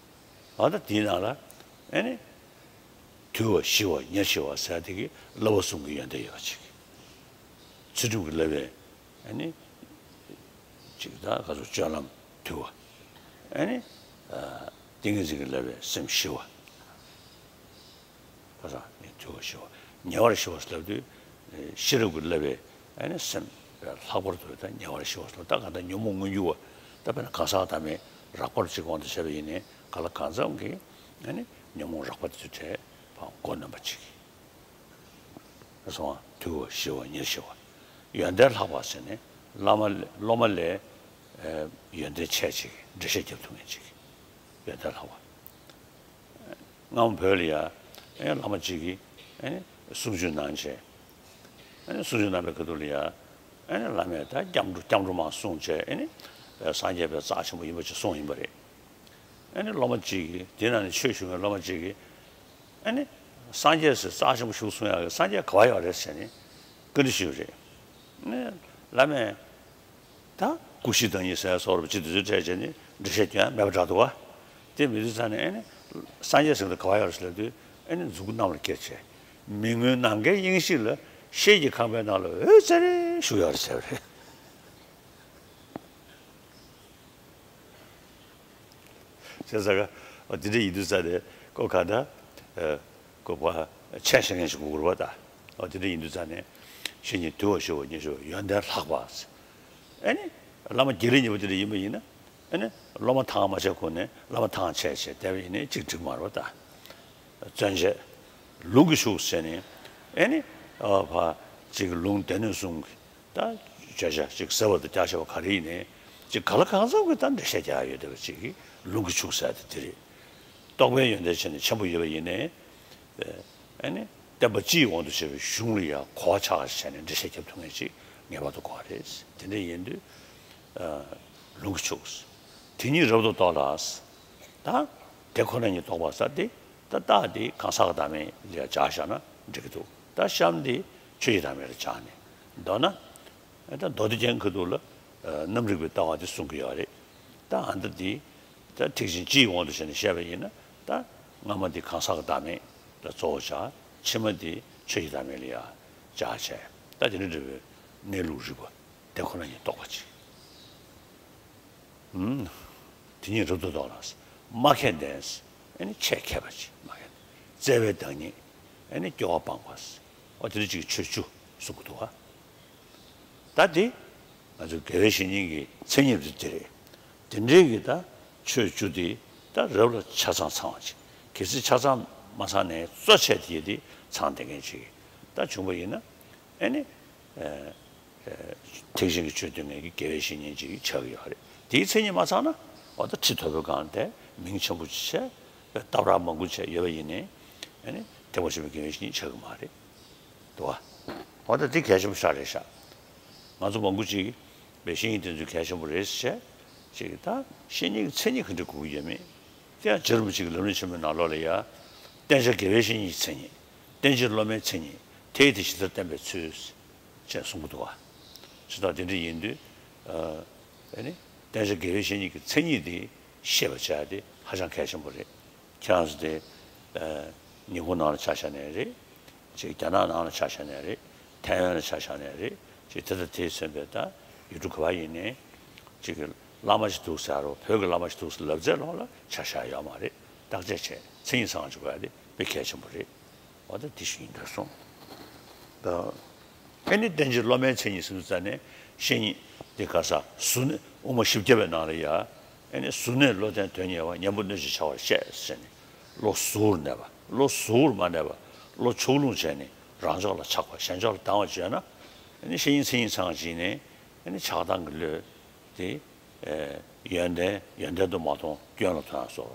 ཨ་ད་དེའི་ནང་ལ་ཨ་ནི་དུལ་བ་ཞི་བ་ཉེར་ཞི་བ་ཟེར་དེ་གི་བསླབ་པ་གསུམ་གྱི་ཡོན་ཏན་ཡོད་པ་ཅིག། ཚུལ་ཁྲིམས་ཀྱི་བསླབ་པས་ཨ་ནི་ཅིག་ད་ག་ཚོད་སྤྱོད་ལམ་དུལ་བ། ཨ་ནི་ཏིང་ངེ་འཛིན་གྱི་བསླབ་པས་སེམས་ཞི་བ། ཁ་སང་ནི་དུལ་བ་ཞི་བ། ཉེ་བར་ཞི་བ་ཟེར་ལབ་དུས། ཤེས་རབ་ཀྱི་བསླབ་པས་ཨ་ནི་སེམས་ལྷག་པར་དུ་ད་ཉེ་བར་ཞི་བ་ཟེར་ལབ། ད་གང་ལྟར་ཉོན་མོངས་མངོན་གྱུར་བ། ད་དཔེར་ན་གང་ཟག་བདག་མེད་རགས་པར་གཅིག་དབང་དུ་བྱས་པ་ཡིན་ནའི་གང་ལ་གང་འཚམ་གྱིས་ཨ་ནི་ཉོན་མོངས་རགས་པ་དེ་ཚོའི་གྲས་ཕར་མགོ་གནོན་པ་ཅིག། སོང་བ་དུལ་བ་ཞི་བ་ཉེར་ཞི་བ། ཡོན་ཏན་ལྷག་པ་ཟེར་ནས་བླ་མ་སློབ་མ་ལས་ཡོན་ཏན་ཆེ་ཅིག་འགྲེལ་བཤད་རྒྱབ་ཐུབ་མཁན་ཅིག། ཡོན་ཏན་ལྷག་པ། སྔ་མོ་བོད་ལ་ཡ་ཨེ་བླ་མ་གཅིག་གིས་ཨེ་གསུང་ཆོས་གནང་བྱས། ཨེ་གསུང་ཆོས་གནང་བའི་ཁ་ཐུག་ལ་ཡ་ཨེ་བླ་མས་ད་སྐྱབས་འགྲོ་སྐྱབས་འགྲོ་མང་གསུངས་བྱས། ཨེ་སངས་རྒྱས་པའི་རྩ་ཆེན་པོ་ཡིན་པ་ཅིག་གསུངས་ཡིན་པ་རེད། ཨེ་སློབ་མ་གཅིག་གིས་དེ་ནང་ནས་ཆོས་ཞུ་མཁན་སློབ་མ་གཅིག་གིས་ཨེ་སངས་རྒྱས་ཟེར་རྩ་ཆེན་པོ་ཞིག་གསུང་ཡག་གི་སངས་རྒྱས་ག་པར་ཡོད་རེད་ཟེར་ནས་བཀའ་འདྲི་ཞུས་པ་རེད། ཨེ་བླ་མས། ད་སྐུ་བཞི་བདག་ཉིད་ཟེར་སོགས་རབ་ཅིག་དུས་ཚོད་སྤྲད་བྱས་ནས་འགྲེལ་བཤད་སྐྱོན་ཡང་མེད་པ་འདྲ་འདུག་བ། དེ་མི་དུས་ཙང་ནས་ཨེ་ནི་ སངས་རྒྱས་ཟེར་དུས་ག་བ་ཡོད་རེད་ཟེར་དུས། ཨེ་ནི་གཟུགས་པོ་གནམ་ལ་བསྐྱལ་བྱས། མི་མངོན་ནམ་མཁའི་དབྱིངས་ཤིག་ལ་ཤེལ་གྱི་ཁང་པའི་ནང་ལ་འོད་ཟེར་བཞུགས་ཡོད་རེད་ཟེར་བ་རེད། བྱས་ཙང་ཀ་འདི་འདྲ་ཡིན་དུས་ཙང་ནས་ཁོ་ག་ད་ཁོ་པ་ཆས་བྱེད་མཁན་ཞིག་དགོས་ཀྱི་རེད་པ། ད་འདི་འདྲ་ཡིན་དུས་ཙང་ནས་བཤེས་གཉེན་དུལ་བ་ཞི་བ་ཉེར་ཞི་བ་ཡོན་ཏན་ལྷག་པ། ཨེ་ནི་བླ་མ་དགེ་ལེགས་གཉིས་པོ་འདི་འདྲ་ཡིན་པ་ཡིན་ན། ཨེ་ནི་སློབ་མ་ཐང་མ་ཆད་ཁུངས་ནས་བླ་མ་ཐང་ཆད་བྱས་བསྡད་པ་ཡིན་ནའི་གཅིག་འགྲིག་མ་རེད་པ། ད་བརྩོན་བྱས་ལུང་གིས་ཕྱུག་ཟེར་ནས། ཨེ་ནི་ཨ་ཕ་གཅིག་ལུང་སྡེ་སྣོད་གསུམ་གྱི་ད་བརྗོད་བྱ་གཅིག་ཟབ་པ་དང་རྒྱ་ཆེ་བ་ག་རེ་ཡིན་ནའི་གཅིག་ག་ལ་གང་འཚམ་གྱི་ད་འགྲེལ་བཤད་རྒྱག་ཡ་ཡོད་བསྡད་པ་གཅིག་གིས་ལུང་གིས་ཕྱུག་ཟེར་ཡ་དེ་དེ་རེད། རྟོགས་པའི་ཡོན་ཏན་ཆེ་ནས་ཆེན་པོ་ཡོད་པ་ཡིན་ནའི། ཨེ་ནི་བསྟན་པ་སྤྱི་ཡི་དབང་དུ་བྱས་པའི་གཞུང་ལ་ཡང་གོ་བ་ཆགས་པ་བྱས་ནས་འགྲེལ་བཤད་རྒྱབ་ཐུབ་མཁན་ཅིག་ངེས་པར་དུ་དགོས་པ་རེད། དེ་འདྲ་ཡིན་དུས་ཨ་ལུང་གིས་ཕྱུག་དེ་ཉིད་རབ་ཏུ་རྟོགས་ལ། ད་དེ་ཁོ་ན་ཉིད་རྟོགས་པ་ཟེར་དེ། ད་རྟགས་དེ་གང་ཟག་གི་བདག་མེད་ལ་སྦྱར་བཞག་ན་འགྲིག་གི་འདུག་ད་གཤམ་དེ་ཆོས་ཀྱི་བདག་མེད་ལ་སྦྱར་ནས། མདོར་ན། ཨེ་ད་མདོ་སྡེ་རྒྱན་གྱི་ཐོག་ལ་ཨ་རྣམ་རིག་པའི་ལྟ་བ་དེ་གསུང་གི་ཡོད་རེད། ད་ཨ་མདོ་འདི་ད་ཐེག་ཆེན་སྤྱི་ཡི་དབང་དུ་བྱས་ནས་བཤད་པ་ཡིན་ན། ད་སྔ་མ་འདི་གང་ཟག་གི་བདག་མེད་ལ་གཙོ་བོ་བཞག་ཕྱི་མ་འདི་ཆོས་ཀྱི་བདག་མེད་ལ་ཡང་སྦྱར་བྱས། ད་དེ་འདྲ་འདྲ་བའི་གནས་ལུགས་རིག་པ་དེ་ཁོ་ན་ཉིད་རྟོགས་པ་ཅིག་ཨུམ། དེ་ཉིད་རབ་ཏུ་རྟོགས་ལ། སྨྲ་མཁས་ལྡན། ཨེ་ནི་ཆེད་མཁས་པ་ཅིག་སྨྲ་མཁས་ལྡན། བརྩེ་བའི་བདག་ཉིད། ཨེ་ནི་སྐྱོ་བ་སྤངས་པ། འོ་དེ་འདྲ་ཅིག་ཆོས་བཅུ་གསུང་གི་འདུག་ག་ད་དེ་ང་ཚོ་དགེ་བའི་བཤེས་གཉེན་གྱི་མཚན་ཉིད་དེ་དེ་རེད། དེ་འདྲའི་གི་ད་ཆོས་བཅུ་དེ་ད་རབ་ལ་ཆ་ཚང་ཚང་བ་ཅིག་གལ་སྲིད་ཆ་ཚང་མ་ཚང་ནའི་གཙོ་ཆེ་དེ་དེ་ཚང་བསྡད་མཁན་ཅིག་ད་བྱུང་པ་ཡིན་ན། ཨེ་ནི་ཨ་ཐེག་ཆེན་གྱི་ཆོས་སྟོན་མཁན་གྱི་དགེ་བའི་བཤེས་གཉེན་ཅིག་ཆགས་ཀྱི་ཡོད་རེད། དེའི་མཚན་ཉིད་མ་ཚང་ན་འོ་ད་ཁྲི་མཐོ་པོའི་སྒང་དེ་མིང་ཆེན་པོ་ཅིག་བྱས། སྟབས་ར་མང་པོ་བྱས་ཡོད་པ་ཡིན་ནའི། ཨེ་ནི་ཐེག་པ་ཆེན་པོའི་དགེ་བའི་བཤེས་གཉེན་ཆགས་ཀྱི་མ་རེད། འདུག་བ། འོ་ད་འདི་གལ་ཆེན་པོ་ཞིག་རེད་ཤག་ང་ཚོ་མང་པོ་ཅིག་བའི་བཤེས་གཉེན་དེ་ཚོ་གལ་ཆེན་པོ་རེད་ཟེར་བྱས། ཅིག་ད་བཤེས་གཉེན་གྱི་མཚན་ཉིད་ག་འདྲ་དགོས་ཀྱི་ཡོད་མེད། དེ་ཡང་རྗེ་རིན་པོ་ཆེ་གི་ལམ་རིམ་ཆེན་མོའི་ནང་ལོགས་ལ་ཡ། བསྟེན་བྱ་དགེ་བའི་བཤེས་གཉེན་གྱི་མཚན་ཉིད། བསྟེན་བྱ་སློབ་མའི་མཚན་ཉིད། དེ་ཡི་དེ་ཇི་ལྟར་བསྟེན་པའི་ཚུལ། ཅེས་གསུང་གི་འདུག་བ། ཇི་ལྟར་དེ་འདྲ་ཡིན་དུས། ཨ་ནི་བསྟེན་བྱ་དགེ་བའི་བཤེས་གཉེན་གྱི་མཚན་ཉིད་དེ་ཤེས་པར་བྱ་ཡ་དེ་ཧ་ཅང་གལ་ཆེན་པོ་རེད། ཁྱེད་རང་ཚོ་དེ་ཨ་ཉིན་གུང་ནང་ལ་ཆ་བཞག་ནའི་རེད། ཅིག་རྒྱ་ནག་ནང་ལ་ཆ་བཞག་ནའི་རེད། ཐའེ་ཝན་ལ་ཆ་བཞག་ནའི་རེད། ཅིག་དེ་དང་དེས་མཚོན་པའི་ད་ཡུལ་གྲུ་ག་པར་ཡིན་ནའི། ཅིག་གི་བླ་མ་ཞིག་འདུག་ཟེར་རོ། བོད་ཀྱི་བླ་མ་ཞིག་འདུག་ཟེར་ལབ་ཚད་ལོག་ལ་ཆ་བཞག་ཡོད་མ་རེད། བརྟག་དཔྱད་བྱས་མཚན་ཉིད་ཚང་བ་ཅིག་དགོས་ཡ་དེ་དཔེ་གལ་ཆེན་པོ་རེད། འོ་ད་དེ་ཞིག་ཡིན་འདོད་སོང་། ད་ཨེ་ནི་བསྟེན་བྱ་སློབ་མའི་མཚན་ཉིད་ཟེར་དུས་ཙ་ནས་བཤེས་གཉེན་དེ་ག་ས་གཟུར་གནས་དབུ་མ་བཞི་བརྒྱ་པའི་ནང་ལ་ཡ། ཨེ་ནི་གཟུར་གནས་བློ་ལྡན་དོན་གཉེར་བ། ཉན་པ་སྣོད་བཅུད་བྱ་བར་གཤེགས་ཟེར་ནས། བློ་གཟུར་གནས་པ། བློ་གཟུར་མ་གནས་པ། བློ་ཕྱོགས་ལྷུང་བྱས་ནས་རང་ཕྱོགས་ལ་ཆགས་པ། གཞན་ཕྱོགས་ལ་སྡང་བ་བྱས་ན། ཨེ་ནི་བཤེས་གཉེན་མཚན་ཉིད་ཚང་བ་ཅིག་ནས། ཨེ་ནི་ཆགས་སྡང་གི་བློ་དེ། ཨེ་ཡོན་ཏན་ཡོན་ཏན་དུ་མ་མཐོང་སྐྱོན་ལ་མཐོང་ཡ་བཟོ་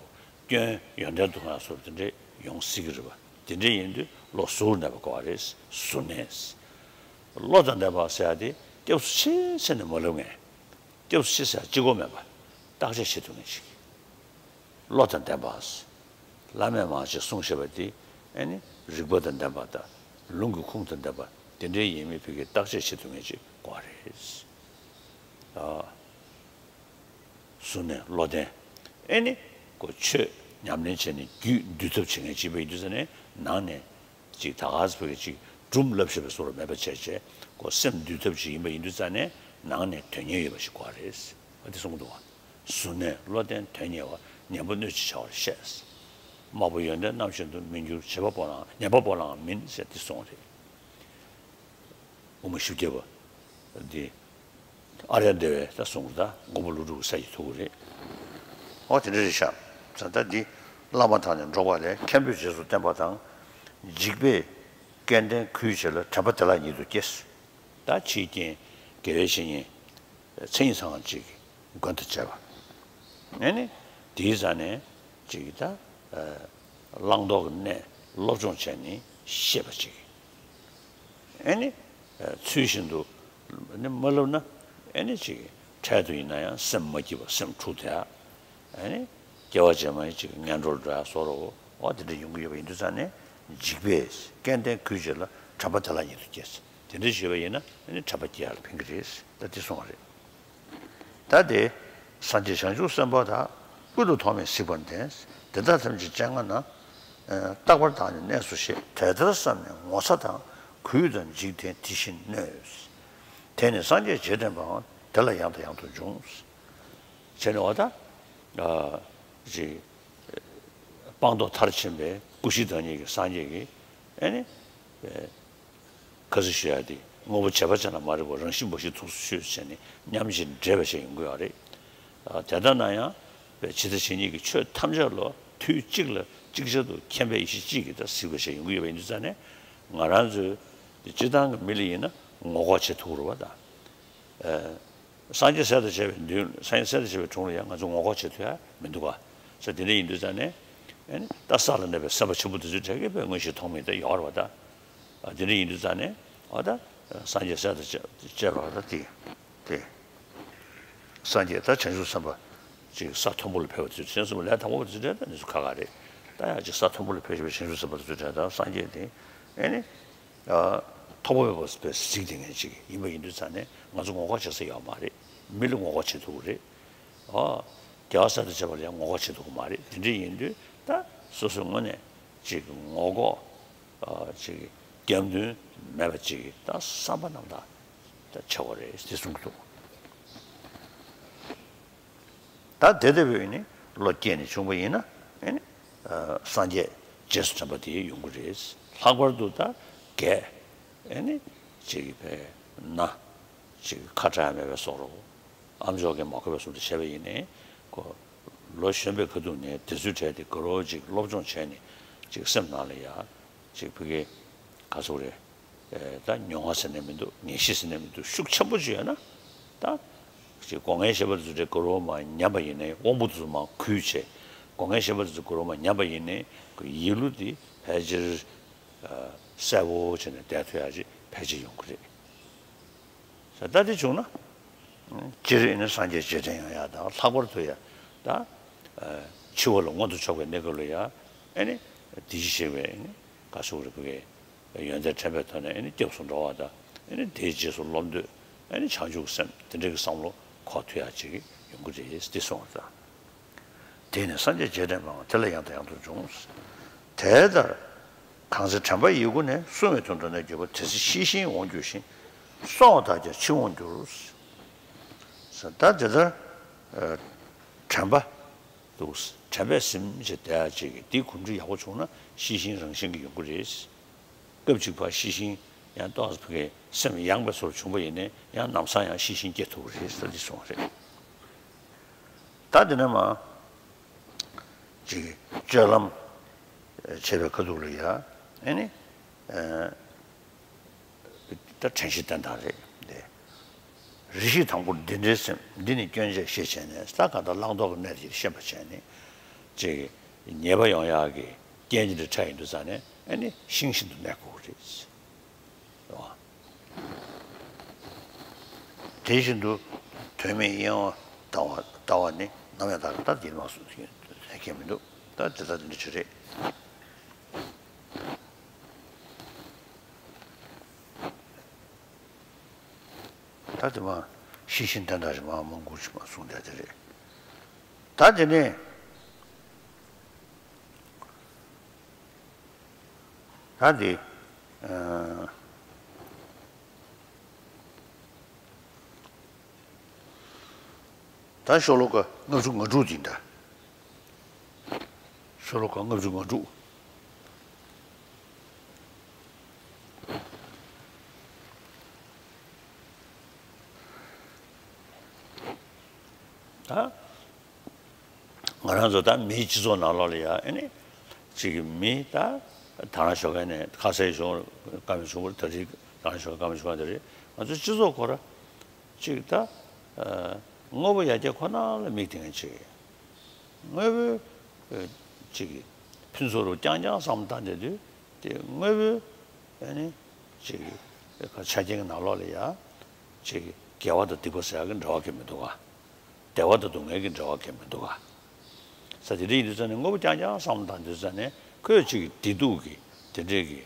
འདྲ། སྐྱོན་ཡོན་ཏན་དུ་མཐོང་ཡ་བཟོ་འདྲ་དེ་འདྲས་ཡོང་སྲིད་ཀྱི་རེད་པ། དེ་འདྲས་ཡིན་དུས་བློ་གཟུར་གནས་པ་དགོས་པ་རེད། གཟུར་གནས། བློ་དང་ལྡན་པ་ཟེར་ཡ་དེ་སྐྱབས་སུ་མཆི་ཟེར་ནས་མ་ལབ་མཁན། སྐྱབས་སུ་མཆི་ཟེར་ཡ་གཅིག་པོ་མེད་པ། བརྟག་དཔྱད་བྱེད་ཐུབ་མཁན་ཞིག་བློ་དང་ལྡན་པ། བླ་མས་མང་ཆེ་གསུངས་བཞག་པ་དེ། ཨེ་ནི་རིགས་པ་དང་ལྡན་པ་དང་། ལུང་གི་ཁུངས་དང་ལྡན་པ་དེ་འདྲའི་ཡིན་མིན་ཕ་གིར་བརྟག་དཔྱད་བྱེད་ཐུབ་མཁན་ཅིག་དགོས་རེད། ཨ། གཟུར་གནས་བློ་ལྡན། ཨེ་ནི་ཁོ་ཆོས་ཉམས་ལེན་བྱས་ནས་རྒྱུད་འདུལ་ཐབས་བྱེད་མཁན་ཅིག་ཡིན་པ་ཡིན་དུས་ཙ་ནས་ནང་ནས། ཅིག་ད་ག་ཟེ་བོད་ཀྱི་ཅིག་སྒྲུང་ལབ་བཤད་པའི་བཟོ་འདྲ་མེད་པ་བྱས་བྱས། ཁོ་སེམས་འདུལ་ཐབས་ཅིག་ཡིན་པ་ཡིན་དུས་ཙ་ནས་ནང་ནས་དོན་གཉེར་ཡོད་པ་ཞིག་དགོས་རེད། ཨ་དེ་གསུང་གི་འདུག་བ། གཟུར་གནས་བློ་ལྡན་དོན་གཉེར་བ། ཉན་པ་སྣོད་བཅུད་བྱ་བར་གཤེགས། དམར་པོ་ཡོན་ཏན་རྣམ་བཞིན་དུ། མི་འགྱུར་བྱེད་པ་པོ་ལའང་། ཉན་པ་པོ་ལའང་མིན་ཟེར་དེ་གསུངས་རེད། དབུ་མ་བཞི་བརྒྱ་པ་འདི་ཨཱརྱ་དེ་ཝས་ད་གསུངས་རེད། ད་མགོན་པོ་ཀླུ་སྒྲུབ་ཀྱི་ས་ཡི་ཐུགས་རེད། ཨོ་དེ་འདྲ་རེད་ཤག་ད་ལྟ་འདི་བླ་མ་དང་ནི་འགྲོགས་པ་ལས། མཁན་པོས་རྗེས་སུ་བསྟན་པ་དང་། འཇིགས་པས་སྐལ་ལྡན་གུས་བྱེད་ལ། དྲན་པ་དེ་ལ་ཉིད་དུ་སྐྱེས། ད་ཕྱིའི་རྐྱེན་དགེ་བའི་བཤེས་གཉེན་མཚན་ཉིད་ཚང་བ་ཅིག་གི་མགོན་དང་བཅས་པ། ཨེ་ནི་དེའི་རྩ་ནས་ཅིག་ད་བླང་དོར་གྱི་གནས་སློབ་སྦྱོང་བྱས་ནས་ཤེས་པ་ཅིག་ཨེ་ནི་ཚུལ་བཞིན་དུ་ནི་མ་བསླབ་ན། ཨེ་ནི་ཅིག་འཕྲལ་དུ་ཡིན་ན་ཡང་སེམས་མ་སྐྱིད་པ། སེམས་འཁྲུག་བསྡད་ཡ། ཨེ་ནི་སྐྱེ་བ་རྗེས་མ་ཡི་ཅིག་ངན་འགྲོར་འགྲོ་ཡ་བཟོ་འདྲ་བོ། འོ་དེ་འདྲ་ཡོང་གི་ཡོད་པ་ཡིན་དུས་ཙ་ནས། འཇིགས་པས་སྐལ་ལྡན་གུས་བྱེད་ལ། དྲན་པ་དེ་ལ་ཉིད་དུ་སྐྱེས། དེ་འདྲ་ཞུས་པ་ཡིན་ན་ཨེ་ནི་དྲན་པ་སྐྱེ་ཡ་ལ་ཕན་གྱི་རེད། ད་དེ་གསུངས་པ་རེད། ད་དེ་སངས་རྒྱས་བྱང་ཆུབ་སེམས་དཔའ་དག་ཀུན་ཏུ་ཐོགས་མེད་གཟིགས་པར་ལྡན། དེ་དག་ཐམས་ཅད་སྤྱན་སྔ་ན། རྟག་པར་བདག་ནི་གནས་སོ་ཞེས། དེ་ལྟར་བསམས་ནས་ངོ་ཚ་དང་། གུས་དང་འཇིགས་ཏེ་དེ་བཞིན་མནོས། དེ་ནས་སངས་རྒྱས་རྗེས་དྲན་པའང་དེ་ལ་ཡང་དང་ཡང་དུ་འབྱུང་། བྱས་ནས་འོ་ད། ཅིག་སྤངས་རྟོགས་མཐར་ཕྱིན་པའི་སྐུ་བཞི་བདག་ཉིད་ཀྱི་སངས་རྒྱས་ཀྱིས་ཨེ་ནི། ཁ་སང་ཞུ་ཡ་དེ་དངོས་པོ་བྱས་པ་ཅན་ལ་མ་རིག་པ་རང་བཞིན་འབའ་ཞིག་ཐུགས་སུ་ཆུད་ཟེར་ནས་མཉམ་ཞིང་འདྲེས་པ་ཞིག་ཡོང་གི་ཡོད་རེད། དེ་ལྟ་ན་ཡང་བའི་ཇི་ལྟ་ཇི་སྙེད་ཀྱི་ཆོས་ཐམས་ཅད་ལོ་དུས་གཅིག་ལ་ཅིག་ཅར་དུ་མཁྱེན་པའི་ཡེ་ཤེས་གཅིག་གིས་ད་གཟིགས་པ་ཞིག་ཡོང་གི་ཡོད་པ་ཡིན་དུས་ཙང་ནས། ང་རང་ཚོའི་སྤྱིར་བཏང་གི་མི་ལ་ཡིན་ན་ངོ་ལྐོག་བྱེད་ཐུབ་རེད་བ་ད། སངས་རྒྱས་སྲས་དང་བཅས་པའི་མདུན། སངས་རྒྱས་སྲས་དང་བཅས་པའི་དྲུང་ལ་ཡང་ང་ཚོ་ངོ་ལྐོག་བྱེད་ཐུབ་ཡ་མི་འདུག་ག་ས་དེ་འདྲ་ཡིན་དུས་ཙང་ནས། ཨ་ནི་ད་ས་ལ་གནས་པའི་སེམས་དཔའ་ཆེན་པོ་དེ་ཚོའི་གྲས་ཀྱིས་དཔེ་མངོན་ཤེས་མཐོང་མིན་ད་ཡོད་རེད་བ་ད། ཨ་དེ་འདྲ་ཡིན་དུས་ཙང་ནས་འོ་ད་སངས་རྒྱས་སྲས་དང་བཅས་པ་ད་དེ་དེ། སངས་རྒྱས་ད་བྱང་ཆུབ་སེམས་དཔའ་ཅིག་ས་མཐོན་པོ་ལ་ཕེབས་པ་དེ་ཚོ་བྱང་སེམས་ལས་དང་པོ་པ་དེ་ཚོ་གྲས་ད་དེ་ཚོ་ཁག་ཁག་རེད། ད་ཡང་ཅིག་ས་མཐོན་པོ་ལ་ཕེབས་པའི་བྱང་ཆུབ་སེམས་དཔའ་དེ་ཚོ་གྲས་ད་སངས་རྒྱས་དེ་ཨ་ནི། ཐོག་མ་མེད་པ་བར་གཟིགས་བསྡད་མཁན་ཅིག་ཡིན་པ་ཡིན་དུས་ཙང་ནས་ང་ཚོ་ངོ་ལྐོག་བྱེད་ས་ཡོད་མ་རེད། མི་ལ་ངོ་ལྐོག་བྱེད་ཐུབ་ཀྱི་རེད། ཨོ། རྒྱལ་བ་སྲས་དང་བཅས་པ་ལ་ཡང་ངོ་ལྐོག་བྱེད་ཐུབ་ཀྱི་མ་རེད། དེ་འདྲ་ཡིན་དུས་ད་སོ་སོའི་ངོས་ནས་ཅིག་ངོ་ལྐོག་ཨ་ཅིག་རྒྱབ་མདུན་མེད་པ་ཅིག་ད་བསམ་པ་རྣམ་དག་ད་བྱེད་དགོས་རེད་ཟེར་གསུང་གི་འདུག་ད་དེ་ལྟ་བུའི་ནི་བློ་སྐྱེས་ནས་བྱུང་བ་ཡིན་ན་ཨེ་ནི། ཨ་སངས་རྒྱས་རྗེས་སུ་དྲན་པ་དེ་ཡོང་གི་རེད། ལྷག་པར་དུ་ད་རྒས་ཨེ་ནི་ཅིག་བས་ན་ཅིག་ཁ་གྲག་མེད་པའི་སོགས་རོ། ཨམ་ཅོག་གིས་མ་གོ་བའི་བཟོ་འདྲ་བྱས་པ་ཡིན་ནའི་ཁོ་ལོ་གཞོན་པའི་ཁ་ཐུག་ནས་དེ་ཚོའི་གྲས་དེ་དགའ་རབ་ཅིག་སློབ་སྦྱོང་བྱས་ནས་ཅིག་སེམས་ནང་ལ་ཡ་ཅིག་ཕ་གི་ག་ཚོད་རེད། ད་མྱོང་བ་ཟེར་ནས་མི་འདུག་ངེས་ཤེས་ཟེར་ནས་མི་འདུག་ཤུགས་ཆེན་པོ་ཅིག་ཡོད་ན། ད་ཅིག་སྒོ་ངའི་བཤད་པ་དེ་ཚོ་དེ་དགའ་རབ་མར་ཉན་པ་ཡིན་ནའི་དབང་པོ་དེ་ཚོ་མར་ཁུལ་བྱས། སྒོ་ངའི་བཤད་པ་དེ་ཚོ་དགའ་རབ་མར་ཉན་པ་ཡིན་ནའི་ཁོ་ཡིད་བློ་དེ་ཕལ་ཆེར་གསལ་པོ་བྱས་ནས་བསྡད་ཐུབ་ཡ་ཅིག་ཕལ་ཆེར་ཡོང་གི་རེད། ད་དེ་བྱུང་ན། སྤྱིར་ཨེ་ནི་སངས་རྒྱས་རྗེས་དྲན་ཡོང་ཡ་དང་ལྷག་པར་དུ་ཡ་ད། འཆི་བ་ལ་མངོན་དུ་ཕྱོགས་པའི་གནས་སྐབས་ལ་ཡ་ཨེ་ནི། དེ་བཞིན་གཤེགས་པའི་ཨེ་ནི་ག་སོགས་རིག་པའི་ཡོན་ཏན་དྲན་པའི་ཐོག་ནས་ཨེ་ནི་སྐྱབས་སུ་འགྲོ་བ་དང་ཨེ་ནི་དེའི་རྗེས་སུ་སློབ་འདོད་ཨེ་ནི་བྱང་ཆུབ་སེམས་དེ་འདྲ་གི་བསམ་བློ་འཁོར་ཐུབ་ཡ་ཅིག་ཡོང་གི་རེད་འདི་གསུངས་པ་དང་། དེ་ནས་སངས་རྒྱས་རྗེས་དྲན་པའང་དེ་ལ་ཡང་དང་ཡང་དུ་འབྱུང་། དེ་ལྟར། གང་ཚེ་དྲན་པ་ཡི་གུ་ནས། བསྲུང་བའི་དོན་དུ་གནས་གྱུར་པ། དེ་ཚེ་ཤི་ཞིང་འོང་འགྱུར་ཞིང་། སྲོག་འོང་དག་ཀྱང་འཆི་འོང་འགྱུར། ད་དེ་ལྟར། དྲན་པ། འདུག་དྲན་པས་ཟིན་བྱས་བསྡད་ཡ་ཅིག་གིས་འདི་གོམས་འདྲིས་ཡག་པོ་བྱུང་ན་ཤི་ཞིང་རང་ཞིང་གི་ཡོང་གི་རེད། སྐབས་གཅིག་ཕར་ཤི་ཞིང་ཡང་ཏོག་ཙམ་ཕ་གི་སེམས་ཡངས་པའི་བཟོ་འདྲ་བྱུང་པ་ཡིན་ནའི་ཡང་ལམ་སང་ཡང་ཤི་ཞིང་སྐྱེ་ཐུབ་ཀྱི་རེད་ཟེར་འདི་གསུངས་པ་རེད། ད་འདི་ནས་མ་ཅིག་སྤྱོད་ལམ་བྱེད་པའི་ཁ་ཐུག་ལ་ཡ་ཨེ་ནི་ད་དྲན་ཤེས་བསྟེན་སྟངས་རེད་འདི། རེ་ཞིག་དང་པོར་འདི་འདྲའི་སེམས་འདི་ནི་སྐྱོན་ཆེ་ཞེས་བྱས་ནས་ད་གང་ལྟར་བླང་དོར་གྱི་གནས་དེ་ཤེས་པར་བྱས་ནས་ཅིག་ཉེས་པ་ཡོང་ཡག་གི་རྐྱེན་འདི་འདྲ་འཕྲད་ཡོང་དུས་ཙང་ནས་ཨ་ནི་ཤིང་བཞིན་དུ་གནས་དགོས་ཀྱི་རེད། དེ་བཞིན་དུ་དོན་མེད་གཡེང་བ་ལྟ་བ་ལྟ་བ་ནི་ནམ་ཡང་དག་གི་ད་འདིར་མ་གསུངས་ཐེག་མཁན་མི་འདུག་ད་དེ་ལྟར་འདི་འདྲ་ཅིག་རེད། ད་དེ་མ་ཤེས་བཞིན་དོན་དག་རེད་མ་མང་པོ་ཞིག་མ་གསུངས་བསྡད་དེ་རེད། ད་དེ་ནས་ད་དེ་ཨ། ད་ཤོ་ལོ་ཀ་ལྔ་བཅུ་ང་དྲུག་འདི་འདྲ། ཤོ་ལོ་ཀ་ལྔ་བཅུ་ང་དྲུག་ད་ང་རང་ཚོ་ད་མིའི་སྤྱི་ཚོགས་ནང་ལོགས་ལ་ཡ་ཨེ་ནི་གཅིག་གི་མི་ད་དར་ནག་ཞོགས་ཀས་ནས་ཁ་ཟས་བྱུང་བཀའ་མོལ་བྱུང་བ་ད་རེས་དར་ནག་ཞོགས་ཀས་བཀའ་མོལ་བྱུང་བ་ད་རེས་ང་ཚོ་སྤྱི་ཚོགས་ཁོ་ར་གཅིག་ད་དངོས་པོ་ཡར་རྒྱས་ཁོ་ན་ལ་མིག་བསྟན་མཁན་གཅིག་དངོས་པོའི་ཅིག་ཕུན་ཚོགས་རུ་རྐྱང་རྐྱང་བསམ་བློ་བཏང་བསྡད་དུས་དེ་དངོས་པོའི་ཨ་ནི་ཅིག་ཆ་རྐྱེན་གྱི་ནང་ལོགས་ལ་ཡ་ཅིག་དགེ་བ་དང་སྡིག་པ་ཟེར་ཡག་གི་འབྲེལ་བ་གང་ཡང་མི་འདུག་ག་བདེ་བ་དང་སྡུག་བསྔལ་གྱི་འབྲེལ་བ་གང་ཡང་མི་འདུག་ག་ས་དེ་འདྲ་ཡིན་དུས་ཙང་ནས་དངོས་པོ་རྐྱང་རྐྱང་བསམ་བློ་བཏང་དུས་ཙང་ནས་ཁོས་ཅིག་བདེ་སྡུག་གི་དེ་འདྲས་ཀྱི་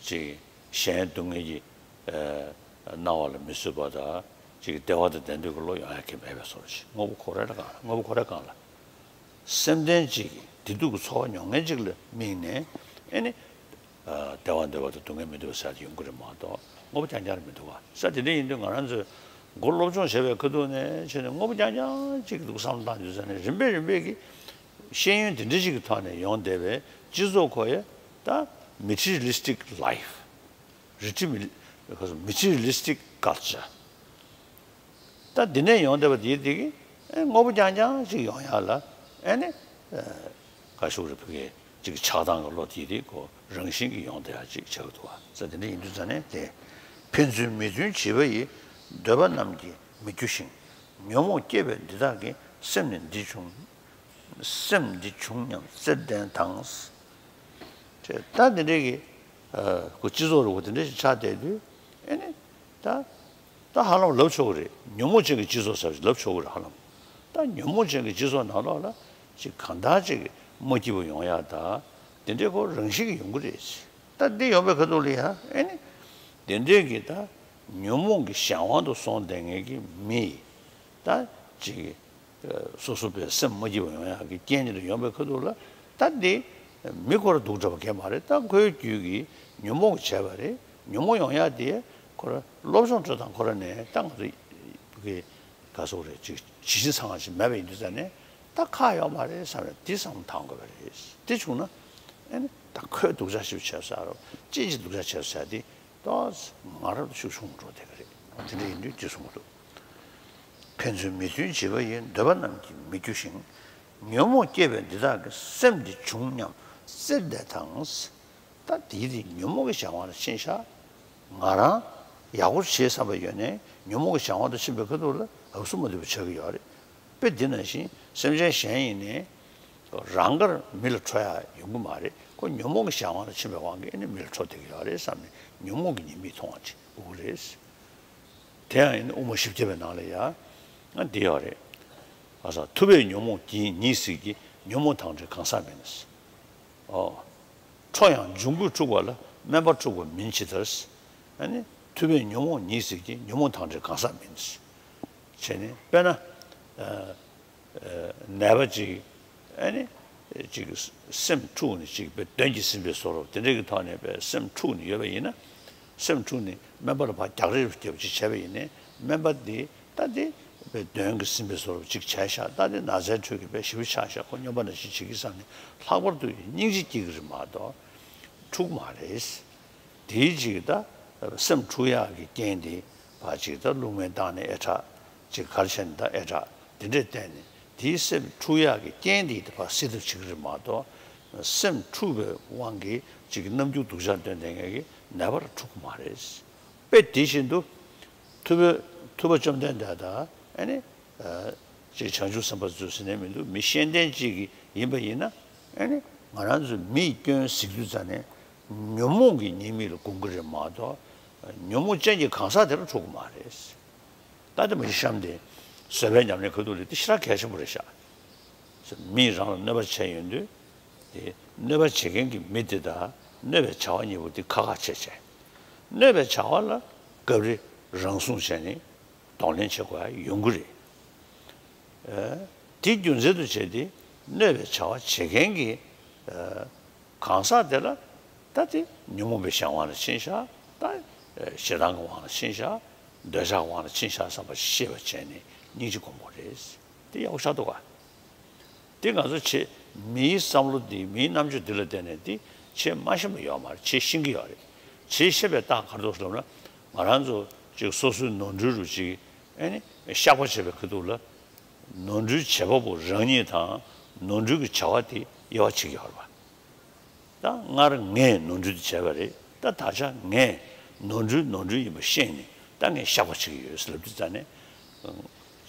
ཅིག་གཞན་སྡུག་བསྔལ་གྱི་སྣང་བ་ལ་མི་བཟོད་པ་དང་ཅིག་བདེ་བ་དང་ལྡན་འདོད་ཀྱི་བློ་ཡོང་ཡ་གི་མེད་པའི་བཟོ་འདྲ་ཞིག་དངོས་པོ་ཁོ་རའི་སྒང་ལ་དངོས་པོ་ཁོ་རའི་སྒང་ལ། སེམས་ལྡན་གཅིག་གིས་བདེ་སྡུག་གི་ཚོར་བ་མྱོང་མཁན་གཅིག་ལ་དམིགས་ནས་ཨེ་ནི། བདེ་བ་འདོད་པ་དང་སྡུག་བསྔལ་མི་འདོད་པ་ཟེར་ཡ་དེ་ཡོང་གི་རེད་མ་གཏོགས་དངོས་པོ་རྐྱང་རྐྱང་རེད་མི་འདུག་བ། ས་དེ་འདྲ་ཡིན་དུས་ང་རང་ཚོས་མགོ་སློབ་སྦྱོང་བྱས་པའི་ཁ་ཐུག་ནས་བྱས་ནས་དངོས་པོ་རྐྱང་རྐྱང་གཅིག་གི་འདུག་བསམ་བློ་བཏང་དུས་ཙ་ནས་རིམ་པས་རིམ་པས་ཀྱི་ཤེས་ཡོན་དེ་འདྲ་ཞིག་གི་ཐོག་ནས་ཡོང་བསྡད་པའི་སྤྱི་ཚོགས་ཁོ་ཡ་ད་materialistic life། རི་ཊི་མི་ལི་ཁོ་ཚོ་materialistic culture། ད་འདི་ནས་ཡོང་བསྡད་པ་དེའི་དེ་གི་ཨེ་དངོས་པོ་རྐྱང་རྐྱང་ཅིག་ཡོང་ཡག་ལ་ཨེ་ནི་ཨེ་ག་ཞུ་རེ་ཕ་གི་ཅིག་ཆགས་སྡང་གི་བློ་དེ་དེ་ཁོ་རང་བཞིན་གྱིས་ཡོང་བསྡད་ཡག་ཅིག་ཆགས་ཀྱི་འདུག་བ། ས་དེ་འདྲ་ཡིན་དུས་ཙ་ནས་དེ་ཕན་ཚུན་མི་མཐུན་བྱེད་པ་ཡི་འདོད་པ་རྣམས་ཀྱིས་མི་འགྱུར་ཞིང་། ཉོན་མོངས་སྐྱེས་པས་འདི་དག་གི་སེམས་ནི་འདི་བྱུང་། སེམས་འདི་བྱུང་སྙམ་བརྩེར་ལྡན་དང་། ཅེས་ད་འདི་འདྲའི་གི་ཨ་ཁོ་སྤྱི་ཚོགས་རེ་བོ་དེ་འདྲ་ཞིག་ཆགས་བསྡད་དུས་ཨེ་ནི་ད་ད་ཧ་ལམ་ལབ་ཆོག་གི་རེད། ཉོན་མོངས་ཅན་གྱི་སྤྱི་ཚོགས་ཟེར་བ་ཞིག་ལབ་ཆོག་གི་རེད། ཧ་ལམ་ད་ཉོན་མོངས་ཅན་གྱི་སྤྱི་ཚོགས་ནང་ལོགས་ལ་ཅིག་གང་ལྟར་ཅིག་མ་སྐྱིད་པོ་ཡོང་ཡག་ད་དེ་འདྲའི་ཁོ་རང་བཞིན་གྱིས་ཡོང་གི་རེད། ད་འདི་ཡོང་པའི་ཁ་ཐུག་ལ་ཡ་ཨེ་ནི་དེ་འདྲའི་གི་ད་ཉོན་མོངས་ཀྱི་གཞན་དབང་དུ་སོང་བསྡད་མཁན་གྱི་མི་ད་ཅིག་སོ་སོ་པའི་སེམས་མ་སྐྱིད་པ་ཡོང་ཡག་གི་རྐྱེན་ཉིད་དུ་ཡོང་པའི་ཁ་ཐུག་ལ་ད་འདི་མི་ཁོ་ར་སྡུག་འདྲ་བ་གས་མ་རེད། ད་ཁོའི་རྒྱུད་ཀྱི་ཉོན་མོངས་ཀྱིས་བྱས་པ་རེད། ཉོན་མོངས་ཡོང་ཡག་དེ་ཁོ་ར་སློབ་སྦྱོང་སྤྲོད་སྟངས་ཁོ་ར་ནས་ད་ང་ཚོ་གི་ག་སོག་རེད་ཅིག་ཇི་བཞིན་ཚང་བ་ཞིག་མེད་པ་ཡིན་དུས་ཙ་ནས་ད་ཁག་ཡོད་མ་རེད་བསམ་ནས་འདི་བསམ་བློ་བཏང་དགོས་པ་རེད། དེ་བྱུང་ན་ཨེ་ནི་ད་ཁོས་སྡུག་ཅག་ཞིག་བྱས་ས་རོ་ཅི་ཅི་སྡུག་ཅག་བྱས་ས་དེ། ཏོག་ཙམ་ང་རང་ལ་ཤུགས་ཆུང་འགྲོ་བསྡད་ཀྱི་རེད། དེ་འདྲ་ཡིན་དུས་འདི་གསུང་གི་འདུག་ཕན་ཚུན་མི་མཐུན་བྱེད་པ་ཡི་འདོད་པ་རྣམས་ཀྱིས་མི་འགྱུར་ཞིང་། ཉོན་མོངས་སྐྱེས་པས་འདི་དག་གི་སེམས་འདི་བྱུང་སྙམ་བརྩེར་ལྡན་དང་། ད་དེའི་རིགས་ཉོན་མོངས་ཀྱི་བྱ་བ་ལ་ཕྱིན་ཤག་ང་རང་ཡག་པོ་བྱེད་བསམ་པ་ཡོད་ནས་ཉོན་མོངས་ཀྱི་བྱ་བ་དུ་ཕྱིན་པའི་ཁ་ཐུག་ལ་འུབ་སུ་མ་འདུག་པ་ཆགས་ཀྱི་ཡོད་རེད། དཔེ་འདི་ནང་བཞིན་སེམས་ཅན་གཞན་ཡིན་ནའི་རང་དགར་མི་ལ་ཁྲོ་ཡག་ཡོང་གི་མ་རེད། ཁོ་ཉོན་མོངས་ཀྱི་བྱ་བ་ལ་ཕྱིན་པའི་དབང་གིས་ཨ་ནི་མི་ལ་ཁྲོ་བསྡད་ཀྱི་ཡོད་རེད་བསམ་ནས་ཉོན་མོངས་ཀྱི་ཉེས་དམིགས་མཐོང་བ་ཅིག་དགོས་ཀྱི་རེད། དེ་ཡང་ཡིན་ན་དབུ་མ་བཞི་བརྒྱ་པའི་ནང་ལ་ཡང་ང་འདི་ཡོད་རེད། ཨ་ས་ཐུབ་པས་ཉོན་མོངས་ཉེས་ཉེས་བྱས་ཀྱི། ཉོན་མོངས་དང་བྲལ་གང་ཟག་མིན། ཨོ། ཁྲོ་ཡང་འབྱུང་པོས་འཁྲུགས་པ་ལ། དམན་པ་འཁྲུགས་པ་མིན་ཇི་ལྟར། ཨ་ནི་ཐུབ་པས་ཉོན་མོངས་ཉེས་བྱས་ཀྱི། ཉོན་མོངས་དང་བྲལ་གང་ཟག་མིན། བྱས་ནས་དཔེར་ན། ཨ། ཨ། ནད་པ་ཅིག་ཨ་ནི་ཅིག་སེམས་འཁྲུགས་ནས་ཅིག་དཔེ་གདོན་གྱིས་ཟིན་པའི་བཟོ་འདྲ་དེ་འདྲ་གི་ཐོག་ནས་དཔེ་སེམས་འཁྲུགས་ནས་ཡོད་པ་ཡིན་ན། སེམས་འཁྲུགས་ནས་སྨན་པ་ལ་ཕར་རྒྱག་རེས་རྒྱབ་ཅིག་བྱས་པ་ཡིན་ནའི་སྨན་པ་འདི་ད་འདི་དཔེ་གདོན་གྱིས་ཟིན་པའི་བཟོ་འདྲ་ཅིག་བྱས་ཤག་ད་འདི་ན་ཚའི་ཁྲོད་ཀྱི་དཔེ་ཞེ་པོ་ཆགས་ཤག་ཁོ་སྨྱོན་པ་ནང་བཞིན་བྱེད་ཀྱི་བསམ་ནས་ལྷག་པར་དུ་སྙིང་རྗེ་སྐྱེ་གི་རེད་མ་གཏོགས་འཁྲུགས་མ་རེད། དེའི་ཅིག་ད་སེམས་འཁྲུག་ཡག་གི་རྐྱེན་དེ་ཕར་ཅིག་ད་རླུང་མེ་བཏང་ནས་ཨེ་དྲག་ཅིག་གར་བྱས་ནས་ད་ཨེ་དྲག་དེ་འདྲས་བསྟན་ནས་དེའི་སེམས་འཁྲུག་ཡག་གི་རྐྱེན་དེ་ཕར་སེལ་ཐབས་བྱེད་ཀྱི་རེད་མ་གཏོགས་སེམས་འཁྲུག་པའི་དབང་གིས་ཅིག་རྣམ་འགྱུར་སྡུག་ཅག་སྟོན་བསྡད་མཁན་གྱི་ནད་པ་ལ་འཁྲུག་གི་མ་རེད། དཔེ་དེ་བཞིན་དུ་ཐུབ་པའི་ཐུབ་པ་བཅོམ་ལྡན་འདས་དང་ཨ་ནི། ཅིག་བྱང་ཆུབ་སེམས་དཔའ་ཚོས་ཟེར་ནས་མི་འདུག་མི་ཤེས་ལྡན་ཅིག་གིས་ཡིན་པ་ཡིན་ན་ཨ་ནི་ང་རང་ཚོས་མི་ཡི་སྐྱོན་གཟིགས་དུས་ཙ་ནས་ཉོན་མོངས་ཀྱི་ཉེས་དམིགས་ལ་དགོངས་ཀྱི་རེད་མ་གཏོགས་ཉོན་མོངས་ཅན་གྱི་གང་ཟག་དེ་ལ་འཁྲུག་གི་མ་རེད། ད་དེ་མ་གཞི་གཤམ་དེ་བཟོད་པའི་ཉམས་ལེན་ཁ་ཐུག་ལ་དེ་ཞེ་དྲག་གལ་ཆེན་པོ་རེད་ཤག་མིས་རང་ལ་གནོད་པ་བྱས་ཡོང་དུས་དེ་གནོད་པ་བྱེད་མཁན་གྱི་མི་དེ་དང་གནོད་པའི་བྱ་བ་གཉིས་པོ་དེ་ཁ་ཁ་ཕྱེ་བྱས། གནོད་པའི་བྱ་བ་ལ་སྐབས་རེ་རང་སྲུང་བྱས་ནས། གདོང་ལེན་བྱེད་དགོས་ཡ་ཡོང་གི་རེད། ཨ། དེ་རྒྱུ་མཚན་དུ་བྱས་ཏེ་གནོད་པའི་བྱ་བ་བྱེད་མཁན་གྱི་ཨ་གང་ཟག་དེ་ལ་ད་དེ་ཉོན་མོངས་པའི་གཞན་དབང་ལ་ཕྱིན་ཤག་ད་ཨ་ཞེ་སྡང་གི་དབང་ལ་ཕྱིན་ཤག་འདོད་ཆགས་དབང་ལ་ཕྱིན་ཤག་བསམ་པ་ཤེས་པ་བྱས་ནས་སྙིང་རྗེ་སྒོམ་དགོས་རེད། དེ་ཡག་པོ་ཆགས་འདུག་ག་དེ་ང་ཚོ་བྱེད། མིའི་བསམ་བློ་འདི་མིའི་རྣམ་དཔྱོད་འདི་ལ་བརྟེན་ནས་འདི་བྱེད་མ་ཤེས་པ་ཡོད་མ་རེད། བྱེད་ཤེས་ཀྱི་ཡོད་རེད། བྱེད་ཤེས་པའི་རྟགས་ག་རེ་འདུག་ཟེར་ལབ་ན་ང་རང་ཚོ་ཅིག་སོ་སོའི་ནོར་འཁྲུལ་རུ་ཅིག་ཨེ་ནི་བཤགས་པ་བྱེད་པའི་ཁ་ཐུག་ལ་ནོར་འཁྲུལ་བྱེད་པ་པོ་རང་ཉིད་དང་ནོར་འཁྲུལ་གྱི་བྱ་བ་དེ་དབྱེ་བ་ཕྱེ་གི་ཡོད་རེད་པ། ད་སྔར་ངས་ནོར་འཁྲུལ་དེ་བྱས་པ་རེད། ད་ད་ཆ་ངས་ནོར་འཁྲུལ་ནོར་འཁྲུལ་ཡིན་པ་ཤེས་ནས་ད་ངས་བཤགས་པ་བྱེད་ཀྱི་ཡོད་ཟེར་ལབ་དུས་ཙ་ནས་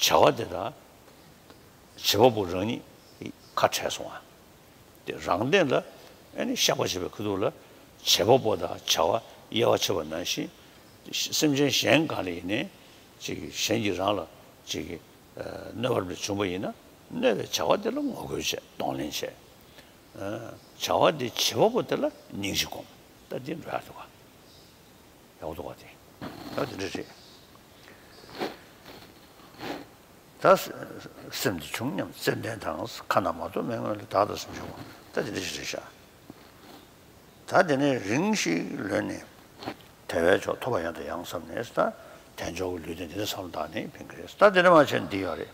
བྱ་བ་དེ་དང་བྱེད་པ་པོ་རང་ཉིད་ཁ་བྲལ་སོང་བ། དེ་རང་སྟེང་ལ་ཨ་ནི་བཤགས་པ་བྱེད་པའི་ཁ་ཐུག་ལ་བྱེད་པ་པོ་དང་བྱ་བ་དབྱེ་བ་ཕྱེ་བ་ནང་བཞིན་སེམས་ཅན་གཞན་གང་ལ་ཡིན་ནའི་ཅིག་གཞན་གྱིས་རང་ལ་ཅིག་གནོད་པ་བྱུང་བ་ཡིན་ན་གནོད་པའི་བྱ་བ་དེ་ལ་ངོ་རྒོལ་བྱས་གདོང་ལེན་བྱས། བྱ་བ་དེ་བྱེད་པ་པོ་དེ་ལ་སྙིང་རྗེ་སྒོམ། ད་འདི་འགྲོ་ཡག་འདུག་ག་ཡག་པོ་འདུག་ག་དེ་ད་དེ་འདྲ་རེད། ད་སེམས་འདི་བྱུང་སྙམ་ཙན་དན་དང་། ཁ་ན་མ་ཐོ་མེ་སྔོན་ལས། བདག་ལྟ་སེམས་བྱུང་བ། ད་དེ་འདྲ་ཞིག་རེད་ཤག་ད་དེ་ནས་རིང་ཞིག་ལོན་ནས་དལ་བའི་མཆོག་ཐོབ་པ་ཡང་དང་ཡང་བསམས་ནས། ད་དལ་འབྱོར་གྱི་ལུས་རྟེན་འདི་ནས་བསམ་བློ་བཏང་ནས་ཕན་གྱི་རེད། ད་དེ་ནས་མར་བྱས་ནས་འདི་ཡོད་རེད།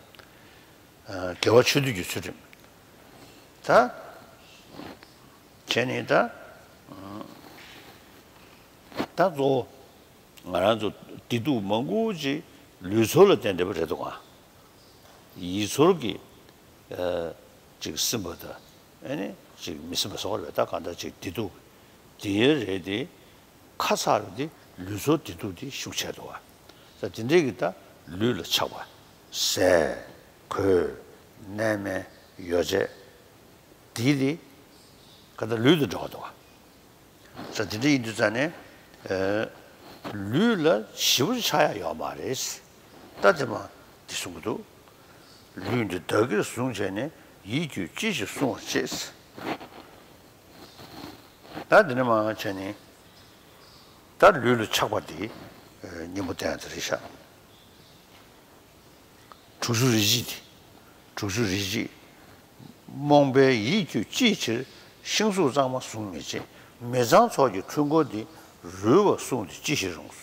དགེ་བ་ཆོས་སྡུད་ཀྱི་ཚུལ་ཁྲིམས། ད་བྱས་ནས་ད་ད་གཙོ་བོ་ང་རང་ཚོ་བདེ་སྡུག་མང་པོ་ཅིག་ལུས་ཚོར་ལ་བརྟེན་བསྡད་པ་རེད་འདུག་ག་ཡིད་ཚོར་གྱི་ཨ་ཅིག་སིམ་པ་དང་། ཨ་ནི་ཅིག་མི་སིམ་པ་སོགས་རེད། ད་གང་ལྟར་ཅིག་བདེ་སྡུག་དེ་རེད་དེ། ཁ་ཚ་བ་དེ་ལུས་ཚོར་བདེ་སྡུག་དེ་ཤུགས་ཆེ་འདུག་ག་ད་དེ་འདྲའི་གི་ད་ལུས་ལ་ཆགས་པ། ཟས། གོས། གནས་མལ། ཡོ་བྱད། དེ་དེ་ག་ད་ལུས་དང་འབྲེལ་བ་འདུག་ག་ས་དེ་འདྲ་ཡིན་དུས་ཙང་ནས། ཨ། ལུས་ལ་ཞེ་པོ་ཆགས་ཡ་ཡོད་མ་རེད། ད་དེ་མ་དེ་གསུང་གི་འདུག་ལུས་འདི་བདག་གིར་བཟུང་བྱས་ནས། ཡིད་ཀྱིས་ཅི་ཞིག་བསྲུང་བར་བྱེད། ད་དེ་འདྲ་མ་བྱས་ནས་ད་ལུས་ལ་ཆགས་པ་དེ་སྙིང་པོ་བསྟན་ཡ་དེ་རེད་ཤག་དྲུག་ཅུ་རེ་གཅིག་དེ། དྲུག་ཅུ་རེ་གཅིག་རྨོངས་པའི་ཡིད་ཀྱིས་ཅི་ཡི་ཕྱིར། ཤིང་གཟུགས་གཙང་མ་བཟུང་མི་བྱེད། མི་གཙང་ཚོགས་ཀྱི་འཁྲུལ་འཁོར་འདི། རུལ་བ་བསྲུངས་ཏེ་ཅི་ཞིག་རུང་།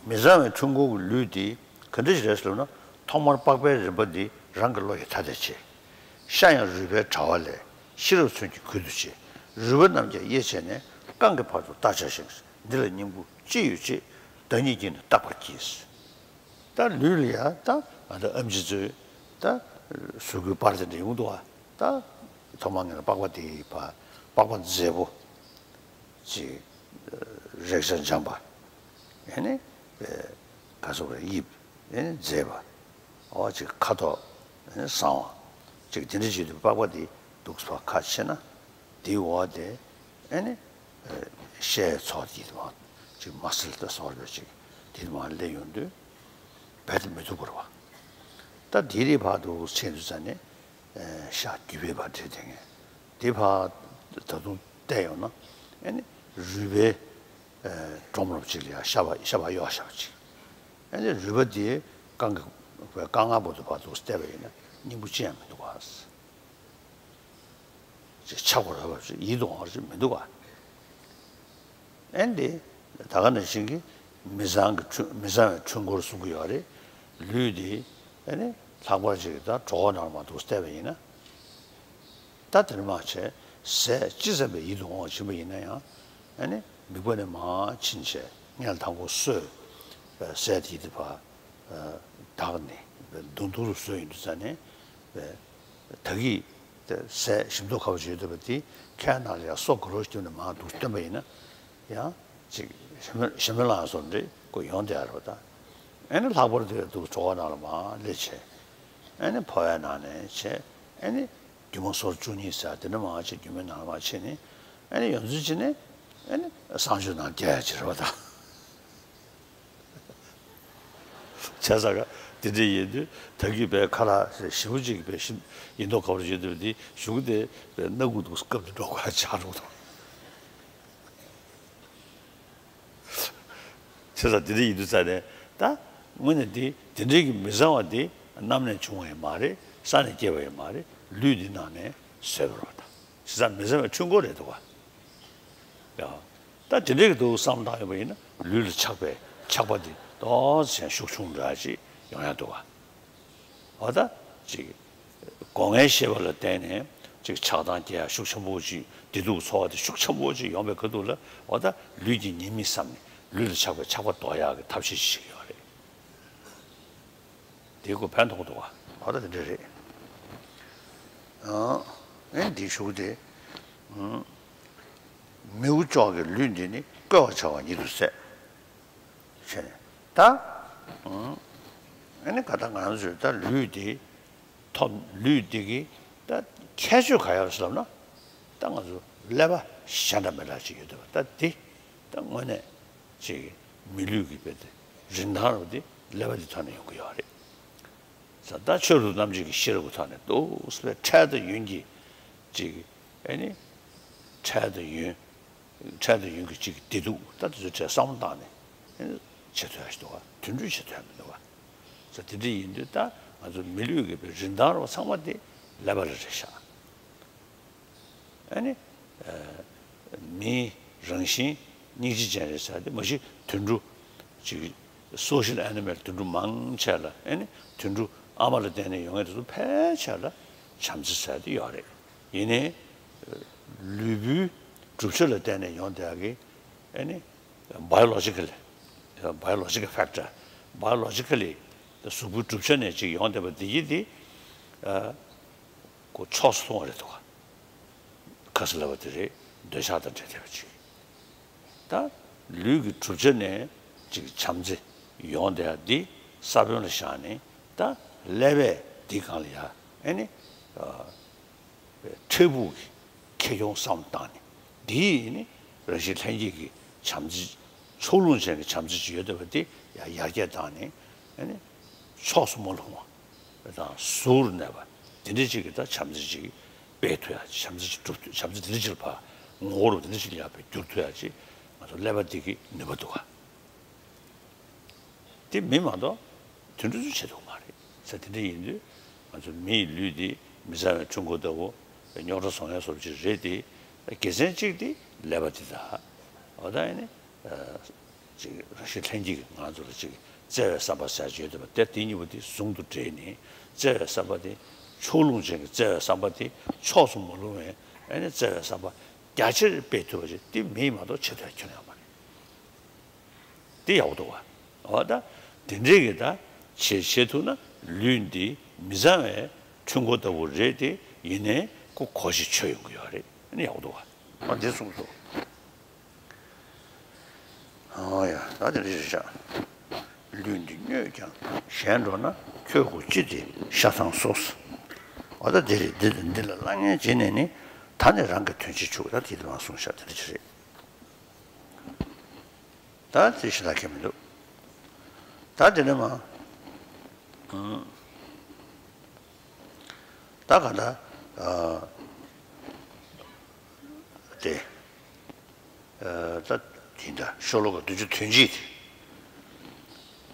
མི་གཙང་བའི་འཁྲུལ་འཁོར་གྱི་ལུས་འདི་ག་འདྲ་ཞིག་རེད་ཟེར་ན། ཐོག་མར་པགས་པའི་རིམ་པ་འདི་རང་གི་བློ་ཡིས་ཐ་དད་བྱེད། ཤ་ཡང་རུས་པའི་དྲ་བ་ལས། ཤེས་རབ་མཚོན་གྱིས་གུད་དུ་བྱེད། རུས་པ་རྣམས་ཀྱང་དབྱེ་བྱས་ནས། རྐང་གི་བར་དུ་བརྟག་བྱ་ཞིང་། འདི་ལ་སྙིང་པོ་ཅི་ཡོད་ཅེས། བདག་ཉིད་ཀྱིས་ནི་བརྟག་པར་གྱིས། ད་ལུས་ལ་ཡ་ད་ང་ཚོ་ཨེམ་ཆི་ཚོས་ད་གཟུགས་པོའི་པར་དེ་འདྲ་ཡོང་འདུག་ག་ད་ཐོག་མར་ངས་པགས་པ་དེ་ཕར། པགས་པ་མཛེས་པོ་ཅིག་རེག་བྱ་འཇམ་པ། ཨེ་ནི་ག་ཟེར་དགོས་རེད། དབྱིབས། ཨེ་ནི་མཛེས་པ། འོ་ཅིག་ཁ་དོག་ཨེ་ནི་བཟང་བ། ཅིག་དེ་འདྲ་བྱེད་དུས་པགས་པ་དེ་འདུག་སེ་ཕར་ཁ་ཕྱེ་ན། དེའི་འོག་དེ་ཨེ་ནི་ཤའི་ཚོགས་ཀྱིས་མར་ཅིག་མ་སེལ་ཏེ་སོར་བའི་ཅིག་དེ་མར་སླེབས་ཡོང་དུས་རྦད་དེ་མི་སྡུག་པ་རེད་པ། ད་དེ་རིགས་ཕར་འདུག་སེ་ཕྱིན་དུས་ཙང་ནས། ཨེ། ཤ་རྒྱུས་པའི་བར་འདྲེས་དེ་ངས་དེ་ཕར་ད་དུང་བལྟས་ཡོང་ན། ཨེ་ནི་རུས་པའི་ཨེ་སྒྲོམ་རོབ་ཅིག་ལ་ཡ་ཤ་པགས་ཤ་པགས་གཡོགས་བཞག་པ་ཅིག་ཨེ་ནི་རུས་པ་དེ་རྐང་གི་རྐང་ལག་བར་དུ་ཕར་འདུག་སེ་བལྟས་པ་ཡིན་ན་སྙིང་པོ་ཅི་ཡང་མི་འདུག་ག་ཅིག་ཆགས་པར་འོས་པ་ཞིག་ཡིད་དུ་འོང་བ་ཞིག་མི་འདུག་ག་ཨེ་འདི་ད་ག་ནང་བཞིན་གྱི་མི་གཙང་གི་འཁྲུལ། མི་གཙང་བའི་འཁྲུལ་འཁོར་གསུང་གི་ཡོད་རེད། ལུས་འདི་ཨེ་ནི་ལྷག་པར་ཅིག་ད་གྲོད་ཁོག་ནང་ལ་མར་འདུག་སེ་བལྟས་པ་ཡིན་ན། ད་དེར་མ་བྱས་ཟས་ཅི་ཙམ་པའི་ཡིད་དུ་འོང་བ་བྱིན་པ་ཡིན་ན་ཡང་། ཨེ་ནི་མིད་པ་ནས་མར་ཕྱིན་བྱས་སྔོན་ལ་དང་པོ་སོས་པའི་ཟས་དེ་ཡིད་དུ་ཕར་དག་ནས་མདུང་ཐུང་རུ་བཟོས་ཡོང་དུས་ཙང་ནས། ད་གིན་ཟས་ཞིམ་མདོག་ཁ་པོ་ཅིག་ཡོད་བསྡད་པ་དེ་ཁའི་ནང་ལ་ཡར་སོ་དགའ་རོགས་ཤིག་བཏོན་ནས་མར་འདུག་བཏོན་པ་ཡིན་ན། ཡང་ཅིག་ཞེ་མེར་ཞེ་མེར་ལངས་སོང་འདྲ་ཁོ་ཡོང་བསྡད་ཡོད་རེད་པ། ད་ཨེ་ནི་ལྷག་པར་དུ་འདུག་གྲོད་ཁོག་ནང་ལ་མར་སླེབས་བྱས། ཨེ་ནི་ཕོ་བའི་ནང་ནས་བྱས། ཨེ་ནི་རྒྱུ་མ་སོར་བཅུ་གཉིས་ཟེར་དེ་འདྲ་མར་བྱས། རྒྱུ་མའི་ནང་ལ་མར་ཕྱིན་ནས། ཨེ་ནི་ཡོངས་རྫོགས་བྱས་ནས་ཨེ་ནི་གསང་སྤྱོད་ནང་བསྡད་ཡ་ཅིག་རེད་པ། ད། བྱས་ཙང་ག་དེ་འདྲ་ཡིན་དུས། ད་གིན་པའི་ཁ་ལག་ཞིམ་པོ་ཅིག་པའི་ཞིམ་ཡིན་མདོག་ཁ་པོ་ཅིག་འདུག་པ་དེ་གཞུག་དེ་པའི་སྣ་ཁུག་ཏུ་སྐབས་དེ་འགྲོ་དགོས་ཆགས་འགྲོ་གི་འདུག་བྱས་ཙང་དེ་འདྲ་ཡིན་དུས་ཙང་ནས། ད་དངོས་གནས་དེ་དེ་འདྲའི་གི་མི་གཙང་བ་དེ་གནམ་ནས་བྱུང་བ་ཡང་མ་རེད། ས་ནས་སྐྱེས་པ་ཡང་མ་རེད། ལུས་འདི་ནང་ནས་བཟོས་པ་རེད་པ། ད་བྱས་ཙང་མི་གཙང་བའི་འཁྲུལ་འཁོར་རེད་འདུག་ག་ཡ། ད་དེ་འདྲའི་གི་འདུག་བསམ་བཏང་ཡོད་པ་ཡིན་ན། ལུས་ལ་ཆགས་པའི་ཆགས་པ་འདི་ཏོག་ཙམ་ཤུགས་ཆུང་འདྲ་ཅིག་ཡོང་ཡ་འདུག་ག་འོ་ད་ཅིག་སྒོ་ལྔའི་ཤེས་པ་ལ་བརྟེན་ནས་ཅིག་ཆགས་སྡང་སྐྱེ་ཡ་ཤུགས་ཆེན་པོ་ཅིག་བདེ་སྡུག་ཚོར་བ་དེ་ཤུགས་ཆེན་པོ་ཅིག་ཡོང་བའི་ཁ་ཐུག་ལ། འོ་ད་ལུས་ཀྱི་ཉེས་དམིགས་བསམ་ནས་ལུས་ལ་ཆགས་པའི་ཆགས་པ་ཟློག་ཡག་གི་ཐབས་ཤེས་ཤིག་ཡོད་རེད། དེ་ཁོ་ཕན་ཐོགས་འདུག་ག་འོ་ད་དེ་འདྲ་རེད། ཨ། ཨེ་འདི་གཞུག་དེ། ཨ། མིའུ་ཅོག་གི་ལུས་འདི་ནི། བསྐོལ་བར་བྱ་བ་ཉིད་དུ་ཟད། བྱས་ནས་ད། ཨ་ནི་ག་ད་ང་ཚོས་ད་ལུས་འདི་ཐོབ། ལུས་འདི་གི་ད་ཁྱད་ཆོས་ག་ཡོད་ཟེར་ལབ་ན། ད་ང་ཚོ་ཀླད་པ་གཞན་འདྲ་མི་འདྲ་ཅིག་ཡོད་འདུག་པ། ད་འདི་ད་དངོས་གནས་ཅིག་མི་ལུས་ཀྱི་དཔེ་དེ་རིན་ཐང་རུ་དེ་ཀླད་པ་འདི་ཐོག་ནས་ཡོང་གི་ཡོད་རེད། ད་ཆོས་རབ་ཏུ་རྣམ་འབྱེད་ཀྱི་ཤེས་རབ་ཀྱི་ཐོག་ནས་འདུག་སེ་འཕྲལ་དང་ཡུན་གྱི་ཅིག་ཨེ་ནི་འཕྲལ་དང་ཡུན། འཕྲལ་དང་ཡུན་གྱི་ཅིག་བདེ་སྡུག་ད་དེ་ཚོའི་གྲས་བསམ་བློ་བཏང་ནས་ཨེ་ནི་བྱེད་ཐུབ་ཡ་ཞིག་འདུག་ག་དུད་འགྲོས་བྱེད་ཐུབ་ཡ་མི་འདུག་ག་ས་དེ་འདྲ་ཡིན་དུས་ད་ང་ཚོ་མི་ལུས་ཀྱི་རིན་ཐང་རོ་ཚང་མ་དེ་ཀླད་པ་ལ་རེད་ཤག་ཨ་ནི། མིའི་རང་བཞིན་སྙིང་རྗེ་ཅན་རེད་ཟེར་ཏེ་མ་གཞི་དུད་འགྲོ་ཅིག་social animal དུད་འགྲོ་མང་ཆེ་ལ་ཨ་ནི་དུད་འགྲོ་ཨ་མ་ལ་བརྟེན་ནས་ཡོང་མཁན་དེ་ཚོ་ཕལ་ཆེ་ལ་བྱམས་བརྩེ་ཟེར་ཏེ་ཡོད་རེད། ཡིན་ནའི་ལུས་པོའི་གྲུབ་ཆ་ལ་བརྟེན་ནས་ཡོང་བསྡད་ཀྱི་ཨ་ནི་biologically biological factor biologically གཟུགས་པོའི་གྲུབ་ཆ་ནས་ཅིག་ཡོང་བསྡད་པ་འདི་ཡིན་ཏེ། ཁོ་ཕྱོགས་སུ་ལྷུང་བ་རེད་འདུག་ག་ཁ་ས་ལབ་པ་དེ་རེད། འདོད་ཆགས་དང་འབྲེལ་བསྡད་པ་ཅིག་ད་ལུས་ཀྱི་གྲུབ་ཆ་ནས་ཅིག་བྱམས་བརྩེ་ཡོང་བསྡད་ཡ་འདི་ས་བོན་ལ་བཞག་ནས་ད་ཀླད་པས་འདི་སྒང་ལ་ཡ་ཨེ་ནི་འཕྲལ་ཕུགས་ཀྱི་ཁེ་གྱོང་བསམ་བློ་བཏང་ནས་འདི་ནི་རང་བཞིན་ལྷན་སྐྱེས་ཀྱི་བྱམས་བརྩེ་ཕྱོགས་ལྷུང་ཅན་གྱི་བྱམས་བརྩེ་ཅིག་ཡོད་བསྡད་པ་འདི་ཡ་ཡར་རྒྱས་བཏང་ནས་ཨེ་ནི་ཕྱོགས་སུ་མ་ལྷུང་བ། དང་ཟུར་གནས་པ་དེ་འདྲ་ཅིག་གིས་ད་བྱམས་བརྩེ་ཅིག་སྤེལ་ཐུབ་ཡ་ཅིག་བྱམས་བརྩེ་ཅིག་སྒྲུབ་ཐུབ་བྱམས་བརྩེ་དེ་འདྲ་ཅིག་ལ་ཕར་ངོ་བོ་རུ་དེ་འདྲ་ཅིག་ལ་ཡར་ཕར་བསྒྱུར་ཐུབ་ཡ་ཅིག་ང་ཚོ་ཀླད་པ་འདི་གི་ནུས་པ་འདུག་ག་དེ་མི་མ་གཏོགས་དུད་འགྲོ་ཚོས་བྱེད་ཐུབ་མ་རེད་ཟེར། དེ་འདྲ་ཡིན་དུས་ང་ཚོ་མི་ཡི་ལུས་འདི་མི་གཙང་བའི་འཕྲུལ་འཁོར་ལྟ་བུ་རྙོག་དྲ་བཟོ་མཁན་བཟོ་འདྲ་ཅིག་རེད་དེ། དགེ་མཚན་གཅིག་དེ་ཀླད་པ་འདི་དང་། འོ་ད་ཡིན་ནི། ཅིག་རང་བཞིན་ལྷན་སྐྱེས་ཀྱིས་ང་ཚོ་ལ་ཅིག་བརྩེ་བའི་བསམ་པ་ཟེར་ཅིག་ཡོད་དེ་བ་དེ་དེ་གཉིས་པོ་དེ་ཟུང་དུ་འབྲེལ་ནས་བརྩེ་བའི་བསམ་པ་དེ་ཕྱོགས་ལྷུང་ཅན་གྱི་བརྩེ་བའི་བསམ་པ་དེ་ཕྱོགས་སུ་མ་ལྷུང་བའི་ཨ་ནི་བརྩེ་བའི་བསམ་པ་རྒྱ་ཆེར་སྤེལ་ཐུབ་པ་ཞིག་དེ་མི་ཡིས་མ་གཏོགས་བྱེད་ཐུབ་ཡ་ཁྱོན་ཡོད་མ་རེད། དེ་ཡག་པོ་འདུག་བ། འོ་ད་དེ་འདྲས་ཀྱི་ད་བྱེད་བྱེད་ཐུབ་ན་ལུས་འདི་མི་གཙང་བའི་འཕྲུལ་འཁོར་ལྟ་བུ་རེད་དེ། ཡིན་ནའི་ཁོ་གོ་ཞིག་ཆོད་ཡོང་གི་ཡོད་རེད། ཨ་ནི་ཡག་པོ་འདུག་བ། འོ་འདི་གསུངས་སོ། ཨོ་ཡ། ད་དེ་འདྲ་ཞིག་བཞག་ལུས་འདི་སྨྱོས་ཀྱང་གཞན་འགྲོ་ན། ཁྱོད་ཁོ་ཅི་སྟེ་ཤ་ཚང་སོ། འོ་ད་འདི་རེད། འདི་དང་འདི་ལ་གླ་རྔན་བྱིན་ནས་ནི། ད་ནི་རང་གི་དོན་བྱེད་ཆུག་ད་དེ་དེ་མ་གསུངས་བཞག་དེ་འདྲ་ཞིག་རེད། ད་དེ་ཞིག་ལ་ཁེལ་མི་འདུག་ད་དེ་ནས་མ། ད་ག་ད། དེ། ད་དེ་འདྲ་ཤོ་ལོ་ཀ་བདུན་ཅུ་དོན་གཅིག་དེ།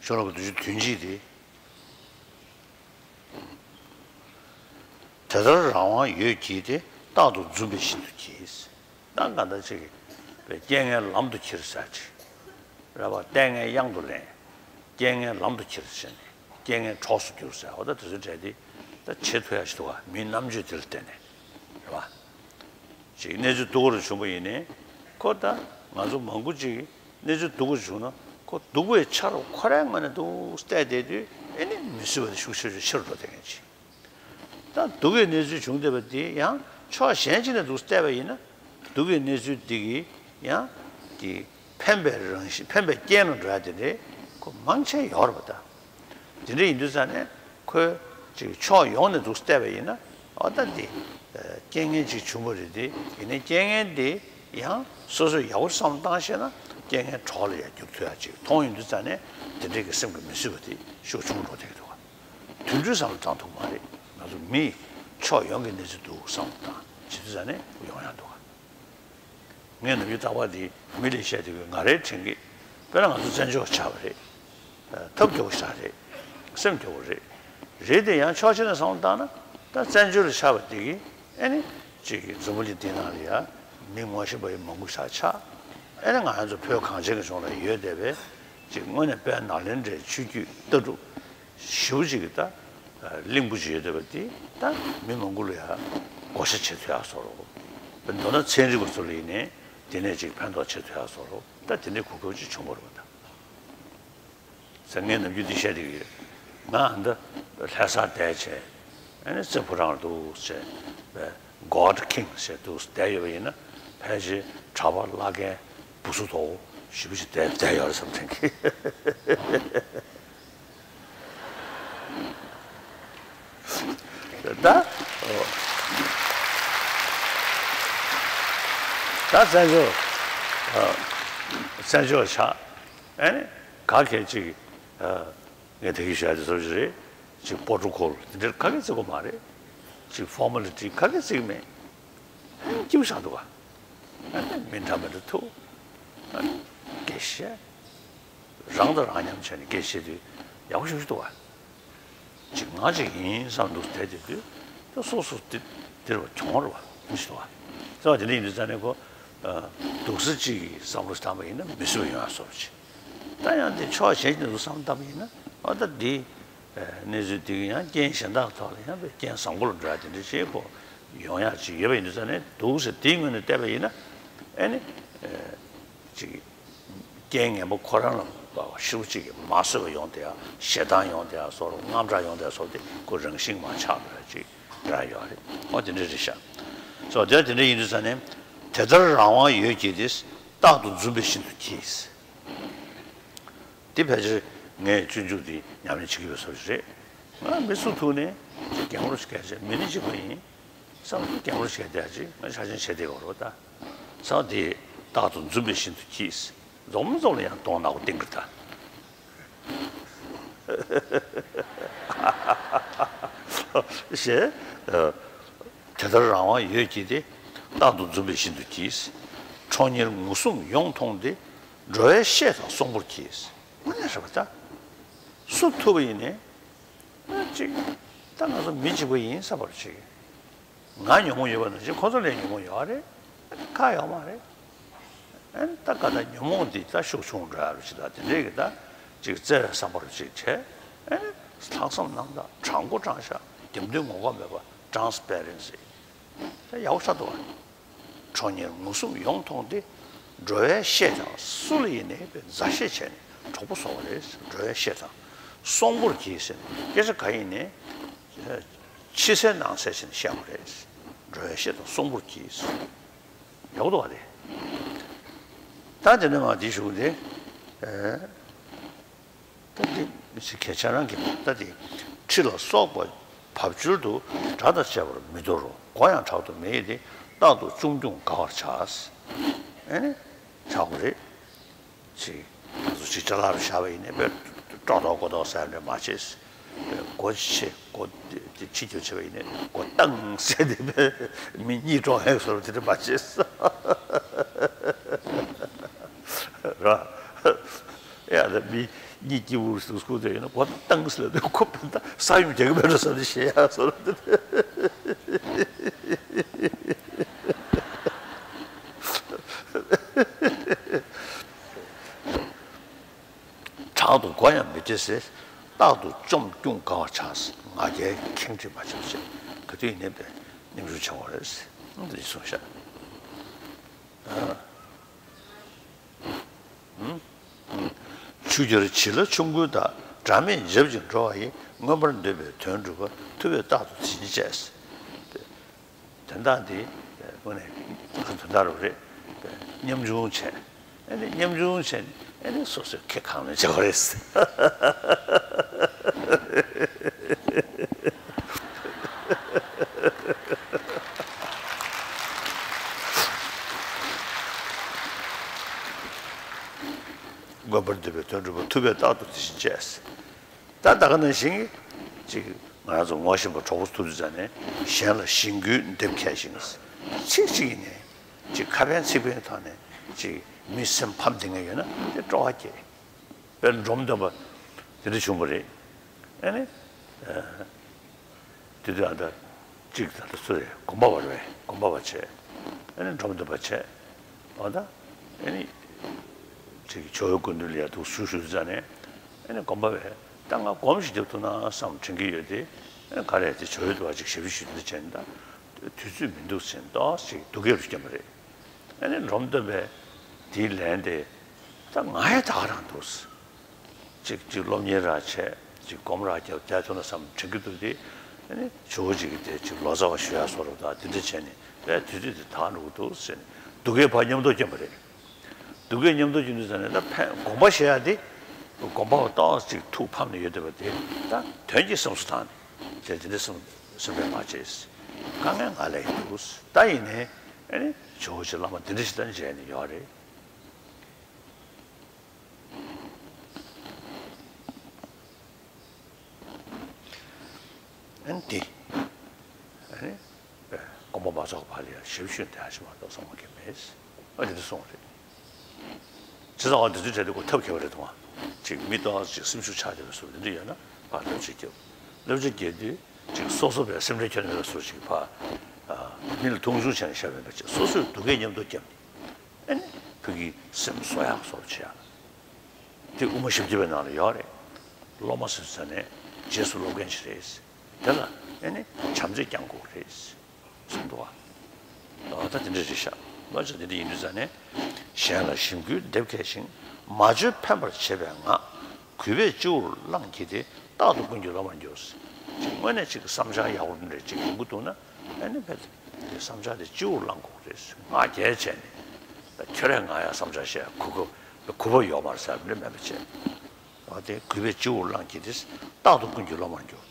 ཤོ་ལོ་ཀ་བདུན་ཅུ་དོན་གཅིག་དེ། དེ་ལྟར་རང་དབང་ཡོད་ཀྱིས་ཏེ། རྟག་ཏུ་འཛུམ་པའི་བཞིན་དུ་གྱིས། ད་ག་ད་ཅིག་རྐྱེན་ངན་ལམ་དུ་ཁྱེར་ཟེར་ཅིག་རེད་བ། ལྟས་ངན་གཡང་དུ་ལེན། རྐྱེན་ངན་ལམ་དུ་ཁྱེར་ཟེར་ནས་རྐྱེན་ངན་གྲོགས་སུ་གྱུར་ཟེར། འོ་ད་དེ་ཚོའི་གྲས་དེ་ད་བྱེད་ཐུབ་ཡ་ཞིག་འདུག་བ། མིའི་རྣམ་དཔྱོད་དེ་ལ་བརྟེན་ནས་རེད་བ། ཅིག་གནས་ཚུལ་སྡུག་པོ་རུ་བྱུང་བ་ཡིན་ནའི་ཁོ་ད་ང་ཚོ་མང་པོ་ཅིག་གནས་ཚུལ་སྡུག་པོ་བྱུང་ན་ཁོ་སྡུག་པའི་ཆ་རུ་ཁོ་རའི་ངོས་ནས་འདུག་བལྟས་བསྡད་དུས་ཨེ་ནི་མི་བཟོད་པ་དེ་ཤུགས་ཆེ་ཆེ་ཆེ་རུ་འགྲོ་བསྡད་མཁན་ཅིག་ད་སྡུག་གི་གནས་ཚུལ་བྱུང་བསྡད་པ་དེ་ཡང་ཕྱོགས་གཞན་ཅིག་ནས་འདུག་བལྟས་པ་ཡིན་ན་སྡུག་གི་གནས་ཚུལ་འདི་གིས་ཡང་དེ་ཕན་པའི་རང་བཞིན་ཕན་པའི་རྐྱེན་ལ་འགྲོ་ཡ་དེ་འདྲའི་ཁོ་མང་ཆེ་ཡོད་རེད་པ། ད་དེ་འདྲ་ཡིན་དུས་ཙང་ནས་ཁོས་ཅིག་ཕྱོགས་ཡོངས་ནས་འདུག་བལྟས་པ་ཡིན་ན། འོ་ད་འདི་རྐྱེན་ངན་ཅིག་བྱུང་བ་རེད་དེ། ཡིན་ནའི་རྐྱེན་ངན་འདི་ཡང་སོ་སོས་ཡག་པོ་བསམ་བློ་བཏང་ཤེས་ན་རྐྱེན་ངན་གྲོགས་ལ་ཡང་འགྱུར་ཐུབ་ཡ་ཅིག་མཐོང་ཡོང་དུས་ཙང་ནས་དེ་འདྲའི་གི་སེམས་ཀྱི་མི་བཟོད་པ་དེ་ཤུགས་ཆུང་འགྲོ་བསྡད་ཀྱི་འདུག་ག་དུད་འགྲོའི་བསམ་བློ་བཏང་ཐུབ་མ་རེད། ང་ཚོ་མི་ཕྱོགས་ཡོངས་ཀྱི་གནས་ཚུལ་འདུག་བསམ་བློ་བཏང་བྱེད་དུས་ཙང་ནས་ཡོང་ཡག་འདུག་ག་ངས་ནམ་རྒྱུན་རྟག་པར་དེ་མི་ལ་བཤད་དུས་ང་རའི་དྲན་གྱི། དཔེར་ན་ང་ཚོ་བཙན་བྱོལ་ཆགས་པ་རེད། ཐབས་སྐྱོ་པོ་ཞིག་རེད། སེམས་སྐྱོ་པོ་རེད། རེད་དེ་ཡང་ཕྱོགས་གཅིག་ནས་བསམ་བློ་བཏང་ན་ད་བཙན་བྱོལ་ལ་ཆགས་པ་དེ་གིས་ཨེ་ནི་ཅིག་གི་འཛམ་བུ་གླིང་འདི་ནང་ལ་ཡ་མི་ངོ་ཤེས་པ་ཡི་མང་པོ་ཞིག་ཆགས། ཨེ་ནི་ང་རང་ཚོ་བོད་གངས་ཅན་གྱི་ལྗོངས་ལ་ཡོད་བསྡད་པའི་ཅིག་དངོས་གནས་དཔལ་ནཱ་ལེནྡྲའི་ཆོས་བརྒྱུད་ལྟ་གྲུབ་ཞེ་པོ་ཅིག་གི་ད་གླིང་བུ་ཅིག་ཡོད་བསྡད་པ་དེ་ད་མི་མང་པོ་ལ་ཡ་བགོ་བཤའ་བྱེད་ཐུབ་ཡག་བཟོ་འདྲ། མདོར་ན་ཚན་རིག་པ་ཚོ་ལ་ཡིན་ནའི་དེ་ནས་ཅིག་ཕན་ཐོགས་བྱེད་ཐུབ་ཡག་བཟོ་འདྲ། ད་དེ་འདྲའི་གོ་སྐབས་ཅིག་བྱུང་བ་རེད་པ། ད་ཟེར་ངས་ནམ་རྒྱུན་འདི་བཤད་བསྡད་ཀྱི་ཡོད། ང་ཨ་འདི་ལྷ་སར་བསྡད་བྱས། ཨ་ནི་རྩེ་ཕོ་བྲང་ལ་འདུག་བྱས་པའི་God King ཟེར་འདུག་བསྡད་ཡོད་པ་ཡིན་ན། ཕལ་ཆེར་གྲྭ་པ་བླ་རྒན་བུ་ཚོ་དོ་ཞེ་པོ་ཅིག་བསྡད་བསྡད་ཡོད་རེད་བསམ་དྲན་གྱི། ད་ད་བཙན་བྱོལ། བཙན་བྱོལ་ཆགས། ཨ་ནི་ག་གེ་ཅིག་ངས་ད་གིན་བཤད་དེ་བཟོ་ཞིག་རེད། ཅིག་པོ་རོ་ཀོལ་དེ་འདྲ་ག་གེ་བརྩི་དགོས་མ་རེད། ཅིག་ཕོར་མ་ལི་ཊི་ག་གེ་བརྩི་གི་མེད། ཨ་ནི་སྐྱིད་པོ་ཞིག་འདུག་ག་ཨ་ནི་མི་འདྲ་མི་འདྲ་ཐུག་ཨ་ནི་སྐད་བཤད། རང་དང་རང་མཉམ་བྱས་ནས་སྐད་བཤད་དུས་ཡག་པོ་ཞེ་པོ་ཞིག་འདུག་ག་ཅིག་ང་ཅིག་ཡིན་བསམ་འདུག་བསྡད་དེ་དུས་དེ་སོ་སོ་དེ་དེར་བ་གྱོང་རུ་བ་མི་ཤི་བ། ས་བ་དེ་འདྲ་ཡིན་དུས་ཙང་ནས་ཁོ་སྡུག་ས་གཅིག་གི་བསམ་བློ་ཞིག་བཏང་པ་ཡིན་ན་མི་སུ་ཡོང་ཡ་བཟོ་འདྲ་ཅིག་ད་ཡང་དེ་ཕྱོགས་གཞན་ཞིག་ནས་བསམ་བཏང་པ་ཡིན་ན་ཨ་ད་འདི་གནས་ཚུལ་འདི་གི་ཡང་རྐྱེན་གཞན་དག་ཐོག་ལ་ཡང་པའི་རྐྱེན་བཟང་པོ་ལ་འགྲོ་ཡ་དེ་འདྲ་ཅིག་ཁོ་ཡོང་ཡ་ཅིག་ཡོད་པ་ཡིན་དུས་ཙང་ནས་སྡུག་ས་དེའི་ངོས་ནས་བལྟས་པ་ཡིན་ན་ཨ་ནི་ཅིག་རྐྱེན་ངན་པ་ཁོ་རང་ལ་ཤུགས་གཅིག་གིས་མ་བཟོད་པ་ཡོང་བསྡད་ཡ། ཞེ་སྡང་ཡོང་བསྡད་ཡ་སོགས་དངངས་སྐྲག་ཡོང་བསྡད་ཡ་སོགས་དེ་ཁོ་རང་བཞིན་མ་ཆགས་པ་ཅིག་རང་ཡོད་རེད། ཨོ་དེ་འདྲ་རེད་ཤག་སོ་དེ་དེ་འདྲ་ཡིན་དུས་ཙང་ནས་དེ་ལྟར་རང་དབང་ཡོད་ཀྱིས་ཏེ། རྟག་ཏུ་འཛུམ་པའི་བཞིན་དུ་གྱིས། འདི་ཕལ་ཆེར་ངས་སྤྱོད་འཇུག་འདི་ཉམས་ལེན་བྱེད་ཀྱི་ཡོད་ས་རེད། ང་མི་སུ་ཐུག་ནས་ཅིག་རྒན་མོ་རུ་ཞིག་སྐད་ཆ་མི་ནི་གཅིག་པ་ཡིན། བསམ་རྒན་མོ་ཞིག་བསྡད་ཅིག་ང་ཆ་ཆེན་བྱས་བསྡད་ཡོད་རེད་ད། ཚང་དེ་རྟག་ཏུ་འཛུམ་པའི་བཞིན་དུ་གྱིས། འཛོམས་འཛོམས་ལ་ཡང་གདོང་ནག་པོ་བསྟན་གྱི་ད། ཞེས། དེ་ལྟར་རང་དབང་ཡོད་ཀྱིས་ཏེ། རྟག་ཏུ་འཛུམ་པའི་བཞིན་དུ་གྱིས། ཁྲོ་གཉེར་ངུ་ཟུམ་ཡོངས་མཐོང་སྟེ། འགྲོ་བའི་བཤེས་དང་གསོང་པོར་གྱིས། དངོས་གནས་རེད་པ་ད། སུ་ཐུག་པ་ཡིན་ནའི། ཅིག་ད་ང་ཚོ་མི་གཅིག་པ་ཡིན་བསམ་པ་ཅིག་ང་ཉོན་མོངས་ཡོད་པ་ནང་བཞིན་ཁོ་ཚོ་ལ་ཉོན་མོངས་ཡོད་རེད། ཁ་ཡོད་མ་རེད། ཨན་ད་ག་ད་ཉོན་མོངས་འདི་ད་ཤུགས་ཆུང་འགྲོ་ཡ་རུ་ཅིག་ད་དེ་འདྲས་ཀྱི་ད་ཅིག་བརྩེ་བའི་བསམ་པ་རུ་ཅིག་བྱས། ཨན་ལྷག་བསམ་རྣམ་དག་དྲང་པོ་དྲང་བཞག་རྒྱབ་མདུན་ངོ་ལྐོག་མེད་པ་transparency ད་ཡག་པོ་ཆགས་འདུག་བ། ཁྲོ་གཉེར་ངུ་ཟུམ་ཡོངས་མཐོང་སྟེ། འགྲོ་བའི་བཤེས་དང་སུ་ལ་ཡིན་ནའི་མཛའ་བཤེས་བྱས་ནས་གྲོགས་པོ་བཟོ་བ་རེད། འགྲོ་བའི་བཤེས་དང་གསོང་པོར་གྱིས་ཟེར་ནས་སྐད་ཆ་ག་ཡིན་ནའི་ཕྱི་གསལ་ནང་གསལ་བྱས་ནས་བཤད་པ་རེད། འགྲོ་བའི་བཤེས་དང་གསོང་པོར་གྱིས། ཡག་པོ་འདུག་བ་དེ། ད་དེ་ནས་མ་དེ་ཞུ་དེ། ད་འདི་མི་ཚེ་གལ་ཆེ་རང་གི་ད་འདི་ཁྲི་ལ་སོགས་པ་བབ་ཅོལ་དུ་དགྲ་དང་བཅས་པར་མི་འདོར་རོ། མགོ་ཡང་དྲག་ཏུ་མི་ཡིས་ཏེ། རྟག་ཏུ་ཅུང་ཅུང་དགའ་བར་བྱ། ཨེ་ནི་བྱ་དགོས་རེད། ཅིག་ང་ཚོ་ཅིག་ཅ་ལག་རུ་བཞག་པ་ཡིན་ནའི་དཔེ་སྐྲོག་དོག་སྐོར་དོག་ཟེར་ནས་མ་བྱེད། སྒོ་ཕྱེ་སྒོ་དེ་ཕྱི་རྒྱབ་ཕྱེ་བ་ཡིན་ནའི་སྒོ་བཏང་ཟེར་ཏེ་དཔེ་མི་གཉིད་དཀྲོག་ཧེ་བཟོ་རུ་དེ་འདྲ་མ་བྱེད། ར། ཡ་ད་མི་གཉིད་སྐྱིད་པོ་ཟུག་སྐུ་དེ་ཡིན་ན་སྒོ་བཏང་ཟེར་ལ་དེ་ཁོ་བན་ད་ས་ཡོམ་རྒྱག་གི་མེད་འགྲོ་བསམ་ནས་བཤད་ཡ་བཟོ་རུ་དེ། དྲག་ཏུ་མགོ་ཡང་མི་བདེ་ཟེར། རྟག་ཏུ་ཅུང་ཅུང་དགའ་བར་བྱ། ང་རྒྱལ་ཁེངས་དྲེགས་མ་བྱེད་པ་བྱེད། ག་དུས་ཡིན་ནའི་དཔེ་མཉམ་ཞུགས་བྱེད་དགོས་རེད། འདི་གསུངས་ཤག་ཆུ་རྒྱལ་བྱི་ལ་ཆུང་ཀུན་དག་སྒྲ་མེད་འཇབ་ཅིང་འགྲོ་བ་ཡི། མངོན་པར་འདོད་པའི་དོན་སྒྲུབ་པ། ཐུབ་པས་རྟག་ཏུ་དེ་བཞིན་སྤྱད། དོན་དག་འདི་དངོས་གནས་དོན་དག་རུ་རེད། མཉམ་ཆུང་བྱས། ཨ་ནི་མཉམ་ཆུང་བྱས་ནས་ཨ་ནི་སོ་སོའི་ཁེ་གང་ནས་བྱེད་པ་རེད། མངོན་པར་འདོད་པའི་དོན་སྒྲུབ་པ། ཐུབ་པས་རྟག་ཏུ་དེ་བཞིན་སྤྱད། ད་ད་ག་ནང་བཞིན་ཅིག་ང་རང་ཚོ་ངོ་ཤེས་པ་གྲོགས་པོ་ཐུག་དུས་ཙང་ནས་གཞན་ལ་ཞིང་བཀོད་འདེབས་མཁས་ཤིང་། ཚིག་གཅིག་ཡིན་ནའི་ཅིག་ཁ་ཕན་ཚིག་ཕན་ཐོག་ནས་ཅིག་མི་སེམས་ཕམ་བསྡད་མཁན་ཡོད་ན་དེ་སྤྲོ་བ་སྐྱེ། དཔེར་ན་འབྲོམ་སྟོན་པ་དེ་འདྲ་བྱུང་བ་རེད། ཨ་ནི། དེ་དུས་ཨ་ད་གཅིག་ད་ལྟ་སུ་རེད། དགོན་པ་བ་རེད། དགོན་པ་བ་བྱས། ཨ་ནི་འབྲོམ་སྟོན་པ་བྱས། འོ་ད་ཨ་ནི་ཅིག་ཇོ་བོའི་སྐུ་མདུན་ལ་ཡར་འདུག་ཞུ་ཞུ་ཙ་ནས་ཨ་ནི་དགོན་པ་བས་ད་ང་སྒོམ་ཞིག་རྒྱབ་ཐུབ་ན་བསམ་དྲན་གྱི་ཡོད་དེ། ཨ་ནི་ག་རེ་དེ་ཇོ་བོའི་འདུག་བ་ཅིག་ཞབས་ཕྱི་ཞུ་འདི་བྱས་ནས་ད་དུས་ཚོད་མི་འདུག་ཟེར་ཏོག་ཅིག་སྡུག་སྐད་རུ་བསྐྱོན་པ་རེད། ཨ་ནི་འབྲོམ་སྟོན་པས་དེའི་ལན་དེ། ད་ང་ཡང་ད་ག་རང་འདུག་ཅིག་ཅིག་སློབ་གཉེར་ར་བྱས། ཅིག་སྒོམ་ར་རྒྱབ་བསྡད་ཐུབ་ན་བསམ་དྲན་གྱི་འདུག་སྟེ། ཨ་ནི་ཇོ་བོ་ཅིག་གིས་དེ་ཅིག་ལོ་ཙཱ་བ་ཞུ་ཡག་བཟོ་འདྲ་དང་དེ་འདྲ་བྱས་ནས་དཔེ་དུས་ཚོད་དེ་ད་འགྲོ་གི་འདུག་ཟེར་ནས་སྡུག་སྐད་ཕར་མཉམ་དུ་བསྐྱོན་པ་རེད། སྡུག་སྐད་མཉམ་དུ་བསྐྱོན་དུས་ཙ་ནས་ད་ཕན་དགོངས་པ་བཞེས་ཡག་དེ། དགོངས་པ་ཏོག་ཅིག་ཐུགས་ཕམ་ནས་ཡོད་བསྡད་པ་དེ་ད་དོན་གྱིས་བསམ་བཟོ་བཏང་ནས་དེ་དེ་འདྲ་བསམ་བསམ་པས་མ་བྱས། དཀའ་ངལ་ང་ལ་ཡིན་འདུག་ད་ཡིན་ནའི་ཨ་ནི་ཇོ་བོ་ཅིག་བླ་མ་དེ་འདྲ་ཞིག་ད་མཇལ་ནས་ཡོད་རེད། ཨ་ནི་དེ། ཨ་ནི། དགོངས་པ་མ་རྫོགས་བར་ལ་ཡང་ཞབས་ཞུ་འདི་ཧ་ཅང་མ་གཏོགས་སོང་བ་གི་མེད། ཨ་འདི་འདྲ་སོང་བ་རེད། བྱས་ཙང་འོ་འདི་ཚོའི་གྲས་དེ་ཁོ་ཐབས་མཁས་པ་རེད་མཐོང་བ། ཅིག་མི་ཏོག་ཙམ་ཅིག་སེམས་ཤུགས་ཆག་བསྡད་པའི་བཟོ་འདི་འདྲ་ཡོད་ན་ཕར་ཐབས་ཅིག་རྒྱབ། བསླབ་བྱ་རྒྱག་དུས་ཅིག་སོ་སོ་བའི་སེམས་ཁྲལ་ཁྱོན་ནས་མེད་པ་བཟོ་ཅིག་ཕ། མི་ལ་མཐོང་ཆུང་བྱས་ནས་བཤད་པ་མེད་པ་ཅིག་སོ་སོས་སྡུག་སྐད་མཉམ་དུ་བརྒྱབ་ནས། ཨ་ནི་ཕ་གིའི་སེམས་གསོ་ཡག་བཟོ་བྱེད་ཡག་དེ་དབུ་མ་བཞི་བརྒྱ་པའི་ནང་ལ་ཡོད་རེད། སློབ་མ་ཟེར་ས་ནས་རྗེས་སུ་སློབ་མཁན་ཞིག་རེད། དེ་ལ་ཨ་ནི་བྱམས་བརྩེ་བསྐྱང་དགོས་རེད། གསུངས་འདུག་བ། ད་དེ་འདྲ་རེད་ཤག་བློ་ཅིག་དེ་འདྲ་ཡིན་དུས་ཙང་ནས། གཞན་ལ་ཞིམ་རྒྱུའི་འདེབས་མཁས་ཤིང་། མ་བཅོས་ཕན་པར་བྱེད་པའི་ངག་གུས་པས་སྤྱི་བོར་བླངས་ཀྱིས་ཏེ། རྟག་ཏུ་ཀུན་གྱིས་སློབ་མར་འགྱུར། ཅིག་དངོས་གནས་ཅིག་བསམ་འཆར་ཡག་པོ་འདྲ་ཅིག་ཡོང་གི་འདུག་ན། ཨ་ནི་ཕལ་ཆེར་བསམ་འཆར་དེ་སྤྱི་བོར་བླང་དགོས་རེད། ངག་འཁྱལ་བྱས་ནས། ཁྱོད་རས་ང་ཡང་བསམ་འཆར་བཤད་གོ་གོ་གོ་བ་ཡོད་མ་རེད་ཟེར་བ་འདྲ་མེད་པ་བྱས། འོ་དེ་གུས་པས་སྤྱི་བོར་བླངས་ཀྱིས་ཏེ། རྟག་ཏུ་ཀུན་གྱིས་སློབ་མར་འགྱུར།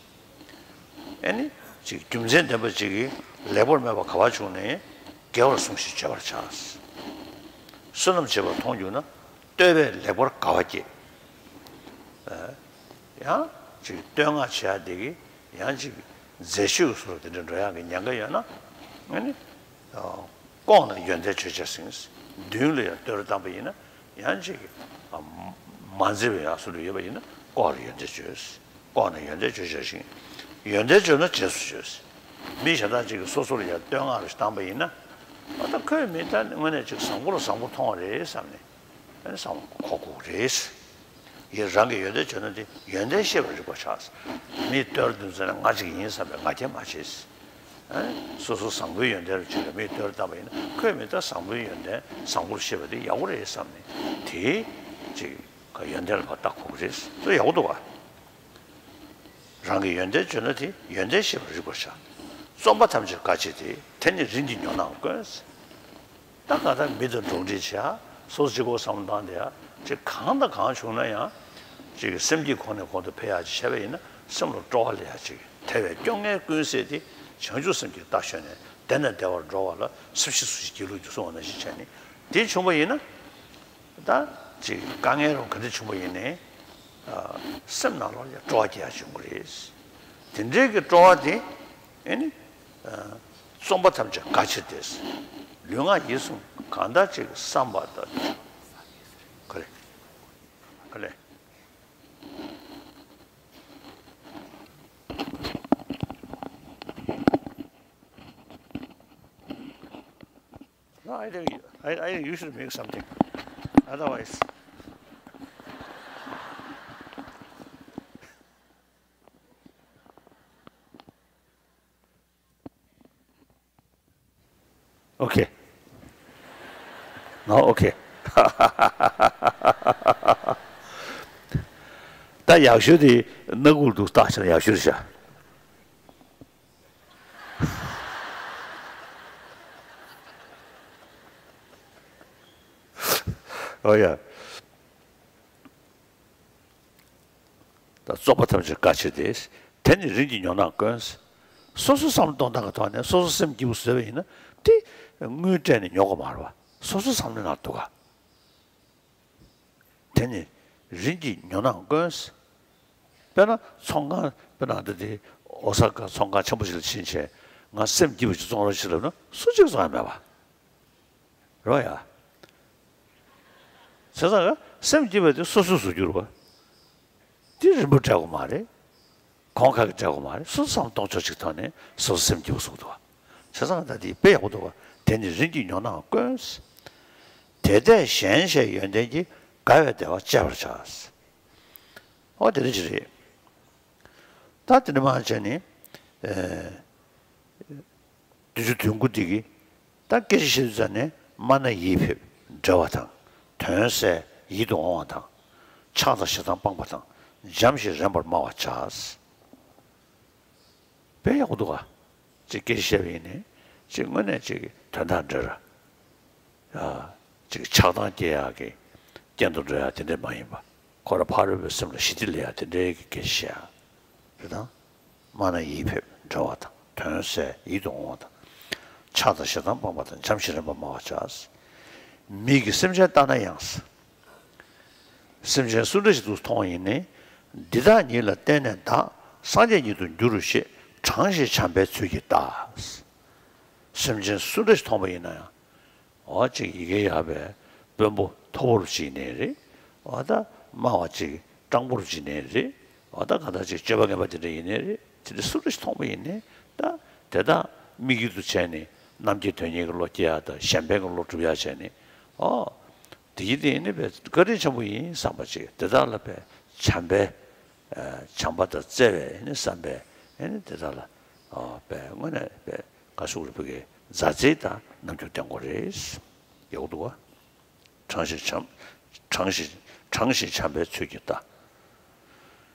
ཨ་ནི། ཅིག་རྒྱུ་མཚན་ལྡན་པ་ཅིག་གིས་ལེགས་པར་སྨྲས་པ་ག་པར་བྱུང་ནས། དགེ་བར་གསུངས་ཤིང་བརྗོད་པར་བྱ། བསོད་ནམས་བྱེད་པར་མཐོང་གྱུར་ན། བསྟོད་པས་ལེགས་པར་དགའ་བ་བསྐྱེད། ཡང་། ཅིག་བསྟོད་བསྔགས་བྱེད་ཡག་དེ་གིས་ཡང་ཅིག་མཛེས་ཤོས་ཀྱི་བཟོ་འདྲ་དེ་འདྲ་འགྲོ་ཡག་གི་ཉེན་ཁ་ཡོད་ན། ཨ་ནི། ལྐོག་ནས་ཡོན་ཏན་བརྗོད་བྱས་ཟིན། མདུན་ལ་ཡང་བསྟོད་ར་བཏང་པ་ཡིན་ན། ཡང་ཅིག་མ་མཛེས་པའི་ཡག་བཟོ་འདྲ་ཡོད་པ་ཡིན་ན། ལྐོག་ལ་ཡོན་ཏན་བརྗོད། ལྐོག་ནས་ཡོན་ཏན་བརྗོད་བྱས་ཤིང་། ཡོན་ཏན་བརྗོད་ན་རྗེས་སུ་བརྗོད། མི་གཞན་དག་ཅིག་གིས་སོ་སོ་ལ་ཡང་བསྟོད་བསྔགས་རེ་བཏང་པ་ཡིན་ན། ཨ་ད་ཁོས་མི་ད་དངོས་གནས་ཅིག་བཟང་པོ་ལ་བཟང་པོ་མཐོང་བ་རེད་བསམ་ནས། ཨ་ནི་བསམ་བློ་འཁོར་དགོས་རེད། ཡིན་རང་གིས་ཡོན་ཏན་བརྗོད་ན་དེ་ཡོན་ཏན་ཤེས་པར་རིག་པར་བྱ། མིས་བསྟོད་དུས་ཙམ་ན་ང་ཅིག་ཡིན་བསམ་པའི་ང་རྒྱལ་མ་བྱེད། ཨ་ནི་སོ་སོ་བཟང་པོའི་ཡོན་ཏན་རུ་ཅིག་ལ་མིས་བསྟོད་བཏང་པ་ཡིན་ན། ཁོས་མི་ད་བཟང་པོའི་ཡོན་ཏན་བཟང་པོར་ཤེས་པ་དེ་ཡག་པོ་རེད་བསམ་ནས། དེ་ཅིག་ག་ཡོན་ཏན་ལ་ཕར་བལྟ་དགོས་ཀྱི་རེད། དེ་ཡག་པོ་འདུག་བ། རང་གིས་ཡོན་ཏན་བརྗོད་ན་དེ་ཡོན་ཏན་ཤེས་པར་རིག་པར་བྱ། རྩོམ་པ་ཐམས་ཅད་དགའ་ཕྱིར་ཏེ། དེ་ནི་རིམ་གྱིས་ཉོན་དང་དཀོན། ད་ག་ད་མི་དང་འགྲོགས་འདྲིས་བྱེད་ཡག་སོ་སོ་གཅིག་པོ་བསམ་བློ་བཏང་བསྡད་ཡག་ཅིག་གང་དང་གང་བྱུང་ན་ཡང་། ཅིག་སེམས་ཀྱིས་གོང་ནས་གོང་དུ་འཕེལ་ཡག་ཅིག་བྱས་པ་ཡིན་ན། སེམས་ལ་སྤྲོ་བ་སླེབས་ཡག་ཅིག་དལ་བའི་སྐྱོ་ངལ་ཀུན་ཟད་དེ། བྱང་ཆུབ་སེམས་ཀྱིས་རྟ་ཞོན་ནས། བདེ་ནས་བདེ་བར་འགྲོ་བ་ལ། སྲིབ་ཞི་སུ་ཞིག་སྒྱིད་ལུག་འགྱུར་གསུངས་པ་ནང་བཞིན་བྱས་ནས། དེ་བྱུང་བ་ཡིན་ན། ད་ཅིག་དཀའ་ངལ་རུ་ག་འདྲ་བྱུང་བ་ཡིན་ནའི། ཨ། སེམས་ནང་ལོགས་ལ་སྤྲོ་བ་སྐྱེ་ཡག་བྱུང་གི་རེད། དེ་འདྲའི་གི་སྤྲོ་བ་དེ། ཨེ་ནི། ཨ། རྩོམ་པ་ཐམས་ཅད་དགའ་ཕྱིར་ཏེ། ལུས་ངག་ཡིད་གསུམ་གང་དག་ཅིག་བསམ་པ་དང་། ག་ལེ། ག་ལེ། No, I think, I, I think you should make something. Otherwise. Okay. No, okay. ད་ཡག་ཤོས་དེ་སྣ་ཁུག་ཏུ་བཏགས་བྱས་ན་ཡག་ཤོས་རེད་ཤག་ཨོ་ཡ། ད་རྩོམ་པ་ཐམས་ཅད་དགའ་ཕྱིར་ཏེ། དེ་ནི་རིམ་གྱིས་ཉོན་དང་དཀོན། སོ་སོ་བསམ་བློ་གཏོང་སྟངས་ཀྱི་ཐོག་ནས་སོ་སོ་སེམས་སྐྱིད་པོ་བཟོས་པ་ཡིན་ན། དེ་དངུལ་སྤྲད་ནས་ཉོ་དགོས་མ་རེད་པ། སོ་སོ་བསམ་བློའི་ནང་འདུག་ག་དེ་ནི་རིམ་གྱིས་ཉོན་དང་དཀོན། དཔེར་ན་ཚོང་ཁང་། དཔེར་ན་ད་དེ་ཨོ་ས་ཀ་ཚོང་ཁང་ཆེན་པོ་ཞིག་ལ་ཕྱིན་བྱས། ང་སེམས་སྐྱིད་པོ་ཞིག་བཙོང་རོགས་བྱེད་ལབ་ན་སུ་གཅིག་བཙོང་ཡ་མེད་པ། རེད་ཡ། བྱས་ཙང་སེམས་སྐྱིད་པ་དེ་སོ་སོས་བཟོ་རྒྱུ་རེད་པ། དེ་རིན་པ་སྤྲད་དགོས་མ་རེད། གོང་ཁ་གིས་སྤྲད་དགོས་མ་རེད། སོ་སོ་བསམ་བློ་གཏོང་ཕྱོགས་གཅིག་ཐོག་ནས་སོ་སོ་སེམས་སྐྱིད་པོ་བཟོ་གི་འདུག་བ། བྱས་ཙང་ད་དེ་དཔེ་ཡག་པོ་འདུག་བ། དེ་ནི་རིམ་གྱིས་ཉོན་དང་དཀོན། དེ་ལྟས་གཞན་གཞན་ཡོན་ཏན་གྱིས། དགའ་བའི་བདེ་བ་སྤྱད་པར་བྱ། འོ་དེ་འདྲ་ཅིག་རེད། ད་དེ་འདྲ་མ་བྱས་ནས། ཨེ། བདུན་ཅུ་དོན་དགུ་འདི་གི་ད་སྐད་ཆ་བཤད་དུས་ཙམ་ནས། སྨྲ་ན་ཡིད་ཕེབས་འདྲ་བ་དང་། དོན་གསལ་ཡིད་དུ་འོང་བ་དང་། ཆགས་དང་ཞེ་སྡང་སྤངས་པ་དང་། འཇམ་ཞིང་རན་པར་སྨྲ་བར་བྱ། དཔེ་ཡག་པོ་འདུག་ག་ཅིག་སྐད་ཆ་བཤད་པ་ཡིན་ནའི། ཅིག་དངོས་གནས་ཅིག་དོན་དག་འདྲ་ར། ཨ། ཅིག་ཆགས་སྡང་སྐྱེ་ཡག་གི་རྐྱེན་དུ་འགྲོ་ཡག་དེ་འདྲ་མ་ཡིན་པ། ཁོ་རང་ཕ་རོལ་པོའི་སེམས་ལ་ཞི་བདེ་སླེབས་ཡག་དེ་འདྲའི་གི་སྐད་ཆ་བཤད་ཡག་རེད་དང་། སྨྲ་ན་ཡིད་ཕེབས་འདྲ་བ་དང་། དོན་གསལ་ཡིད་དུ་འོང་བ་དང་། ཆགས་དང་ཞེ་སྡང་སྤངས་པ་དང་། འཇམ་ཞིང་རན་པར་སྨྲ་བར་བྱ། མིག་གིས་སེམས་ཅན་ལྟ་ན་ཡང་། སེམས་ཅན་སུ་འདྲ་ཞིག་ཏུ་མཐོང་ཡིན་ནའི། འདི་དག་ཉིད་ལ་བརྟེན་ནས་བདག་སངས་རྒྱས་ཉིད་དུ་འགྱུར་རོ་ཞེས། དྲང་ཞིང་བྱམས་པའི་ཚུལ་གྱིས་བལྟ། སེམས་ཅན་སུ་འདྲ་ཞིག་མཐོང་པ་ཡིན་ན་ཡང་། འོ་ཅིག་ཡི་གེ་ཡག་པའི་དཔོན་པོ་མཐོ་པོ་རུ་ཅིག་ཡིན་ནའི་རེད། འོ་ད་སྨྲ་བ་ཅིག་སྤྲང་པོ་རུ་ཅིག་ཡིན་ནའི་རེད། འོ་ད་ག་ད་ཅིག་སྤྱོད་པ་ངན་པ་དེ་འདྲ་ཡིན་ནའི་རེད། དེ་འདྲ་སུ་རུ་ཞིག་མཐོང་པ་ཡིན་ནའི་ད་དེ་དག་དམིགས་ཡུལ་དུ་བྱས་ནས་རྣམ་མཁྱེན་དོན་གཉེར་གྱི་བློ་སྐྱེ་ཡག་དང་གཞན་ཕན་གྱི་བློ་སྒྲུབ་ཡག་བྱས་ནས་ཨོ། དེ་ཡིན་དེ་ཡིན་ནི་བས་བཀའ་དྲིན་ཆེན་པོ་ཡིན་བསམ་པ་ཅིག་དེ་དག་ལ་བས་བྱམས་པའི་བྱམས་པ་དང་བརྩེ་བའི་ནི་བསམ་པས་ནི་དེ་དག་ལ་བས་དངོས་གནས་བས་ག་ཤུག་རུ་བུ་གའི་མཛའ་བརྩེ་དང་རྣམ་འགྱུར་ལྡན་དགོས་རེད། ཡག་པོ་འདུག་བ། དྲང་ཞིང་བྱམས། དྲང་ཞིང་དྲང་ཞིང་བྱམས་པའི་ཚུལ་གྱིས་ལྟ།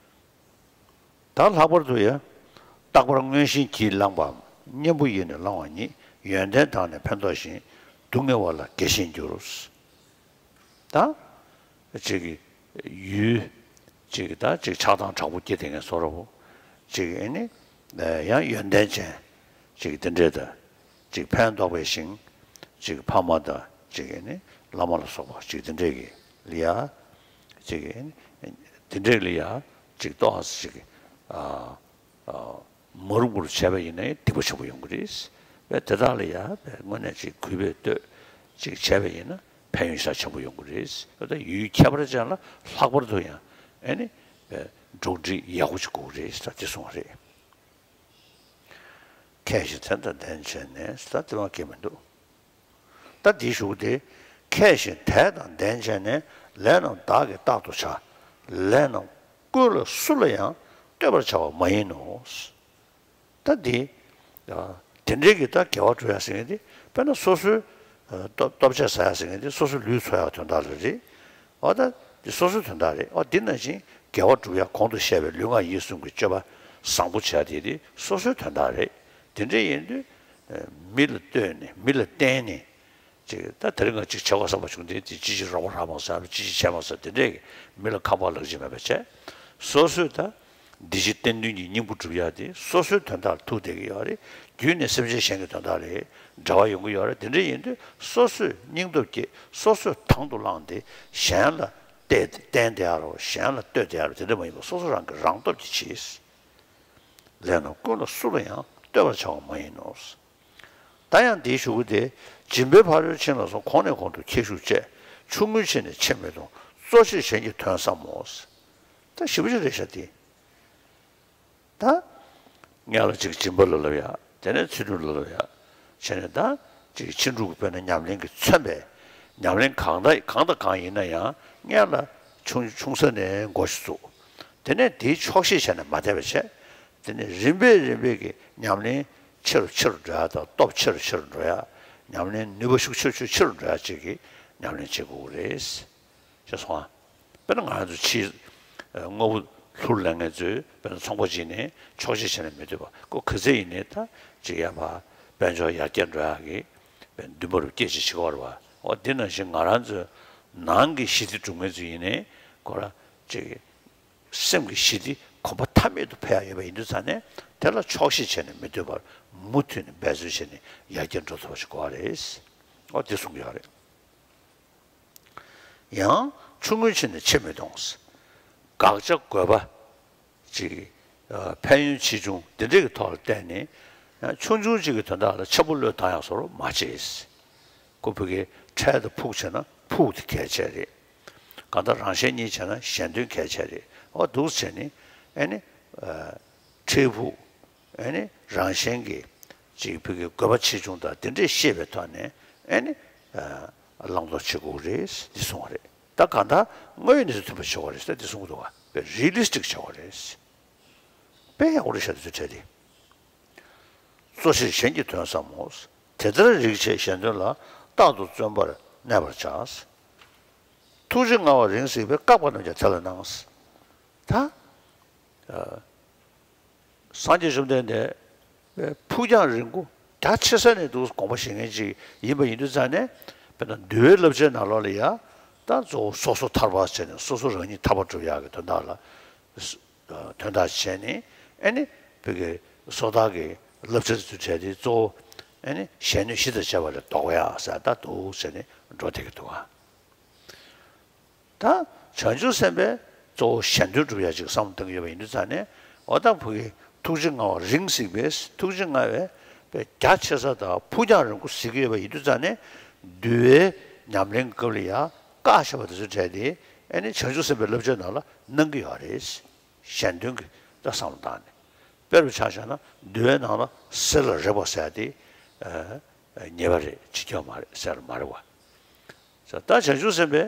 ད་ལྷག་པར་དུ་ཡང་། རྟག་པར་མངོན་ཞེན་གྱིས་བསླངས་པའམ་གཉེན་པོ་ཡིས་ནི་བསླང་བ་ཉིད་ཡོན་ཏན་དག་ནི་ཕན་འདོགས་ཤིང་སྡུག་བསྔལ་བ་ལ་དགེ་ཞེས་འགྱུར། ད། ཅིག་ཡུལ། ཅིག་ད་ཅིག་ཆགས་སྡང་དྲག་པོ་སྐྱེ་དེ་ངན་སོགས་ར་བོ། ཅིག་ཨེ་ནི། ཡང་ཡོན་ཏན་ཅན། ཅིག་དེ་འདྲས་ད། ཅིག་ཕན་འདོགས་པའི་ཞིང་། ཅིག་ཕ་མ་དང་ཅིག་ཨེ་ནི་བླ་མ་ལ་སོགས་པ་ཅིག་དེ་འདྲས་ཀྱི་ལ་ཡ། ཅིག་ཨེ་ནི། དེ་འདྲས་ལ་ཡ། ཅིག་ཏོག་ཙམ་ཅིག་ཨ། ཨ། མ་རུངས་པར་བྱས་པ་ཡིན་ན་ཡང་སྡིག་པ་ཆེན་པོ་ཡོང་གི་རེད། བས་དེ་དག་ལ་ཡང་བས་དངོས་གནས་ཅིག་གུས་པས་བསྟོད་ཅིག་བྱས་པ་ཡིན་ན་ཕན་ཡོན་ཤ་ཆེན་པོ་ཡོང་གི་རེད། བས་ད་ཡུལ་ཁྱད་པར་ཅན་ལ་ལྷག་པར་དུ་ཡང་ཨེ་ནི་བས་འགྲོགས་འདྲིས་ཡག་པོ་ཅིག་དགོས་ཀྱི་རེད་ཟེར་དེ་གསུངས་པ་རེད། མཁས་ཤིང་དེ་དང་ལྡན་བྱས་ནས་ཟེར་དེ་མ་སྐྱེས་མི་འདུག་ད་འདིའི་གཞུག་དེ། མཁས་ཤིང་དད་དང་ལྡན་བྱས་ནས་ལས་རྣམས་བདག་གིས་རྟག་ཏུ་བྱ། ལས་རྣམས་ཀུན་ལ་སུ་ལ་ཡང་ལྟོས་པར་བྱ་བ་མ་ཡིན་ནོ། ད་འདི། དེ་འདྲའི་གི་ད་དགེ་བ་སྒྲུབ་ཡ་ཟེར་མཁན་དེ་དཔེར་ན་སོ་སོའི་ལྟོ་ལྟོ་ཆས་ཟ་ཡ་ཟེར་མཁན་དེ་སོ་སོའི་ལུས་འཚོ་ཡ་དོན་དག་ལ་རེད། འོ་ད་འདི་སོ་སོའི་དོན་དག་རེད། འོ་འདི་ནང་བཞིན་དགེ་བ་སྒྲུབ་ཡ་གོང་དུ་བཤད་པའི་ལུས་ངག་ཡིད་གསུམ་གྱི་སྤྱོད་པ་བཟང་པོ་བྱ་དེ་དེ་སོ་སོའི་དོན་དག་རེད། དེ་འདྲ་ཡིན་དུས། མི་ལ་ལྟོས་ནས་མི་ལ་བརྟེན་ནས། ཅིག་ད་དེ་རིང་ང་ཅིག་བྱེད་དགོས་བསམ་པ་བྱུང་དེ་དེ་ཅི་ཞིག་རོགས་པ་རག་མ་སོང་ཅི་ཞིག་བྱས་མ་སོང་དེ་འདྲས་ཀྱི་མི་ལ་ཁ་པར་ལག་ཅིག་མེད་པ་བྱས། སོ་སོས་ད་འདི་ཕྱི་བརྟན་མཐུན་གྱི་སྙིང་པོ་སྒྲུབ་ཡ་དེ་སོ་སོའི་དོན་དག་ལ་ཐུག་བསྡད་ཀྱི་ཡོད་རེད། རྒྱུན་ནས་སེམས་ཅན་གཞན་གྱི་དོན་དག་ལ་འབྲེལ་བ་ཡོང་གི་ཡོད་རེད། དེ་འདྲ་ཡིན་དུས་སོ་སོས་སྙིང་སྟོབས་བསྐྱེད་སོ་སོས་དང་དུ་བླངས་ཏེ་གཞན་ལ་བལྟས་བསྟན་བསྡད་ཡ་རོགས་གཞན་ལ་ལྟོས་བསྡད་ཡ་རོགས་དེ་འདྲ་མ་ཡིན་པར་སོ་སོ་རང་གི་རང་སྟོབས་ཀྱིས་བྱེད། ལས་རྣམས་ཀུན་ལ་སུ་ལ་ཡང་ལྟོས་པར་བྱ་བ་མ་ཡིན་ནོ། ད་ཡང་འདིའི་གཞུག་གུ་དེ། སྦྱིན་པའི་ཕ་རོལ་ཕྱིན་ལ་སོགས་གོང་ནས་གོང་དུ་ཁྱད་ཞུགས་བཅས། ཆུང་ངུའི་ཆེད་ནི་ཆེ་མི་མཐོང་། གཙོ་ཆེར་གཞན་གྱི་དོན་བསམ་མོ། ད་ཞིབ་པོ་ཞིག་རེད་ཤག་དེ། ད། སྔོན་ལ་ཅིག་སྦྱིན་པ་ལ་ལབ་ཡ། དེ་ནས་ཚུལ་ཁྲིམས་ལ་ལབ་ཡ། བྱས་ནས་ད། ཅིག་ཕྱིན་དྲུག་གི་དཔེར་ན་ཉམས་ལེན་གྱིས་མཚོན་པའི། ཉམས་ལེན་གང་དང་གང་དང་གང་ཡིན་ན་ཡང་སྔོན་ལ་ཆུང་ཆུང་ས་ནས་འགོ་ཞིག་བཙུགས། དེ་ནས་དེའི་ཆོག་ཤེས་བྱས་ནས་མ་བསྡད་པ་བྱས། དེ་ནས་རིམ་པས་རིམ་པས་ཀྱི་ཉམས་ལེན་ཆེ་རུ་ཆེ་རུ་འགྲོ་ཡ་དང་སྟོབས་ཆེ་རུ་ཆེ་རུ་འགྲོ་ཡ། ཉམས་ལེན་ནུས་པ་ཤུགས་ཆེ་རུ་ཆེ་རུ་ཆེ་རུ་འགྲོ་ཡ་ཅིག་གི་ཉམས་ལེན་བྱེད་དགོས་ཀྱི་རེད། ཅེས་གསུངས་པ། དཔེར་ན་ང་རང་ཚོ་ཕྱིའི་དངོས་པོ་ལྷུར་ལེན་མཁན་ཚོས་དཔེར་ན་ཚོང་པ་ཅིག་ནས་ཆོག་ཤེས་བྱས་ནས་མི་སྡོད་པ་ཁོ་ག་ཚད་ཡིན་ནའི་ད་ཅིག་ཡ་ཕ་དཔལ་འབྱོར་ཡར་རྒྱས་འགྲོ་ཡག་གི་དཔེ་འདུན་པ་རུ་སྐད་ཅིག་བྱེད་ཀྱི་ཡོད་རེད་བ། འོ་འདི་ནང་བཞིན་ང་རང་ཚོའི་ནང་གི་ཞི་བདེ་སྒྲུབ་མཁན་ཚོ་ཡིན་ནའི་ཁོ་རང་ཅིག་སེམས་ཀྱི་ཞི་བདེ་གོམ་པ་མཐའ་མེད་དུ་འཕེལ་ཡག་ཡོད་པ་ཡིན་དུས་ཙང་ནས་དེ་ལ་ཆོག་ཤེས་བྱས་ནས་མི་སྡོད་པར་མུ་མཐུད་ནས་འབད་རྩོལ་བྱས་ནས་ཡར་རྒྱས་འགྲོ་ཐུབ་པ་ཞིག་དགོས་པ་རེད། འོ་འདི་གསུང་གི་ཡོད་རེད། ཡང་ཆུང་ངུའི་ཆེད་ནི་ཆེ་མི་མཐོང་། དགག་བྱ་དགོས་པ་ཅིག་ཨ་ཕན་ཡོན་ཆེ་ཆུང་འདི་འདྲའི་གི་ཐོག་ལ་བལྟས་ནས་ཡང་ཆུང་ཆུང་ཅིག་གི་དོན་དག་ལ་ཆེན་པོ་བློས་བཏང་ཡག་བཟོ་འདྲ་མ་བྱེད། ཁོ་ཕ་གི་འཕྲལ་དུ་ཕུགས་བྱས་ན་ཕུགས་དེ་གལ་ཆེ་རེད། གང་ལྟར་རང་གཞན་གཉིས་བྱས་ན་གཞན་དོན་གལ་ཆེ་རེད། འོ་འདུག་བྱས་ནས་ཨེ་ནི་ཨ་འཕྲལ་ཕུགས། ཨེ་ནི་རང་གཞན་གྱི་ཅིག་ཕ་གི་དགོས་པ་ཆེ་ཆུང་དང་དེ་འདྲས་ཤེས་པའི་ཐོག་ནས་ཨེ་ནི་ཨ་བླང་དོར་བྱེད་དགོས་རེད་འདི་གསུངས་པ་རེད། ད་གང་ལྟར་དངོས་ཡོད་གནས་ཚུལ་མཐུན་པ་བྱེད་དགོས་རེད་ཟེར་འདི་གསུང་གི་འདུག་ག་དཔེ་རི་ལི་སི་ཊིག་བྱེད་དགོས་རེད། དཔེ་ཡག་པོ་རེད་ཤག་འདི་ཚོ་བྲིས་ཏེ། གཙོ་ཆེར་གཞན་གྱི་དོན་བསམ་མོ། དེ་ལྟར་རིགས་ཆད་གཞན་དོན་ལ། རྟག་ཏུ་བརྩོན་པར་གནས་པར་བྱ། ཐུགས་རྗེ་མངའ་བ་རིང་གཟིགས་པས། བཀག་པ་རྣམས་ཀྱང་དེ་ལ་སྣང་། ད། ཨ། སངས་རྒྱས་བཅོམ་ལྡན་འདས་ཕུགས་རྒྱང་རིང་པོ་རྒྱ་ཆེ་ས་ནས་འདུག་དགོངས་པ་བཞེས་མཁན་ཅིག་ཡིན་པ་ཡིན་དུས་ཙང་ནས་དཔེར་ན་འདུལ་བའི་བསླབ་བྱའི་ནང་ལོགས་ལ་ཡ་ད་གཙོ་བོ་སོ་སོ་ཐར་པ་བྱས་ནས་སོ་སོ་རང་ཉིད་ཐར་པ་སྒྲུབ་ཡག་གི་དོན་དག་ལ་དོན་དག་བྱས་ནས་ཨེ་ནི་བོད་ཀྱི་སོ་ཐར་གྱི་བསླབ་བྱ་དེ་ཚོ་བྱས་ཏེ་གཙོ་བོ་ཨེ་ནི་གཞན་གནོད་གཞི་དང་བཅས་པ་ལས་ལྡོག་ཡག་ཟེར་ད་འདུག་བྱས་ནས་འགྲོ་བསྡད་ཀྱི་འདུག་ཨ། ད་བྱང་ཆུབ་སེམས་དཔའི་གཙོ་བོ་གཞན་དོན་སྒྲུབ་ཡ་ཅིག་བསམ་བློ་གཏོང་གི་ཡོད་པ་ཡིན་དུས་ཙང་ནས་འོ་ད་ཕ་གི་ཐུགས་རྗེ་མངའ་བ་རིང་གཟིགས་པས་ཐུགས་རྗེ་མངའ་བའི་དཔེ་རྒྱ་ཆེ་ས་དང་ཕུགས་རྒྱང་རིང་པོ་གཟིགས་ཀྱི་ཡོད་པ་ཡིན་དུས་ཙང་ནས་འདུལ་བའི་ཉམས་ལེན་སྐབས་ལ་ཡ་བཀག་བཞག་པ་དེ་ཚོ་བྲལ་ཏེ་ཨེ་ནི་བྱང་ཆུབ་སེམས་དཔའི་བསླབ་བྱའི་ནང་ལ་གནང་གི་ཡོད་རེད། གཞན་དོན་གྱི་ད་བསམ་བློ་བཏང་ནས་ དཔེ་རུ་ཆ་བཞག་ན་འདུལ་བའི་ནང་ལ་གསེར་ལ་རེག་པ་ཟེར་ཡ་དེ་ཨ་ཉེས་པ་རེད། ཕྱི་ཁྱོན་མ་རེད། གསེར་ལ་མ་རེག་པ། ད་བྱང་ཆུབ་སེམས་དཔའི་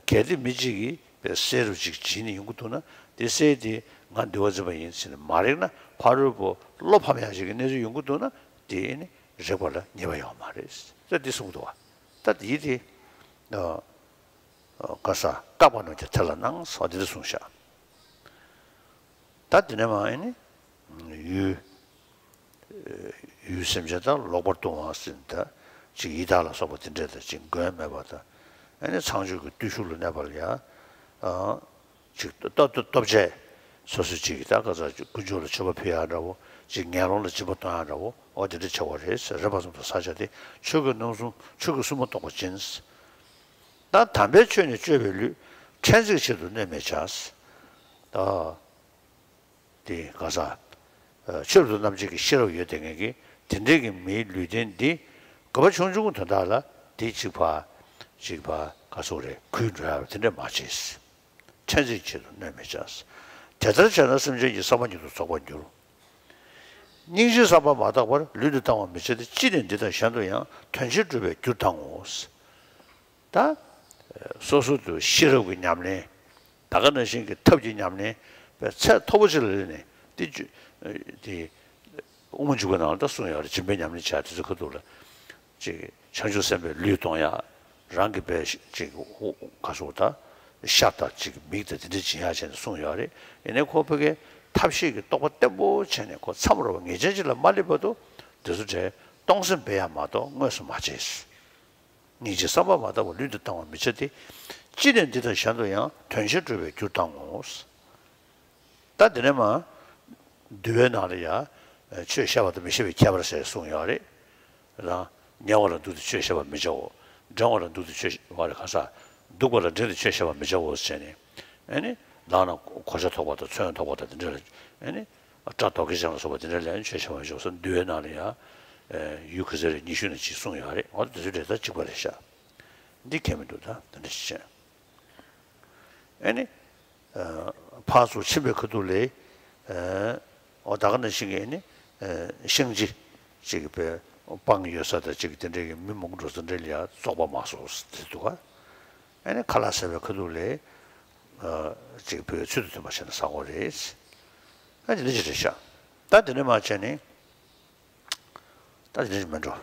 གལ་ཏེ་མི་གཅིག་གིས་པའི་གསེར་རུ་ཅིག་བྱིན་ནས་ཡོང་གི་འདུག་ན། དེ་གསེར་དེ་ང་འདུལ་བ་འཛིན་པ་ཡིན་ཟེར་ནས་མ་རེག་ན། ཕ་རོལ་པོ་བློ་ཕམ་ཡག་ཅིག་གི་གནས་ཚུལ་ཡོང་གི་འདུག་ན། དེ་ནི་རེག་པ་ལ་ཉེས་པ་ཡོང་མ་རེད་ཟེར་འདི་གསུངས་འདུག་བ། ད་དེ་དེ་ག་ས་བཀག་པ་རྣམས་ཀྱང་དེ་ལ་སྣང་ཟེར་བ་འདི་འདྲ་གསུངས་ཤག་ད་དེ་ནས་མ་ཨེ་ནི་ཡུལ། ཡུལ་སེམས་ཅན་དག་ལོག་པར་ལྟུང་བ་ཟེར་ད་ཅིག་ཡི་དྭགས་ལ་སོགས་པ་དེ་འདྲ་དང་ཅིག་མགོན་མེད་པ་དང་། ཨེ་ནི་ཚངས་སྤྱོད་ཀྱི་བརྟུལ་ཞུགས་ལ་གནས་པ་ལ་ཡང་ཅིག་སྟོབས་སྟོབས་ཆེ། སོ་སོ་ཅིག་ད་ག་ས་ཅིག་དཀོན་མཆོག་ལ་མཆོད་པ་ཕུལ་ཡག་འདྲ་བོ། ཅིག་ངན་སློང་ལ་སྦྱིན་པ་གཏོང་ཡག་འདྲ་བོ། འོ་དེ་འདྲ་བྱ་བ་རེད་ཟེར། རེག་པ་ཙམ་དུ་ཟ་བྱ་སྟེ། ཆོས་གོས་རྣམ་གསུམ། ཆོས་གོས་གསུམ་མ་གཏོགས་པ་སྦྱིན། ད་དམ་པའི་ཆོས་ནི་སྤྱོད་པའི་ལུས། ཕྲན་ཚེགས་ཆེད་དུ་གནོད་མི་བྱ། ད་དེ་ག་ས། ཆོས་རབ་ཏུ་རྣམ་འབྱེད་ཀྱི་ཤེས་རབ་ཡོད་དེ་ངེས་ཀྱི་དེ་འདྲའི་གི་མིའི་ལུས་རྟེན་འདི་དགོས་པ་ཆུང་ཆུང་གི་དོན་དག་ལ་དེ་གཅིག་ཕ་གཅིག་ཕ་ག་སོགས་རེད། གུས་འགྲོ་ཡག་དེ་འདྲ་མ་བྱེད། ཕྲན་ཚེགས་ཆེད་དུ་གནོད་མི་བྱ། དེ་ལྟར་བྱས་ན་སེམས་ཅན་གྱི་བསམ་པ་ཉིད་དུ་རྫོགས་པར་འགྱུར། སྙིང་རྗེའི་བསམ་པ་མ་དག་པར་ལུས་འདི་བཏང་བར་མི་བྱ་སྟེ། ཅི་ནས་འདི་དང་གཞན་དུ་ཡང་དོན་ཆེན་སྒྲུབ་པའི་རྒྱུར་ལྡང་ངོ་། ད་སོ་སོ་དུ་ཤེས་རབ་ཀྱི་ཉམས་ལེན། ད་ག་ནང་བཞིན་གྱི་ཐབས་ཀྱི་ཉམས་ལེན་པའི་ཚད་མཐོ་པོ་ཅིག་ལ་སླེབས་ནས་དེ་བཅུ་དེ་དབུ་མ་འཇུག་པའི་ནང་ལ་ད་གསུངས་ཡོད་རེད། སྦྱིན་པའི་ཉམས་ལེན་བྱ་དེ་ཚོ་ཁ་ཐུག་ལ་ཅིག་བྱང་ཆུབ་སེམས་དཔའི་ལུས་གཏོང་ཡག་རང་གི་པའི་ཅིག་ག་སོགས་ད་ཤ་དང་ཅིག་མིག་དང་དེ་འདྲ་སྦྱིན་ཡག་བྱས་ནས་གསུངས་ཡོད་རེད། ཡིན་ནའི་ཁོ་ཕ་གིའི་ཐབས་ཤེས་ཀྱི་རྟོགས་པ་བརྟན་པོ་བྱས་ནས་ཁོ་མཚམས་རོ་བ་ངེས་ཅན་ཅིག་ལ་མ་སླེབས་བར་དུ་དེ་ཚོ་གྲས་གཏོང་སེམས་སྤེལ་ཡག་མ་གཏོགས་དངོས་སུ་མ་བྱེད། སྙིང་རྗེའི་བསམ་པ་མ་དག་པར་ལུས་འདི་བཏང་བར་མི་བྱ་སྟེ། ཅི་ནས་འདི་དང་གཞན་དུ་ཡང་དོན་ཆེན་སྒྲུབ་པའི་རྒྱུར་ལྡང་ངོ་། ད་འདི་ནས་མ། འདུལ་བའི་ནང་ལ་ཡང་ཆོས་བཤད་པ་དང་མི་བཤད་པའི་ཁྱད་པར་ཟེར་གསུངས་ཡོད་རེད། རང་ཉལ་བ་ལ་འདུག་སྟེ་ཆོས་བཤད་པར་མི་བྱའོ། འགྲེང་བ་ལ་འདུག་སྟེ་ཆོས་བཤད་པར་ག་ས། འདུག་པ་ལ་འགྲེང་སྟེ་ཆོས་བཤད་པར་མི་བྱའོ་ཟེར་ནས། ཨེ་ནི། ལག་ན་གོ་ཆ་ཐོགས་པ་དང་ཚོན་ཐོགས་པ་དང་དེ་འདྲ་ལ། ཨེ་ནི། སྐྲ་རྡོ་སྐྱེས་ཅན་ལ་སོགས་པ་དེ་འདྲ་ལ་ཡང་ཆོས་བཤད་པར་མི་བྱའོ་ཟེར། འདུལ་བའི་ནང་ལ་ཡང་། ཡུལ་ག་ཚོད་རེ་ཉི་ཤུ་ནས་ཅིག་གསུངས་ཡོད་རེད། འོ་དེ་ཚོ་འདྲ་ད་གཅིག་པ་རེད་ཤག་འདི་ཁྱད་མི་འདུག་ད་དེ་འདྲ་ཞིག་བྱས། ཨེ་ནི། ཕར་ཚུར་ཕྱིན་པའི་ཁ་ཐུག་ལས། འོ་ད་ག་ནང་བཞིན་གྱི་ཨེ་ནི། ཤིང་རྗེ་གཅིག་པའི་སྤང་ཡོད་ས་དང་གཅིག་དེ་འདྲའི་གི་མི་མང་པོ་འགྲོ་ས་འདྲ་ལ་ཡང་བཙོག་པ་མ་བཟོ་ཟེར་འདུག་ག་ཨེ་ནི་ཁ་ལག་ཟ་བའི་ཁ་ཐུག་ལས། གཅིག་བོད་ཚུལ་དུ་མཐུན་པ་བྱས་ནས་ཟ་དགོས་རེད། ཨ་དེ་འདྲ་ཅིག་རེད་ཤག་ད་དེ་འདྲ་མ་བྱས་ནས། ད་དེ་འདྲ་ཅིག་མི་འགྲོ།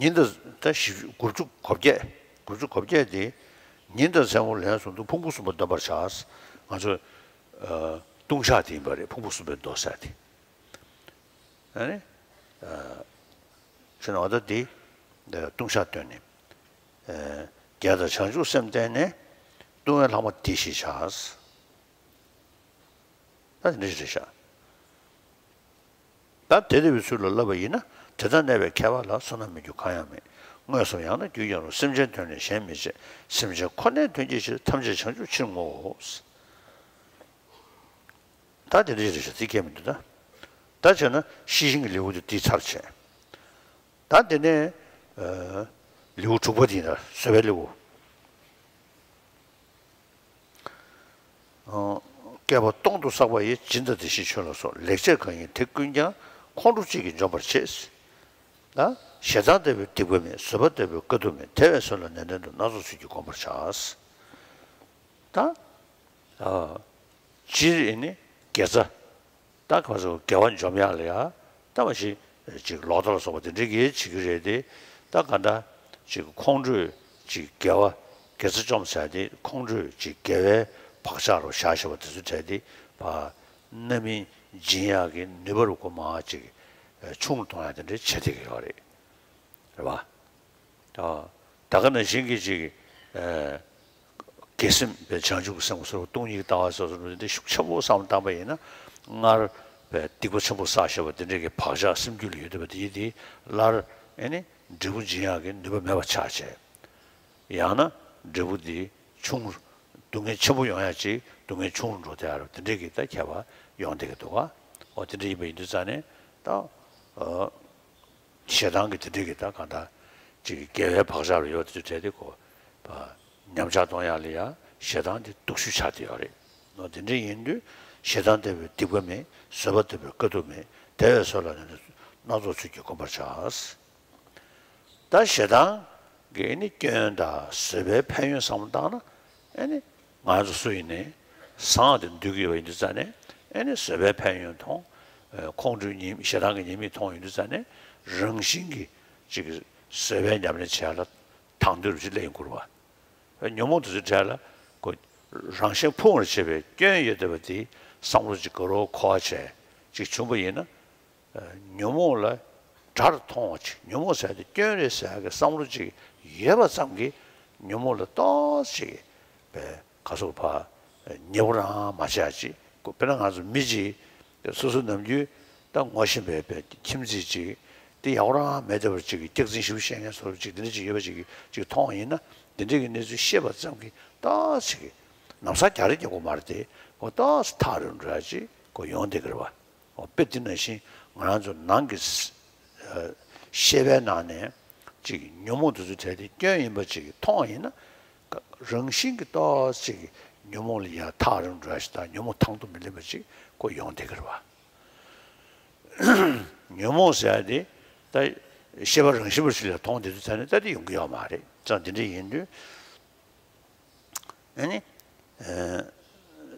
ཉིན་དང་ད་བཞི་བཅུ་དགུ་བཅུ་གོ་བརྒྱད། དགུ་བཅུ་གོ་བརྒྱད་དེ། ཉིན་དང་མཚན་མོ་ལན་གསུམ་དུ་ཕུང་པོ་གསུམ་པོ་འདོན་པར་བྱ། ང་ཚོས་ལྟུང་བཤགས་དེ་ཡིན་པ་རེད། ཕུང་པོ་གསུམ་པོའི་མདོ་ཟེར་དེ། ཨ་ནི། ཕྱི་ནང་ད་དེ་ལྟུང་བཤགས་བཏོན་ནས། རྒྱལ་དང་བྱང་ཆུབ་སེམས་བརྟེན་ནས། ལྟུང་བའི་ལྷག་མ་དེ་ཞེས་བྱ། ད་དེ་འདྲ་ཞིག་རེད་ཤག་ད་དེ་ལྟ་བུའི་ཚུལ་ལ་བསླབ་པ་ཡིན་ན། དེ་ལྟར་གནས་པའི་མཁས་པ་ལ། བསོད་ནམས་མི་འགྱུར་གང་ཡང་མེད། མངོན་སུམ་ཡང་ན་རྒྱུད་ཡང་རུང་། སེམས་ཅན་དོན་ལས་གཞན་མི་བྱེད། སེམས་ཅན་ཁོ་ནའི་དོན་གྱི་ཕྱིར། ཐམས་ཅད་བྱང་ཆུབ་ཕྱིར་བསྔོའོ། ད་དེ་འདྲ་ཞིག་རེད་ཤག་དེ་ཁྱད་མི་འདུག་ད་ད་བྱས་ན་ཤེས་བཞིན་གྱི་ལེའུ་དེ་འདི་ཚར་བྱས། ད་དེ་ནས་ལེའུ་དྲུག་པ་དེ་ཡིན་ན་བཟོད་པའི་ལེའུ། བསྐལ་པ་སྟོང་དུ་བསགས་པ་ཡི། སྦྱིན་དང་བདེ་གཤེགས་མཆོད་ལ་སོགས། ལེགས་སྤྱད་གང་ཡིན་དེ་ཀུན་ཀྱང་། ཁོང་ཁྲོ་གཅིག་གིས་འཇོམས་པར་བྱེད། ད་ཞེ་སྡང་ལྟ་བུའི་སྡིག་པ་མེད། བཟོད་པ་ལྟ་བུའི་དཀའ་ཐུབ་མེད། དེ་བས་བཟོད་ལ་ནན་ཏན་དུ། སྣ་ཚོགས་ཚུལ་གྱིས་བསྒོམ་པར་བྱ། ད་སྤྱིར་ཨེ་ནི་དགེ་རྩ། ད་ག་ཚོད་དགེ་བ་འཇོམས་ཡག་ལ་ཡ། ད་མ་གཞི་ཅིག་ལོག་ལྟ་ལ་སོགས་པ་དེ་འདྲ་གིས་བྱེད་ཀྱི་རེད་དེ། ད་ག་འདྲ་ཅིག་ཁོང་ཁྲོས་ཅིག་དགེ་བ་དགེ་རྩ་བཅོམ་ཟེར་དེ། ཁོང་ཁྲོས་ཅིག་དགེ་བའི་བག་ཆགས་རུ་བཞག་བཞག་པ་དེ་ཚོ་བྲལ་ཏེ། ཕར་རྣམ་སྨིན་སྦྱིན་ཡག་གི་ནུས་པ་རུ་ཁོ་མར་ཅིག་ཆུང་རུ་གཏོང་ཡག་དེ་འདྲ་བྱེད་བསྡད་ཀྱི་ཡོད་རེད། རེད་པ། ད་ད་ག་ནང་བཞིན་གྱི་ཅིག་ཨ་དགེ་སེམས་པའི་བྱང་ཆུབ་ཀྱི་སེམས་སོ་སོར་སྟོང་ཉིད་ཀྱི་ལྟ་བ་སོ་སོར་འདི་ཤུགས་ཆེན་པོ་བསམ་བཏང་པ་ཡིན་ན། སྔར་བའི་སྡིག་པ་ཆེན་པོ་བསགས་བཞག་པ་དེ་འདྲའི་གི་བག་ཆགས་སེམས་རྒྱུད་ལ་ཡོད་བསྡད་པ་དེ་ཡིན་དེ་སླར་ཨེ་ནི་འབྲས་བུ་འབྱིན་ཡག་གི་ནུས་པ་མེད་པ་ཆགས་བྱས། ཡང་ན་འབྲས་བུ་དེ་ཆུང་རུ། སྡུག་བསྔལ་ཆེན་པོ་ཡོང་ཡག་ཅིག་སྡུག་བསྔལ་ཆུང་རུ་འགྲོ་བསྡད་ཡག་རེད། དེ་འདྲའི་གི་ད་ཁྱད་པར་ཡོང་བསྡད་ཀྱི་འདུག་ག་འོ་དེ་འདྲ་ཡིན་པ་ཡིན་དུས་ཙང་ནས་ད་ཨ། ཞེ་སྡང་གི་དེ་འདྲའི་གི་ད་གང་ལྟར་ཅིག་དགེ་བའི་བག་ཆགས་རུ་ཡོད་དེ་ཚོ་བྲལ་ཏེ་གོ་ཉམས་ཆག་གཏོང་ཡག་ལ་ཡ་ཞེ་སྡང་དེ་སྡུག་ཤོས་ཆགས་བསྡད་ཡོད་རེད། ནོ་དེ་འདྲ་ཡིན་དུས་ ཞེ་སྡང་འདོད་པའི་སྡིག་པ་མེད། བཟོད་པ་འདོད་པའི་དཀའ་ཐུབ་མེད། དེ་བས་བཟོད་ལ་ནི་སྣ་ཚོགས་ཚུལ་གྱིས་བསྒོམ་པར་བྱ། ད་ཞེ་སྡང་གི་ནི་སྐྱོན་དང་བཟོད་པའི་ཕན་ཡོན་བསམ་བློ་བཏང་ན། ཨེ་ནི་ང་ཚོ་སུ་ཡིན་ནའི་བཟང་དེ་འདོད་ཀྱི་ཡོད་པ་ཡིན་དུས་ཙང་ནས། ཨེ་ནི་བཟོད་པའི་ཕན་ཡོན་མཐོང་། ཁོང་ཁྲོའི་ཉེས། ཞེ་སྡང་གི་ཉེས་དམིགས་མཐོང་ཡོང་དུས་ཙང་ནས། རང་བཞིན་གྱིས་ཅིག་བཟོད་པའི་ཉམས་ལེན་བྱེད་ཡ་ལ་དང་དོད་རུ་ཅིག་སླེབས་ཡོང་གི་རེད་བ། ཉོན་མོངས་དེ་ཚོའི་གྲས་ལ་ཁོ་རང་བཞིན་ཕུང་བར་བྱེད་པའི་སྐྱོན་ཡོད་བསྡད་པ་དེ་བསམ་བློ་ཅིག་དགའ་རབ་འཁོར་བ་བྱས་ཅིག་བྱུང་བ་ཡིན་ན། ཉོན་མོངས་ལ་དགྲར་མཐོང་བ་ཅིག་ཉོན་མོངས་ཟེར་ཡ་དེ་སྐྱོན་རེད་ཟེར་ཡ་གི་བསམ་བློ་ཅིག་ཡོད་པ་ཙམ་གྱིས་ཉོན་མོངས་ལ་ཏོག་ཙམ་ཅིག་པའི་ག་སོགས་པ་ཉེ་བོ་རང་མ་བྱས་ཅིག་དཔེར་ན་ང་ཚོ་མི་ཅིག་སོ་སོ་ནམ་རྒྱུན་ད་ངོ་ཤེས་པའི་པའི་ཁྱིམ་མཚེས་ཅིག་དེ་ཡག་པོ་རང་མེད་བསྡད་པ་ཅིག་གི་སྐྱག་རྫུན་ཞིབ་བཤད་མཁན་བཟོ་འདྲ་ཅིག་དེ་འདྲ་ཅིག་ཡོད་པ་ཅིག་གི་ཅིག་མཐོང་བ་ཡིན་ན། དེ་འདྲ་གི་གནས་ཚུལ་ཤེས་པ་ཙམ་གྱིས་ཏོག་ཙམ་ཅིག་ལམ་སང་རྒྱག་རེས་རྒྱག་དགོས་མ་རེད་དེ། ཁོ་ཏོག་ཙམ་ཐག་རིང་རུ་འགྲོ་ཡ་ཅིག་ཁོ་ཡོང་བསྡད་ཀྱི་རེད་བ། འོ་དཔེ་དེ་ནང་བཞིན་ང་རང་ཚོ་ནང་གི་ཤེས་པའི་ནང་ནས་ཅིག་ཉོན་མོངས་དེ་ཚོ་གྲས་དེ་སྐྱོན་ཡིན་པ་ཅིག་མཐོང་བ་ཡིན་ན། རང་བཞིན་གྱིས་ཏོག་ཙམ་ཅིག་ཉོན་མོངས་ལ་ཡ་ཐག་རིང་རུ་འགྲོ་ཡ་ཞིག་དང་ཉོན་མོངས་དང་དུ་མི་ལེན་པ་ཅིག་ཁོ་ཡོང་བསྡད་ཀྱི་རེད་བ། ཉོན་མོངས་ཟེར་ཡ་དེ་ད་ཤེས་པ་རང་བཞིན་པ་ཞིག་ལ་མཐོང་བསྡད་དུས་ཙང་ནས་ད་དེ་ཡོང་གི་ཡོད་མ་རེད། ཙང་དེ་འདྲ་ཡིན་དུས། ཨ་ནི། ཨ།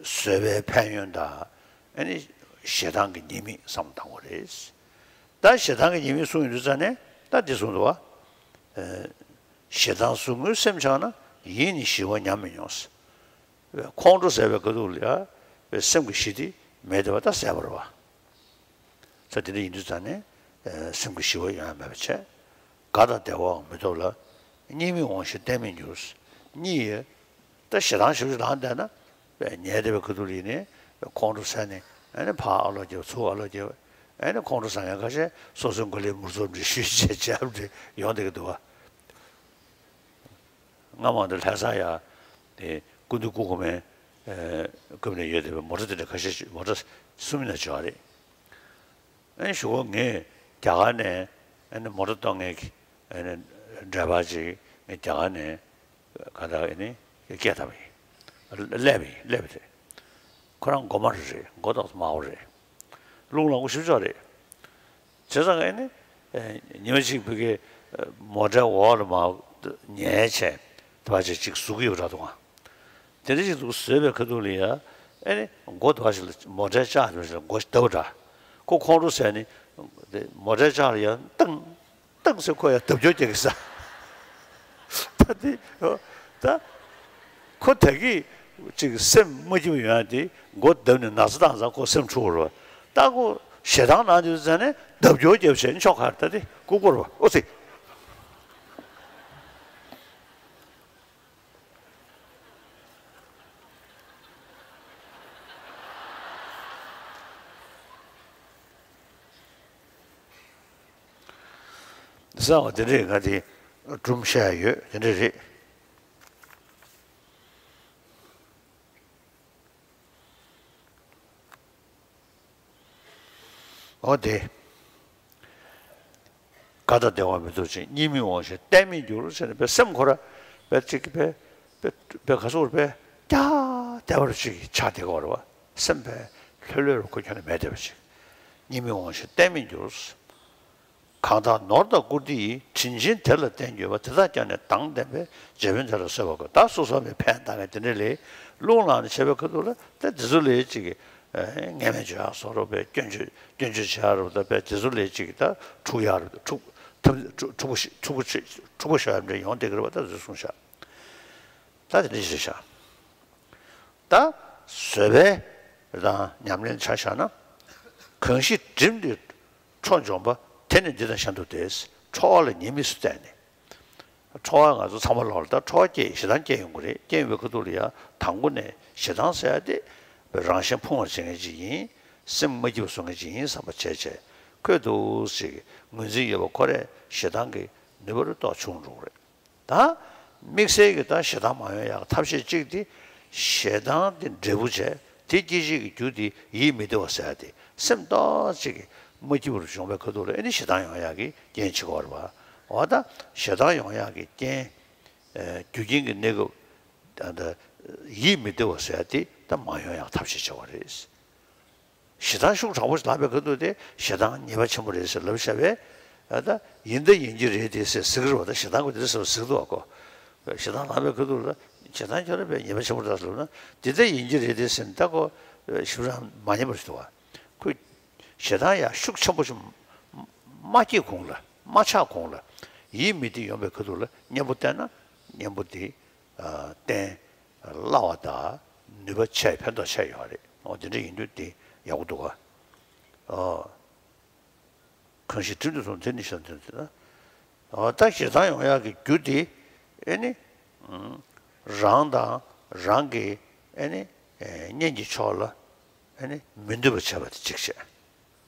བཟོད་པའི་ཕན་ཡོན་དང་། ཨ་ནི། ཞེ་སྡང་གི་ཉེས་དམིགས་བསམ་བློ་བཏང་དགོས་རེད། ད་ཞེ་སྡང་གི་ཉེས་དམིགས་གསུངས་ཡོང་དུས་ཙང་ནས་ད་འདི་གསུངས་འདུག་བ། ཨ། ཞེ་སྡང་ཟུག་རྔུའི་སེམས་འཆང་ན། ཡིད་ནི་ཞི་བ་ཉམས་མི་མྱོང་། ཁོང་ཁྲོ་ཟ་བའི་ཁ་ཐུག་ལ་ཡ་སེམས་ཀྱི་ཞི་བདེ་མེད་བསྡད་པ་ད་ཟད་པ་རེད་བ། ས་དེ་འདྲ་ཡིན་དུས་ཙང་ནས། ཨ། སེམས་ཀྱི་ཞི་བ་ཡོང་ཡ་མེད་པ་བྱས། དགའ་དང་བདེ་བའང་མི་ཐོབ་ལ། གཉིད་མི་འོང་ཞིང་བརྟན་མི་འགྱུར། གཉིད་ཡོད། ད་ཞེ་སྡང་ཞེ་པོ་ཅིག་ལངས་བསྡད་ན། ཉལ་བསྡད་པའི་ཁ་ཐུག་ལ་ཡིན་ནའི་ཁོང་ཁྲོ་ཟ་ནས། ཨ་ནི་ཕར་ཨ་ལོག་རྒྱབ། ཚུར་ཨ་ལོག་རྒྱབ། ཨ་ནི་ཁོང་ཁྲོ་ཟ་མཁན་ཁ་ཤས་སོ་སོའི་མགོ་ལ་མུར་ཙོ་འདྲ་ཞུས་བྱས་བྱས་འདྲ་ཡོང་བསྡད་ཀྱི་འདུག་བ། སྔ་མ་དེ་ལྷ་ས་ཡ་དེ་སྐུ་མདུན་སྐུ་གོང་མའི་སྐབས་ནས་ཡོད་བསྡད་པའི་མོ་ཊ་དེ་འདྲ་ཁ་ཤས་ཤིག་མོ་ཊ་གསུམ་ཡིན་ན་ཅིག་ཡོད་རེད། ཨ་ནི་གཞུག་གུ་ངས་རྒྱ་གར་ནས། ཨ་ནི་མོ་ཊ་གཏོང་མཁན་གྱི། ཨ་ནི་ཌ་རའི་བར་ཅིག་ངས་རྒྱ་གར་ནས་གང་ལྟར་ཨ་ནི་སྐད་བཏང་བ་ཡིན། སླེབས་པ་ཡིན། སླེབས་པ་རེད། ཁོ་རང་མགོ་དམར་རེད། མགོ་ཏོག་ཙམ་དམར་པོ་རེད། རླུང་ལངས་པོ་ཞེ་པོ་ཅིག་རེད། བྱས་ཙང་ཨ་ནི། ཨེ། ཉི་མ་གཅིག་བུ་གའི་མོ་ཊའི་འོག་ལ་མར་ཉལ་བྱས་དེ་བ་ཅིག་ཅིག་ཟུག་གི་ཡོད་པ་འདྲ་འདུག་ག་དེ་འདྲ་ཅིག་འདུག་བཟོས་པའི་ཁ་ཐུག་ལ་ཡ། ཨ་ནི་མགོ་དེ་བ་ཞིག་ལ་མོ་ཊའི་ལྕགས་དེ་བ་ཞིག་ལ་མགོ་བརྡབས་པ་འདྲ། ཁོ་ཁོང་ཁྲོ་ཟ་ནས་དེ་མོ་ཊའི་ལྕགས་ལ་ཡ་ཏང་ཏང་ཟེར་ཁོ་ཡ་རྡབ་སྐྱོར་རྒྱག་གི་ས། ད་དེ། ད་ཁོ་ད་གིན་ཅིག་སེམས་མ་སྐྱིད་པ་ཡོང་ཡ་དེ་མགོ་བརྡབས་ནས་ན་ཚ་བཏང་ཙང་ཁོ་སེམས་འཁྲུག་པ་རེད་བ། ད་ཁོ་ཞེ་སྡང་ནང་དུ་ཟ་ནས་རྡབ་སྐྱོར་རྒྱབ་བྱས་ནས་ཆོག་ག་རེད། ད་དེ་ལྐུགས་པ་རེད་བ། ཨོ་ཙི། ཟེར་བ་དེ་འདྲས་ང་དེ་སྒྲུང་བཤད་ཡ་ཡོད། དེ་འདྲས་རེད། འོ་དེ། དགའ་དང་བདེ་བ་མི་ཐོབ་ཅིང་། གཉིད་མི་འོང་ཞིང་བརྟན་མི་འགྱུར་ཟེར་ནས་པའི་སེམས་ཁོ་ར་པའི་ཅིག་པའི་པའི་པའི་ག་སོགས་པའི་རྒྱ་བདེ་བ་རུ་ཅིག་ཆགས་བསྡད་ཀྱི་ཡོད་རེད་བ། སེམས་པའི་ལྷོད་ལྷོད་རུ་ཁོ་ཁྱོན་ནས་མེད་བསྡད་པ་ཅིག་གཉིད་མི་འོང་ཞིང་བརྟན་མི་འགྱུར། གང་དག་ནོར་དང་བཀུར་སྟི་ཡིས། དྲིན་ཆེན་དེ་ལ་བརྟེན་གྱུར་པ། དེ་དག་ཀྱང་ནི་སྡང་ལྡན་པས། རྗེ་དཔོན་དེ་ལ་གསོལ་བ་དགོས། ད་སོ་སོ་བའི་ཕན་བཏགས་མཁན་དེ་འདྲ་ལས་རླུང་ལངས་ནས་བྱས་པའི་ཁ་ཐུག་ལ་ད་དེ་ཚོ་ལས་ཅིག་ངན་སྨྲས་བརྗོད་ཡག་བཟོ་འདྲ་བའི་སྐྱོན་བརྗོད་སྐྱོན་བརྗོད་བྱེད་ཡག་རེད་བ། ད་བས་དེ་ཚོ་ལས་ཅིག་ད་འཁྲུག་ཡག་རེད། འཁྲུག་ཐབས་འཁྲུག་འཁྲུག་པོ་ཞིག་འཁྲུག་པོ་ཞིག་འཁྲུག་པོ་ཞིག་ཡོང་བསྡད་ཀྱི་རེད་བ། ད་དེ་ཚོ་གསུངས་ཤག་ད་དེ་འདྲ་ཞིག་རེད་ཤག་ད་བཟོད་པའི་དང་ཉམས་ལེན་ཆ་བཞག་ན། གང་ཞིག་བསྒྲིམས་ཏེ་ཁྲོ་འཇོམས་པ། དེ་ནི་འདི་དང་གཞན་དུ་བདེ། ཁྲོ་བ་ལ་ཉེས་དམིགས་སུ་བལྟས་ནས། ཁྲོ་བ་ང་ཚོ་ཚང་མ་ལོག་ལ་ད་ཁྲོ་བ་སྐྱེ། ཞེ་སྡང་སྐྱེ་ཡོང་གི་རེད། སྐྱེ་ཡོང་བའི་ཁ་ཐུག་ལ་ཡ་དང་པོ་ནས་ཞེ་སྡང་ཟེར་ཡ་དེ་རང་གཞན་ཕུང་བར་བྱེད་མཁན་ཅིག་ཡིན། སེམས་མ་སྐྱིད་པ་བཟོ་མཁན་ཅིག་ཡིན་བསམ་པ་བྱས་བྱས་ཁོས་འདུག་ཟེར་གྱི་ངོས་འཛིན་ཡོད་པ་ཁོ་རས་ཞེ་སྡང་གི་ནུས་པ་རུ་ཏོག་ཆུང་འགྲོ་གི་རེད། ད་དམིགས་བསལ་གྱི་ད་ཞེ་སྡང་མ་ཡོང་ཡག་ཐབས་ཤེས་གཅིག་དེ། ཞེ་སྡང་དེ་འབྲས་བུ་བྱས། དེ་སྐྱེད་བྱེད་ཀྱི་རྒྱུ་དེ་ཡིད་མི་བདེ་བ་ཟེར་ཡ་དེ། སེམས་ཏོག་ཙམ་གྱི་མ་སྐྱིད་པ་རུ་བྱུང་བའི་ཁ་ཐུག་ལ་ཨེ་ནི་ཞེ་སྡང་ཡོང་ཡག་གི་རྐྱེན་བྱེད་ཀྱི་ཡོད་རེད་བ། འོ་ད་ཞེ་སྡང་ཡོང་ཡག་གི་རྐྱེན། ཨ། རྒྱུ་རྐྱེན་གྱི་གནས་སྐབས་ད་ད་ཡིད་མི་བདེ་བ་ཟེར་ཡ་དེ་ད་མ་ཡོང་ཡག་ཐབས་ཤེས་བྱེད་པ་རེད། ཞེ་སྡང་ཤུགས་དྲག་པོ་ལངས་པའི་ཁ་ཐུག་དེ་ཞེ་སྡང་ཉེས་པ་ཆེན་པོ་རེད་ཟེར་ལབ་བཞག་པས། ཨ་ད་ཡིན་ད་ཡིན་གྱི་རེད་དེ་ཟེར་ཟེར་གི་རེད་བ། ད་ཞེ་སྡང་གི་དེ་ཟེར་བ་ཟེར་གི་འདུག་བ་ཁོ། ཞེ་སྡང་ལངས་པའི་ཁ་ཐུག་ལ་ཞེ་སྡང་ཁྱོད་རང་པས་ཉེས་པ་ཆེན་པོ་རེད་ཟེར་ལབ་ན་དེ་ད་ཡིན་གྱི་རེད་དེ་ཟེར་ནས་ད་ཁོ་ཞེ་སྡང་མ་ཉེས་པ་ཞིག་འདུག་བ། ཁོས་ཞེ་སྡང་ཡང་ཤུགས་ཆེན་པོ་ཞིག་མ་སྐྱེས་གོང་ལ་མ་ཆགས་གོང་ལ་ཡིད་མི་བདེ་ཡོང་པའི་ཁ་ཐུག་ལ་གཉེན་པོ་བསྟེན་ན་གཉེན་པོ་དེ་བསྟེན་སླ་བ་དང་ནུས་པ་ཆེ་ཕན་ཐོགས་ཆེ་ཡོད་རེད། འོ་དེ་འདྲ་ཡིན་དུས་དེ་ཡག་པོ་འདུག་ག་ཨོ། གང་ཞིག་དྲིན་དུ་སོང་དེ་ནི་ཤ་འདོན་ཟེར་ན། ད་ཞེ་སྡང་ཡོང་ཡག་གི་རྒྱུ་དེ་ཨེ་ནི། རང་དང་རང་གི་ཨེ་ནི། གཉེན་གྱི་ཕྱོགས་ལ་ཨེ་ནི་མི་འདོད་པ་བྱས་པ་དེ་གཅིག་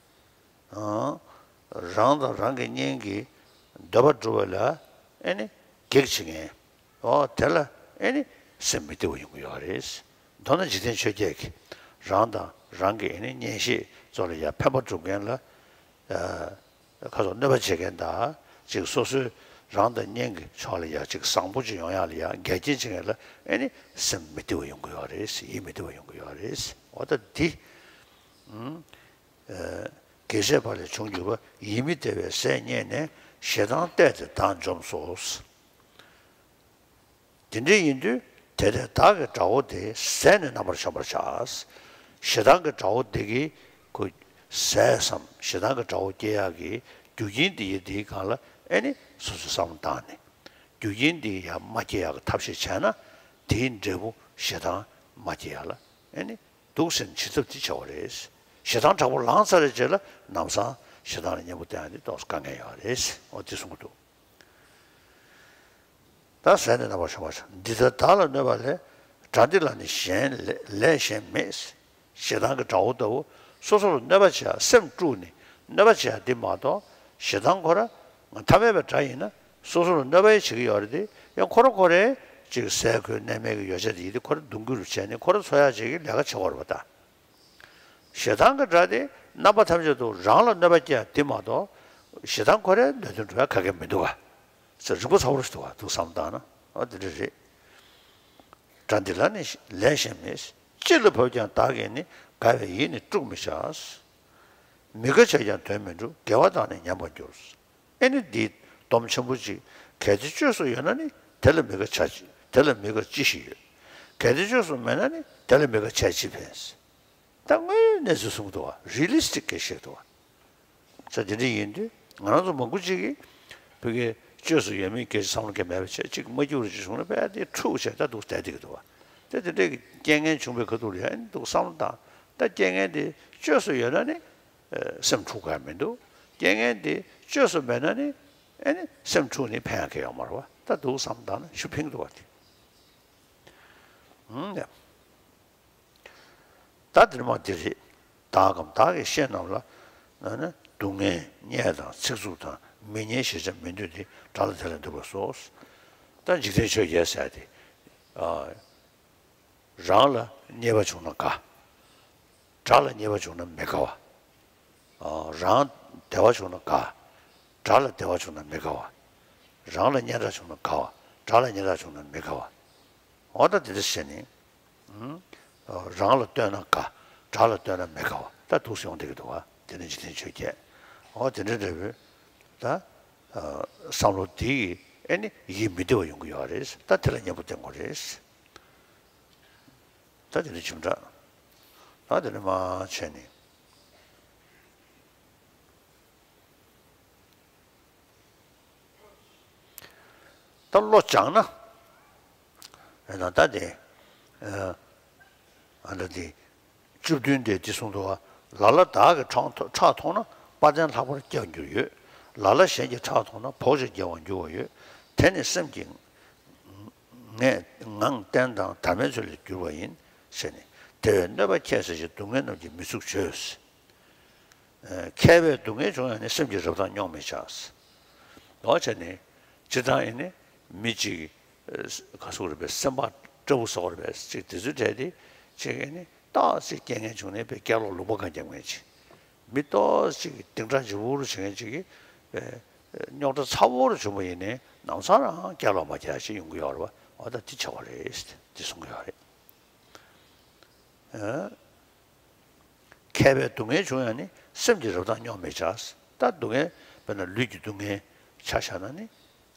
བྱས། རང་དང་རང་གི་གཉེན་གྱི་འདོད་པ་སྒྲུབ་པ་ལ་ཨེ་ནི་གེགས་བྱེད་མཁན། འོ་དེ་ལ་ཨེ་ནི་སེམས་མི་བདེ་བ་ཡོང་གི་ཡོད་རེད། མདོར་ན་འཇིག་རྟེན་ཆོས་བརྒྱད་ཀྱི་རང་དང་རང་གི་ཨེ་ནི་གཉེན་བཤེས་ཚོ་ལ་ཡང་ཕན་པ་སྒྲུབ་མཁན་ལ། ཁ་སོགས་གནོད་པ་བྱེད་མཁན་དང་ཅིག་སོ་སོའི་རང་དང་གཉེན་གྱི་ཕྱོགས་ལ་ཡང་ཅིག་བཟང་པོ་ཅིག་ཡོང་ཡག་ལ་ཡང་འགལ་རྐྱེན་བྱེད་མཁན་ལ་ཨེ་ནི་སེམས་མི་བདེ་བ་ཡོང་གི་ཡོད་རེད། ཡིད་མི་བདེ་བ་ཡོང་གི་ཡོད་རེད། འོ་ད་འདི། དགེ་བཤེས་པ་ལས་བྱུང་གྱུར་པ། ཡིད་མི་བདེ་བའི་ཟས་རྙེད་ནས། ཞེ་སྡང་གཏད་དེ་བདག་འཇོམས་སོ། དེ་འདྲ་ཡིན་དུས་དེ་ལྟའི་བདག་གི་དགྲ་བོ་དེ་ཟས་ནི་རྣམ་པར་འཇོམས་པར་བྱ། ཞེ་སྡང་གི་དགྲ་བོ་དེ་གི་ཁོ་ཟས་སམ་ཞེ་སྡང་གི་དགྲ་བོ་སྐྱེ་ཡག་གི་རྒྱུ་རྐྱེན་དེ་ཡི་དེའི་སྒང་ལ་ཨེ་ནི་སོ་སོས་བསམ་བློ་བཏང་ནས་རྒྱུ་རྐྱེན་དེ་ཡང་མ་སྐྱེ་ཡག་གི་ཐབས་ཤེས་བྱས་ན་དེའི་འབྲས་བུ་ཞེ་སྡང་མ་སྐྱེ་ཡག་ལ་ཨེ་ནི། འདུག་ཟེར་ནས་བྱེད་ཐབས་དེ་བྱ་བ་རེད། ཞེ་སྡང་དྲག་པོ་ལངས་ཚར་བའི་རྗེས་ལ་ལམ་སང་ཞེ་སྡང་ལ་གཉེན་པོ་བསྟེན་ཡག་དེ་ཏོག་ཙམ་དཀའ་ངལ་ཡོད་རེད། འོ་དེ་གསུང་གི་འདུག་ད་ཟས་ནི་རྣམ་པར་འཇོམས་པར་བྱ། འདི་ལྟར་བདག་ལ་གནོད་པ་ལས། དགྲ་འདི་ལ་ནི་གཞན་ལས་ལས་གཞན་མེད། ཞེ་སྡང་གི་དགྲ་བོ་ལྟ་བུ་སོ་སོ་ལ་གནོད་པ་བྱེད་ཡག་སེམས་དཀྲུགས་ནས་གནོད་པ་བྱེད་ཡག་འདི་མ་གཏོགས་ཞེ་སྡང་ཁོ་ར་ཐ་མལ་པའི་དགྲ་ཡིན་ན་སོ་སོ་ལ་གནོད་པ་ཡང་བྱེད་ཀྱི་ཡོད་རེད་དེ་ཡང་ཁོ་ར་ཁོ་རའི་ཅིག་ཟས་གོས་གནས་མལ་གྱི་ཡོ་བྱད་དེ་ཡིན་དུས་ཁོ་ར་གདུང་རྒྱུད་རུ་བྱས་ནས་ཁོ་ར་འཚོ་ཡག་ཅིག་གི་ལས་ཀ་བྱེད་དགོས་རེད་པ་ད། ཞེ་སྡང་གི་དགྲ་དེ་རྣམ་པ་ཐམས་ཅད་དུ་རང་ལ་གནོད་པ་སྐྱེལ་ཡག་དེ་མ་གཏོགས་ཞེ་སྡང་ཁོ་རའི་གནད་དོན་འགྲོ་ཡག་ག་གེ་མི་འདུག་ག་ཟེར་རིག་པ་ཚ་བོ་ཞིག་འདུག་ག་འདུག་བསམ་བཏང་ན་ཨ་དེ་འདྲ་རེད། དགྲ་འདི་ལ་ནི་ལས་གཞན་མེད། ཅི་ལ་བབ་ཀྱང་བདག་གིས་ནི། དགའ་བའི་ཡིད་ནི་དཀྲུག་མི་བྱ། མི་དགའ་བྱས་ཀྱང་དོན་མི་འགྲུབ། དགེ་བ་དག་ནི་ཉམས་པར་འགྱུར། ཨེ་ནི་འདིའི་སྡོམ་ཆེན་པོ་གཅིག་གལ་ཏེ་བཅོས་སུ་ཡོད་ན་ནི་དེ་ལ་མི་དགའ་བྱ་ཅི་དེ་ལ་མི་དགའ་ཅི་ཞིག་ཡོད། གལ་ཏེ་བཅོས་སུ་མེད་ན་ནི་དེ་ལ་མི་དགའ་བྱས་ཅི་ཕན། ད་དངོས་གནས་ཚུལ་གསུང་གི་འདུག་བ། རི་ལི་སི་ཊིག་གི་བཤད་འདུག་བ། ས་དེ་འདྲ་ཡིན་དུས་ང་རང་ཚོ་མང་པོ་ཅིག་གིས་བོད་སྐད་བཅོས་སུ་ཡོད་མེད་སྐད་ཆ་བསམ་བློ་གང་མེད་པ་བྱས་ཅིག་མ་འགྱུར་ཅིག་བྱུང་ན་དཔེ་དེ་འཁྲུག་བྱས་ད་འདུག་བསྡད་བསྡད་ཀྱི་འདུག་བ། ད་དེ་འདྲའི་རྐྱེན་ངན་བྱུང་བའི་ཁ་ཐུག་ལ་ཡང་འདུག་བསམ་བློ་བཏང་ད་རྐྱེན་ངན་དེ་བཅོས་སུ་ཡོད་ན་ནི། སེམས་འཁྲུག་ག་མི་འདུག་རྐྱེན་ངན་དེ་བཅོས་སུ་མེད་ན་ནི་ཨེ་ནི་སེམས་འཁྲུག་ནས་ཕན་ཡག་གི་ཡོད་མ་རེད་བ། ད་འདུག་བསམ་བཏང་ན་ཤུགས་ཕིང་འདུག་བ་དེ། ཧུམ་ཡ། ད་འདིར་མ་འདི་རེད། བདག་གམ་བདག་གི་བཤེས་རྣམས་ལ་ནི་སྡུག་བསྔལ་བརྙས་དང་ཚིག་རྩུབ་དང་མི་སྙན་ཞེས་བྱ་མི་འདོད་དེ། དགྲ་ལ་དེ་ལས་འདུད་པར་གསོལ། ད་འཇིག་རྟེན་ཆོས་བརྒྱད་ཟེར་ཏེ། རང་ལ་བརྙས་པ་བྱུང་ན་དགའ། དགྲ་ལ་བརྙས་པ་བྱུང་ན་མི་དགའ་བ། རང་བདེ་བ་བྱུང་ན་དགའ། དགྲ་ལ་བདེ་བ་བྱུང་ན་མི་དགའ་བ། རང་ལ་སྙན་གྲགས་བྱུང་ན་དགའ་བ། དགྲ་ལ་སྙན་གྲགས་བྱུང་ན་མི་དགའ་བ། འོ་ད་དེ་འདྲ་བྱས་ནས། རང་ལ་ལྟོས་ན་དགའ། དགྲ་ལ་ལྟོས་ན་མི་དགའ་བ་ད་འདུག་སེ་ཡོང་བསྡད་ཀྱི་འདུག་བ། དེ་ནི་འཇིག་རྟེན་ཆོས་བརྒྱད། འོ་དེ་འདྲ་འདྲ་བོའི་ད། བསམ་བློ་དེ་ཡིས་ཨེ་ནི་ཡིད་མི་བདེ་བ་ཡོང་གི་ཡོད་རེད། ད་དེ་ལ་གཉེན་པོ་བསྟེན་དགོས་རེད། ད་དེ་ནི་ཁྱིམ་བདག་ད་དེ་ནི་མ་བྱས་ནས། ད་བློ་སྦྱངས་ན། ཨ་ད་དེ། ཨ་ད་དེ། བཅུ་བདུན་དེ་འདི་གསུངས་འདུག་བ། ལ་ལ་བདག་གི་ཁྲག་ཁྲག་མཐོང་ན་དཔའ་ལྡན་ལྷག་པར་སྐྱབས་འགྱུར་ཡོད། ལ་ལ་གཞན་གྱི་ཁྲག་མཐོང་ན་བོགས་ཀྱིས་བརྒྱལ་བར་འགྱུར་བ་ཡོད། དེ་ནི་སེམས་ཀྱི་ངས་ངང་བརྟན་དང་དར་མའི་ཚུལ་ལས་འགྱུར་བ་ཡིན། ཟེར་ནས་དེ་བས་གནོད་པ་ཁྱད་བསད་ཅིང་སྡུག་བསྔལ་རྣམས་ཀྱིས་མི་ཚུགས་བྱོས། མཁས་པས་སྡུག་བསྔལ་བྱུང་ཡང་ནི་སེམས་ཀྱི་རབ་དང་རྙོག་མི་བྱ། འོ་བྱས་ནས་སྤྱིར་བཏང་ཡིན་ནི་མི་གཅིག་ག་ཟེར་དགོས་རེད་པས། སེམས་པ་སྐྲག་པོ་ཟེར་དགོས་རེད་པས། ཅིག་དེ་ཚོའི་གྲས་དེ་ཅིག་ཡིན་ནི་ཏོག་ཙམ་རྐྱེན་ངན་བྱུང་ནས་པའི་སྐྱག་ལོག་ལུང་པ་གང་རྒྱབ་མཁན་ཅིག་མི་ཏོག་ཙམ་ཅིག་གདིང་དྲག་ལྗིད་པོ་རུ་བྱེད་མཁན་ཅིག་གིས་པའི་རྙོག་དྲ་ཚ་པོ་རུ་བྱུང་བ་ཡིན་ནི་ནམ་སང་རང་སྐྱག་ལོག་མ་རྒྱག་ཅིག་ཡོང་གི་ཡོད་རེད་པ། འོ་ད་དེ་བྱ་བ་རེད་དེ་གསུང་གི་ཡོད་རེད། མཁས་པའི་སྡུག་བསྔལ་བྱུང་ཡང་ནི། སེམས་ཀྱི་རབ་དང་རྙོག་མི་བྱ། ད་སྡུག་བསྔལ་དཔེར་ན་ལུས་ཀྱི་སྡུག་བསྔལ་ཆ་བཞག་ན་ནི།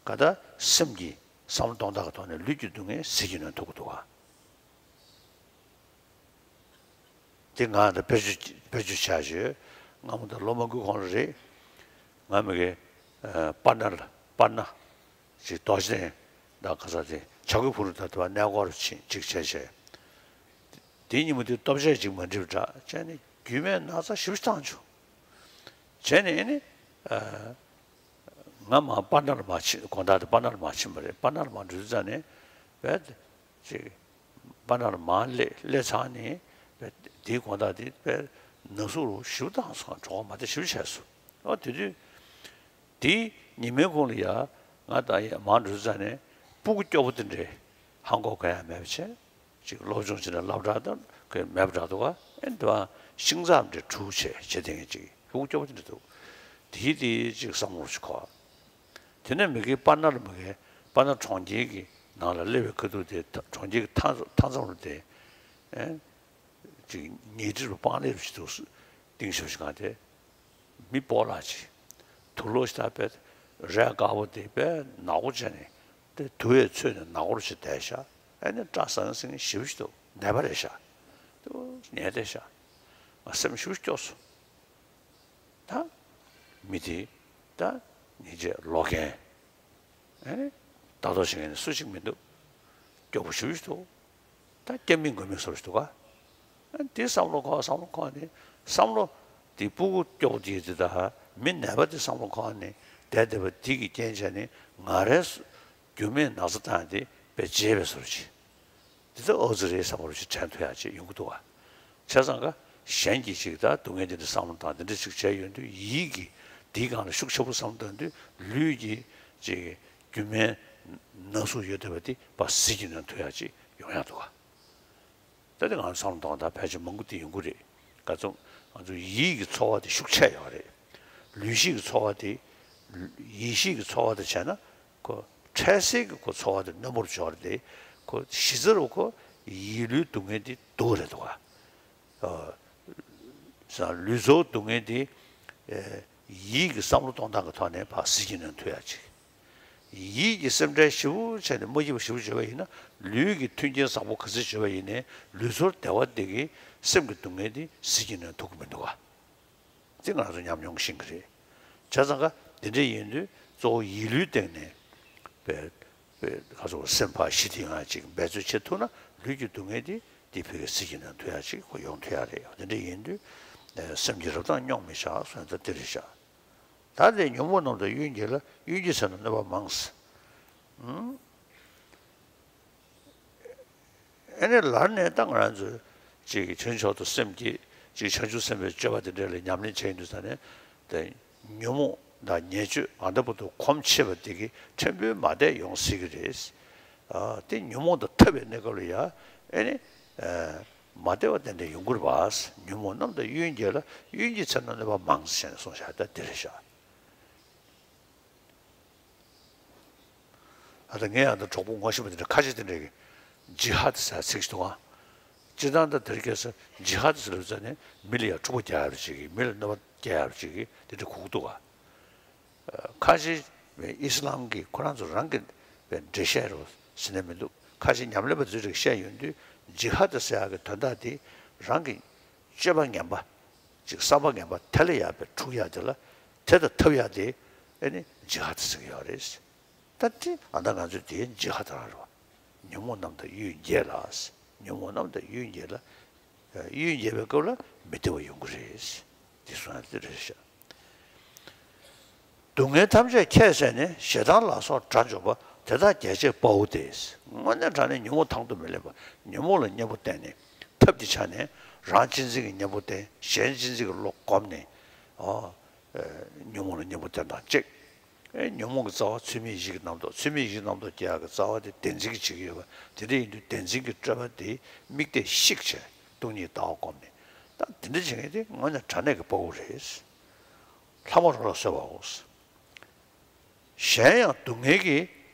ག་ད་སེམས་ཀྱི་བསམ་བློ་གཏོང་སྟངས་ཀྱི་ཐོག་ནས་ལུས་ཀྱི་སྡུག་བསྔལ་ཟིལ་གྱིས་ནོན་ཐུབ་ཀྱི་འདུག་ག། དེ་ང་ད་བེད་སྤྱོད་བེད་སྤྱོད་བྱ་ཞོད། སྔ་མོ་ད་ལོ་མང་པོའི་གོང་ལ་རེད། ང་མི་གེ་པར་ན་ལ་པར་ན་ཅིག་རྡོ་རྗེ་གདན་དང་ག་ས་དེ་བྱ་རྒོད་ཕུག་རོན་དང་དེ་བ་གནས་སྐོར་ཕྱིན་ཅིག་བྱས་བྱས། དེའི་ཉིན་མོ་དེ་ལྟོ་ཆས་ཅིག་མ་འགྲིག་པ་འདྲ་བྱས་ནས་རྒྱུས་མེད་ན་ཚ་ཞེ་པོ་ཅིག་བཏང་བྱུང་། བྱས་ནས་ཨེ་ནི། ང་མར་པར་ན་ལ་མར་ཕྱིན། དགོང་དག་དེ་པར་ན་ལ་མར་ཕྱིན་པ་རེད། པར་ན་ལ་མར་འགྲོ་དུས་ཙ་ནས་བས་ཅིག་པར་ན་ལ་མར་སླེབས་སླེབས་ཚར་ནས་བས་དེའི་དགོང་དག་དེ་བས་ན་ཟུག་རུ་ཞེ་པོ་བཏང་སོང་། གྲོད་ཁོག་མ་བདེ་ཞེ་པོ་བྱས་སོང་། ཨོ་དེ་དུས་དེའི་ཉི་མའི་གུང་ལ་ཡ་ང་ད་ཡ་མར་འགྲོ་དུས་ཙ་ནས་སྤུ་གུ་སྐྱོ་པོ་དེ་འདྲས་ཧང་གོ་ག་ཡ་མེད་པ་བྱས། ཅིག་སློབ་སྦྱོང་བྱེད་ན་སློབ་གྲྭ་དང་གི་མེད་པ་འདྲ་འདུག་ག། ཨེ་འདི་བ་ཤིང་ཚབ་འདྲ་དྲུག་བྱས་བྱེད་དེ་ངས་ཅིག་ཕྲུ་གུ་སྐྱོ་པོ་དེ་འདྲ་འདུག། དེའི་དེའི་ཅིག་བསམ་བློ་ཞིག་འཁོར། དེ་ནས་མི་གི་པར་ན་ལ་མི་གི་པར་ན་གྲོང་ཁྱེར་གྱི་ནང་ལ་སླེབས་པའི་ཁ་ཐུག་དེ་གྲོང་ཁྱེར་གྱི་མཐའ་མཐའ་མཚམས་ལ་དེ་ཨེ། ཅིག་ཉལ་ཁྲི་རུ་སྤང་ལེབ་ཅིག་འདུག། ཏིང་ཞབས་ཞིག་གང་དེ། མི་སྤོ་ལགས་ཅིག། དུག་ལོག་ཞིག་ད་པས་རས་དཀར་པོ་དེ་པས་ནག་པོ་བྱས་ནས་དེ་དུ་བས་ཚོས་ནས་ནག་པོ་ཞིག་བསྡད་ཤག། ཨ་ནི་སྐྲ་སང་སིང་ཞེ་པོ་ཞིག་འདུག། ནད་པ་རེད་ཤག། དུ་ཉལ་བསྡད་ཤག། ང་སེམས་ཞེ་པོ་སྐྱོ་སོང་། ད་མི་དེ་ད་ཉིན་རྗེས་ལོག་མཁན། ཨེ། ལྟ་རྟོག་བྱེད་མཁན་ནི་སུ་གཅིག་མི་འདུག། སྐྱོ་པོ་ཞེ་པོ་ཞིག་འདུག། ད་སྐྱབས་མེད་མགོན་མེད་བཟོ་འདྲ་ཞིག་འདུག་ག། ཨ་དེ་བསམ་བློ་འཁོར་བསམ་བློ་འཁོར་ནས་བསམ་བློ་དེ་སྤུ་གུ་སྐྱོ་པོ་དེ་དེ་ད་མི་ནད་པ་དེ་བསམ་བློ་འཁོར་ནས་བསྡད་བསྡད་པ་དེ་གི་རྐྱེན་བྱས་ནས་ང་རའི་རྒྱུ་མེད་ན་ཚ་བཏང་དེ་དཔེ་བརྗེད་པའི་བཟོ་འདྲ་ཅིག། འདི་ལྟ་ཨོ་ཙི་རེད་བསམ་པ་རུ་ཞིག་དྲན་ཐུབ་ཡག་ཅིག་ཡོང་གི་འདུག་བ། བྱས་ཙང་ཀ་གཞན་གྱིས་ཅིག་ད་སྡུག་བསྔལ་འདི་འདྲ་བསམ་བློ་བཏང་འདི་འདྲ་ཅིག་བྱས་ཡོང་དུས་ཡིད་ཀྱི་འདིའི་སྒང་ལ་ཤུགས་ཆེ་པོ་བསམ་བཏང་དུས་ལུས་ཀྱི་ཅིག་རྒྱུ་མའི་ན་ཟུག་ཡོད་བསྡད་པ་འདི་ཕར་ཟིལ་གྱིས་ནོན་ཐུབ་ཡག་ཅིག་ཡོང་ཡག་འདུག་བ། ད་དེ་ང་ཚོ་བསམ་བློ་གཏོང་སྟངས་ཕལ་ཆེར་མང་པོ་དེ་ཡོང་གི་རེད། ག་ཚོད་ང་ཚོ་ཡིད་ཀྱི་ཚོར་བ་དེ་ཤུགས་ཆེ་ཡོད་རེད། ལུས་ཤེས་ཀྱི་ཚོར་བ་དེ་ཡིད་ཤེས་ཀྱི་ཚོར་བ་དེ་བྱས་ན། ཁོ་འཕྲལ་སེལ་གྱི་ཁོ་ཚོར་བ་དེ་རྣོན་པོར་འབྱོར་ཏེ། ཁོ་གཞི་རྩ་རུ་ཁོ་ཡིད་ལུས་སྡུག་བསྔལ་དེ་སྡུག་རེད་འདུག་ག། ཨ། ལུས་ཚོར་སྡུག་བསྔལ་དེ་ཡིད་ཀྱི་བསམ་བློ་གཏོང་སྟངས་ཀྱི་ཐོག་ནས་ཕར་ཟིལ་གྱིས་ནོན་ཐུབ་ཡག་ཅིག། ཡིད་ཀྱི་སེམས་ཁྲལ་ཞེ་པོ་བྱས་ནས་མ་སྐྱིད་པ་ཞེ་པོ་བྱུང་བ་ཡིན་ན། ལུས་ཀྱི་མཐུན་རྐྱེན་བཟང་པོ་ག་ཚོད་བྱུང་བ་ཡིན་ནའི་ལུས་ཚོར་བདེ་བ་དེ་གིས་སེམས་ཀྱི་སྡུག་བསྔལ་དེ་ཟིལ་གྱིས་ནོན་ཐུབ་ཀྱི་མི་འདུག་ག། འདི་ང་ཚོ་ཉམས་མྱོང་ཤེས་ཀྱི་རེད། བྱས་ཙང་ཀ་འདི་འདྲ་ཡིན་དུས་གཙོ་བོ་ཡིད་ལུས་སྟེང་ནས་པའི་པའི་ཁ་ཚོ་སེམས་ཕར་ཞི་བདེའི་ངང་ཅིག་འབད་རྩོལ་བྱེད་ཐུབ་ན་ལུས་ཀྱི་སྡུག་བསྔལ་འདི་འདི་ཕ་གིར་ཟིལ་གྱིས་ནོན་ཐུབ་ཡག་ཅིག་ཁོ་ཡོང་ཐུབ་ཡག་རེད། འདི་འདྲ་ཡིན་དུས་སེམས་ཀྱི་རབ་དང་རྙོག་མི་བྱ་གསུངས་ད་འདི་རེད་ཤག། ད་དེ་ཉོན་མོངས་རྣམས་དང་གཡུལ་འགྱེད་ལ། གཡུལ་འགྱེད་ཚེ་རྣམས་གནོད་པ་མང་། ཨང་། ཨེ་ནས་ལར་ནས་ད་ང་རང་ཚོས་ཅིག་བྱང་ཆུབ་ཏུ་སེམས་བསྐྱེད་ཅིག་བྱང་ཆུབ་སེམས་དཔའི་སྤྱོད་པ་དེ་འདྲ་ལ་ཉམས་ལེན་བྱས་ཡོང་དུས་ཙ་ནས་དེ་ཉོན་མོངས་དང་ཉེས་སྤྱོད་ཨ་འདྲ་པོ་དུ་གོམས་ཆེ་བ་དེ་གིས་ཕྲན་བུ་མ་བདེ་ཡོང་སྲིད་ཀྱི་རེད། ཨ་དེ་ཉོན་མོངས་དང་འཐབ་པའི་གནས་སྐབས་ལ་ཡ་ཨེ་ནས་མ་བདེ་བ་དེ་འདྲ་ཡོང་གི་རེད་པ། ཉོན་མོངས་རྣམས་དང་གཡུལ་འགྱེད་ལ། གཡུལ་འགྱེད་ཚེ་རྣམས་གནོད་པ་མང་ཟེར་ནས་གསུངས་བཞག་ད་འདི་རེད་ཤག། ཨ་ད་ངས་ཡང་ད་གྲོགས་པོ་ངོ་ཤེས་པ་དེ་འདྲ་ཁ་ཤས་དེ་འདྲས་ཀྱིས་ཇི་ཧ་ད་ཟེར་ཚིག་ཞིག་འདུག་ཨང་། སྤྱིར་བཏང་ད་དེར་སྐྱེས་ས་ཇི་ཧ་ད་ཟེར་ལབ་ཙ་ནས་མི་ལ་ཡང་འཁྲུག་པ་རྒྱག་ཡག་རེ་བྱེད་ཀྱི། མི་ལ་གནོད་པ་སྐྱེལ་ཡག་རེ་བྱེད་ཀྱི་དེ་འདྲ་གོ་གི་འདུག་ག། ཁ་ཤས་ཨི་སི་ལམ་གྱི་ཁོ་རང་ཚོ་རང་གི་འགྲེལ་བཤད་རེད་ཟེར་ནས་མི་འདུག། ཁ་ཤས་ཉམས་ལེན་པ་ཚོས་རིགས་བཤད་ཡོང་དུས་ཇི་ཧ་ད་ཟེར་ཡག་གི་དོན་དག་དེ་རང་གི་སྤྱོད་པ་ངན་པ། ཅིག་བསམ་པ་ངན་པ་དེ་ལ་ཡག་པའི་འཁྲུག་ཡག་དེ་ལ་དེ་དང་འཐབ་ཡག་དེ་ཨེ་ནི་ཇི་ཧ་ད་ཟེར་གྱི་ཡོད་རེད། ད་དེ་ཨ་ད་ང་ཚོས་དེ་ཇི་ཧ་ད་རང་རེད་བ། ཉོན་མོངས་རྣམས་དང་གཡུལ་འགྱེད་ལ། ཉོན་མོངས་རྣམས་དང་གཡུལ་འགྱེད་ལ། གཡུལ་འགྱེད་པའི་སྐབས་ལ་མི་བདེ་བ་ཡོང་གི་རེད། དེ་གསུངས་ཡག་དེ་རེད་ཤག། སྡུག་བསྔལ་ཐམས་ཅད་ཁྱད་བསད་ནས། ཞེ་སྡང་ལ་སོགས་དགྲ་འཇོམས་པ། དེ་དག་རྒྱལ་བྱེད་དཔའ་བོ་སྟེ། དངོས་གནས་དྲང་གནས་ཉོན་མོངས་དང་དུ་མི་ལེན་པ། ཉོན་མོངས་ལ་གཉེན་པོ་བསྟེན་ནས་ཐབས་ཀྱི་ཆ་ནས་རང་གཅེས་འཛིན་གྱི་གཉེན་པོ་བསྟེན། གཞན་གཅེས་འཛིན་གྱི་བློ་བསྒོམས་ནས། ཨོ། ཉོན་མོངས་ལ་གཉེན་པོ་བསྟེན་དང་གཅིག། ཨེ་ཉོན་མོངས་ཀྱི་རྩ་བ་ཚུལ་མིན་ཡིད་བྱེད་ཀྱི་རྣམ་རྟོག། ཚུལ་མིན་ཡིད་བྱེད་ཀྱི་རྣམ་རྟོག་སྐྱེ་ཡག་གི་རྩ་བ་དེ་བདེན་འཛིན་གྱིས་བྱེད་ཀྱི་ཡོད་པ། དེ་འདྲ་ཡིན་དུས་བདེན་འཛིན་གྱི་སྤྲོས་པ་དེ་དམིགས་གཏད་བཤིག་བྱས་སྟོང་ཉིད་ལྟ་བ་བསྒོམས་ནས། ད་དེ་འདྲ་བྱེད་མཁན་དེ་དངོས་གནས་དྲང་གནས་ཀྱི་དཔའ་བོ་རེད། ལྷག་མ་རོ་ལ་གསོལ་བའོ། གཞན་ཡང་སྡུག་བསྔལ་གྱིས་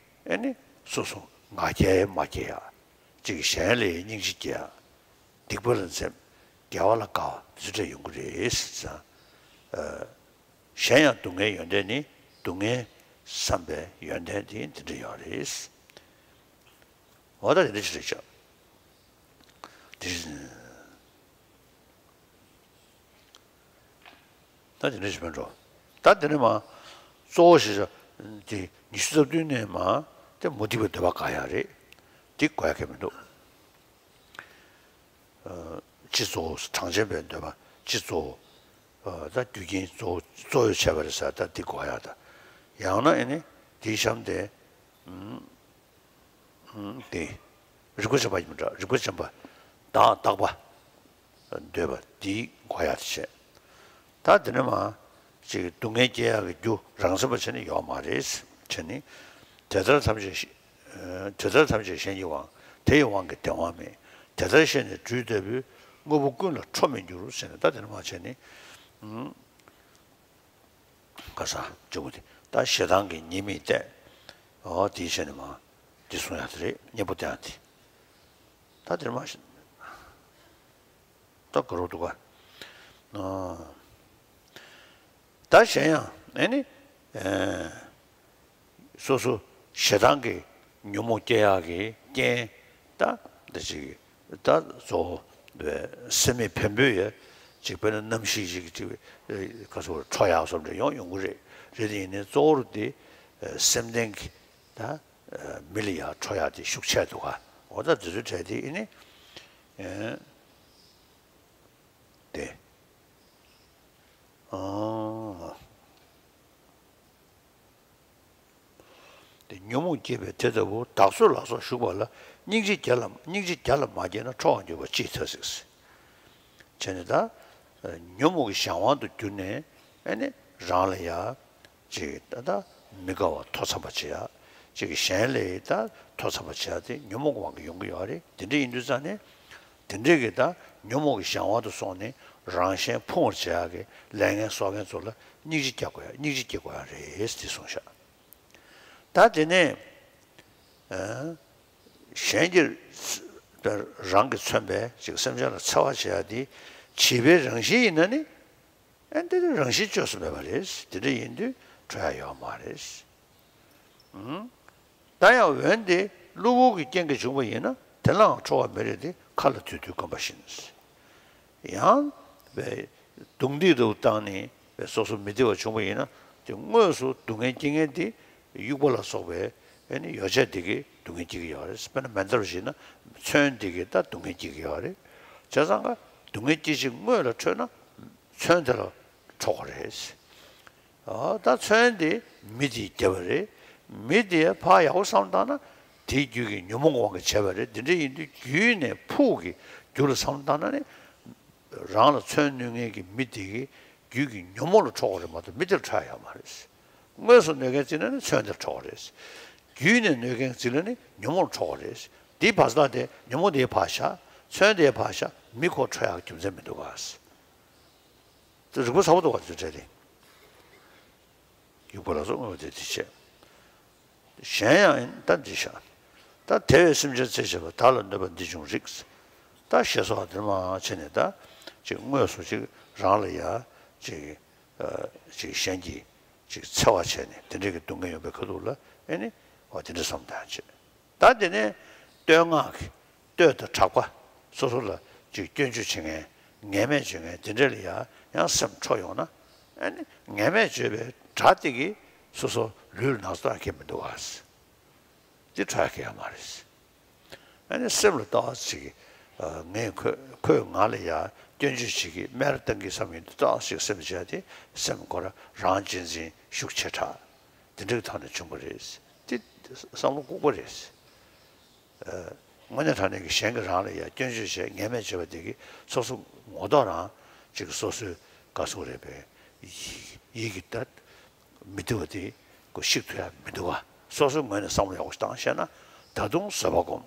ཨེ་ནི་སོ་སོ་ང་རྒྱལ་མ་སྐྱེ་ཡག། ཅིག་གཞན་ལ་སྙིང་རྗེ་སྐྱེ་ཡག། སྡིག་པ་ལ་འཛེམ། དགེ་བ་ལ་དགའ་བ་དེ་ཚོ་འདྲ་ཡོང་གི་རེད་ཟེར། གཞན་ཡང་སྡུག་བསྔལ་ཡོན་ཏན་ནི། སྡུག་བསྔལ་བསམ་པའི་ཡོན་ཏན་དེ་འདི་འདྲ་ཡོད་རེད། འོ་ད་དེ་འདྲ་ཞིག་རེད་ཤག་དེ་ད་དེ་འདྲ་ཞིག་མིན་འགྲོ། ད་དེ་ནས་མ་གཙོ་བོ་ཞེས་བྱ་དེ་ཉི་ཤུ་རྩ་བདུན་ནས་མ་དེ་མུ་སྟེགས་པའི་འདོད་པ་དགག་ཡག་རེད། དེ་དགོས་ཡག་གི་མི་འདུག་སྤྱི་གཙོ་བོ་གྲངས་ཅན་པའི་འདོད་པ་སྤྱི་གཙོ་བོ། ད་རྒྱུ་རྐྱེན་གཙོ་བོ་གཙོ་བོས་བྱས་པ་རེད་ཟེར། ད་འདི་དགོས་ཡག་ད། ཡང་ན་ཨེ་ནི་དེའི་གཤམ་དེ། དེ་རིགས་པ་ཅན་པ་ཡིན་པ་འདྲ། རིགས་པ་ཅན་པ་བདག་རྟག་པ་འདོད་པ་འདི་དགོས་ཡག་དེ་བྱས། ད་དེ་ནས་མ་ཅིག་སྡུག་བསྔལ་སྐྱེ་ཡག་གི་རྒྱུ་རང་མཚན་པ་བྱས་ནས་ཡོད་མ་རེད། བྱས་ནས་དེ་ལྟར་ཐམས་ཅད་དེ་ལྟར་ཐམས་ཅད་གཞན་གྱི་དབང་། དེ་ཡི་དབང་གིས་བདེན་དབང་མེད། དེ་ལྟར་ཤེས་ནས་སྦྲུལ་ལྟ་བུའི། དངོས་པོ་ཀུན་ལ་ཁྲོ་མི་འགྱུར་ཟེར་ནས། ད་དེ་ནས་མ་བྱས་ནས། ཁ་སང་གཅིག་པུ་དེ་ད་ཞེ་སྡང་གི་ཉེས་དམིགས་བལྟས། འོ་དེའི་ཆ་ནས་མ་འདི་གསུང་ཡག་དེ་རེད། གཉེན་པོ་བསྟེན་ཡག་དེ། ད་དེར་མ་ཞེ་ད་དགའ་རབ་འདུག་ག་ད་གཞན་ཡང་ཨེ་ནི། སོ་སོ་ཞེ་སྡང་གི་ཉོན་མོངས་སྐྱེ་ཡག་གི་རྐྱེན། ད་འདི་ཅིག་ད་གཙོ་བོ་སེམས་མེད་བེམ་པོའི་ཡ་ཅིག་དཔེར་ན་གནམ་གཤིས་ཤིག་ཅིག་ག་ཚོད་ཁྲོ་ཡག་བསམ་འདྲ་ཡོང་ཡོང་གི་རེད། རེད་དེ་ཡིན་ནའི་གཙོ་བོར་དེ་སེམས་ལྡན་གྱི་ད་མི་ལ་ཡ་ཁྲོ་ཡག་དེ་ཤུགས་ཆེ་འདུག་ག་འོ་ད་འདི་ཚོའི་གྲས་དེ་ཡིན་ནི་དེ། དེ་ཉོན་མོངས་སྐྱེས་པས་དེ་ལྟ་བུ། བདག་བཟོད་ལ་སོགས་ཞུགས་པ་ལ། སྙིང་རྗེ་བརྒྱ་ལ་སྙིང་རྗེ་བརྒྱ་ལ་མ་སྐྱེས་ན། ཁྲོ་བར་འགྱུར་བ་ཅི་ཡིས་ཐར་ཟེར། བྱས་ནས་ད་ཉོན་མོངས་ཀྱི་གཞན་དབང་དུ་གྱུར་ནས་ཨེ་ནི་རང་ལ་ཡ་ཅིག་ད་ད་མི་དགའ་བ་མཐོ་འཚམ་པ་བྱེད་ཡ། ཅིག་གཞན་ལ་ད་མཐོ་འཚམ་པ་བྱེད་ཡ་དེ་ཉོན་མོངས་ཀྱི་དབང་གིས་ཡོང་གི་ཡོད་རེད། དེ་འདྲ་ཡིན་དུས་ཙང་ནས། དེ་འདྲའི་གི་ད་ཉོན་མོངས་ཀྱི་གཞན་དབང་དུ་སོང་ནས་རང་གཞན་ཕུང་བར་བྱེད་ཡག་གི་ལས་ངན་གསོག་མཁན་ཚོ་ལ་སྙིང་རྗེ་སྐྱེ་དགོས་ཡ། སྙིང་རྗེ་སྐྱེ་དགོས་ཡ་རེད་ཟེར་གསུངས་ཤག་ད་དེ་ནས་ཨ་གཞན་གྱི་རང་གིས་མཚོན་པའི་ཅིག་སེམས་ཅན་ལ་འཚེ་བ་བྱེད་ཡ་དེ་བྱིས་པའི་རང་བཞིན་ཡིན་ན་ནི། ཨ་འདི་ནི་རང་བཞིན་བཅོས་སུ་མེད་པ་རེད། དེ་འདྲ་ཡིན་དུས་ཁྲོ་ཡ་ཡོད་མ་རེད། ཨང་། ད་ཡང་འོན་ཏེ་གློ་བུར་གྱི་རྐྱེན་གྱིས་བྱུང་བ་ཡིན་ན། དེ་ལའང་ཁྲོ་བ་མི་རིགས་ཏེ། མཁའ་ལ་དུད་འཐུལ་བསྐོན་པ་བཞིན། ཡང་བའི་རྡུང་རྡེག་ལྟ་བུ་བཏང་ནས་བའི་སོ་སོ་མི་བདེ་བ་བྱུང་བ་ཡིན་ན། དེ་དངོས་སུ་སྡུག་བསྔལ་སྐྱེ་མཁན་དེ་དབྱུག་པ་ལ་སོགས་པའི་ཨ་ནི་ཡོ་བྱད་དེ་གིས་སྡུག་བསྔལ་སྐྱེ་གི་ཡོད་རེད། དཔེར་ན་མེ་མདའ་རུ་བཞག་ན་མཚོན་དེ་གིས་ད་སྡུག་བསྔལ་སྐྱེ་གི་ཡོད་རེད། བྱས་ཙང་ཀ་སྡུག་བསྔལ་སྐྱེ་གཞི་དངོས་ལ་ཁྲོས་ན་མཚོན་དེ་ལ་ཁྲོ་གི་རེད། ཨ་ད་མཚོན་དེ་མི་དེས་བརྒྱབ་པ་རེད། མི་དེ་ཕར་ཡག་པོ་བསམ་བཏང་ན་དེའི་རྒྱུད་ཀྱི་ཉོན་མོངས་ཀྱི་དབང་གིས་བྱས་པ་རེད། དེ་འདྲ་ཡིན་དུས་རྒྱུད་ནས་ཕུགས་ཀྱི་རྒྱུ་ལ་བསམ་བཏང་ན་ནི་རང་ལ་མཚོན་གནོད་མཁན་གྱི་མི་དེ་གི་རྒྱུད་ཀྱི་ཉོན་མོངས་ལ་ཁྲོ་གི་རེད་མ་གཏོགས་མི་དེ་ལ་ཁྲོ་ཡ་ཡོད་མ་རེད། དངོས་སུ་གནོད་མཁན་བརྩིས་ན་ནི་མཚོན་དེ་ལ་ཁྲོ་གི་རེད། རྒྱུད་ནས་གནོད་མཁན་བརྩིས་ན་ནི་ཉོན་མོངས་ལ་ཁྲོ་གི་རེད། དེའི་བར་ཐག་དེ་ཉོན་མོངས་དེའི་ཕར་བཞག་མཚོན་དེའི་ཕར་བཞག་མི་ཁོ་ཁྲོ་ཡག་རྒྱུ་མཚན་མི་འདུག་ག་དེ་རིག་པ་ཚ་པོ་འདུག་བ་དེ་འདྲ་རེད། དབྱུག་པ་ལ་སོགས་དངོས་པོ་དེ་དེ་བྱས། གཞན་ཡང་ཡིན་ད་འདི་བཞག་ད་དེ་བས་སེམས་ཅན་འཚེ་བྱེད་པ། བདག་ལ་གནོད་པ་འདི་འབྱུང་རིགས། ད་ཞེས་སོགས་དེ་མ་བྱས་ནས་ད་ཅིག་དངོས་སུ་ཅིག་རང་ལ་ཡ་ཅིག་ཅིག་གཞན་གྱིས་ཅིག་འཚེ་བ་བྱས་ནས་དེ་འདྲའི་གི་སྡུག་བསྔལ་ཡོང་པའི་ཁ་ཐུག་ལ་ཨེ་ནི་འོ་དེ་འདྲ་བསམ་བཏང་བྱས། ད་དེ་ནས་བསྟོད་བསྔགས་ཀྱི་བསྟོད་དང་གྲགས་པ། སོ་སོ་ལ་ཅིག་སྐྱོན་བརྗོད་བྱེད་མཁན་ངན་སྨད་བརྗོད་མཁན་དེ་འདྲ་ལ་ཡ་ཡང་སེམས་ཁྲོ་ཡོང་ན། ཨ་ནི་ངན་སྨད་བརྗོད་པའི་སྒྲ་དེ་གིས་སོ་སོ་ལུས་ལ་ན་ཚ་གཏོང་མཁན་མི་འདུག་ག་དེ་ཁྲོ་ཡ་གི་ཡ་མ་རེད། ཨ་ནི་སེམས་ལ་ལྟ་བ་ཅིག་གིས་ངས་ཁོས་ཁོས་ང་ལ་ཡ་སྐྱོན་བརྗོད་བྱེད་ཀྱི་སྨད་ར་གཏོང་གི་བསམ་ཡོང་དུས་ལྟ་བ་ཞིག་སེམས་བྱས་ཏེ་སེམས་ཁོ་ར་རང་གཅེས་འཛིན་ཤུགས་ཆེ་དྲགས། དེ་འདྲ་གི་ཐོག་ནས་བྱུང་བ་རེད། དེ་བསམ་བློ་ལྐུགས་པ་རེད། དངོས་གནས་དྲང་གནས་ཀྱི་གཞན་གྱིས་རང་ལ་ཡ་སྐྱོན་བརྗོད་བྱས་ངན་སྨད་བྱས་པ་དེ་གིས་སོ་སོ་ངོ་ཐོག་རང་ཅིག་སོ་སོའི་དགའ་སུ་རེད་པས་ཡིད་ཀྱི་ད་མི་བདེ་བ་དེ་ཁོ་བཤིག་ཐུབ་ཡ་མི་འདུག་ག་སོ་སོའི་ངོས་ནས་བསམ་བློ་ཡག་པོ་ཞིག་བཏང་ཤེས་ན་ད་དུང་བཟོད་པ་སྒོམ།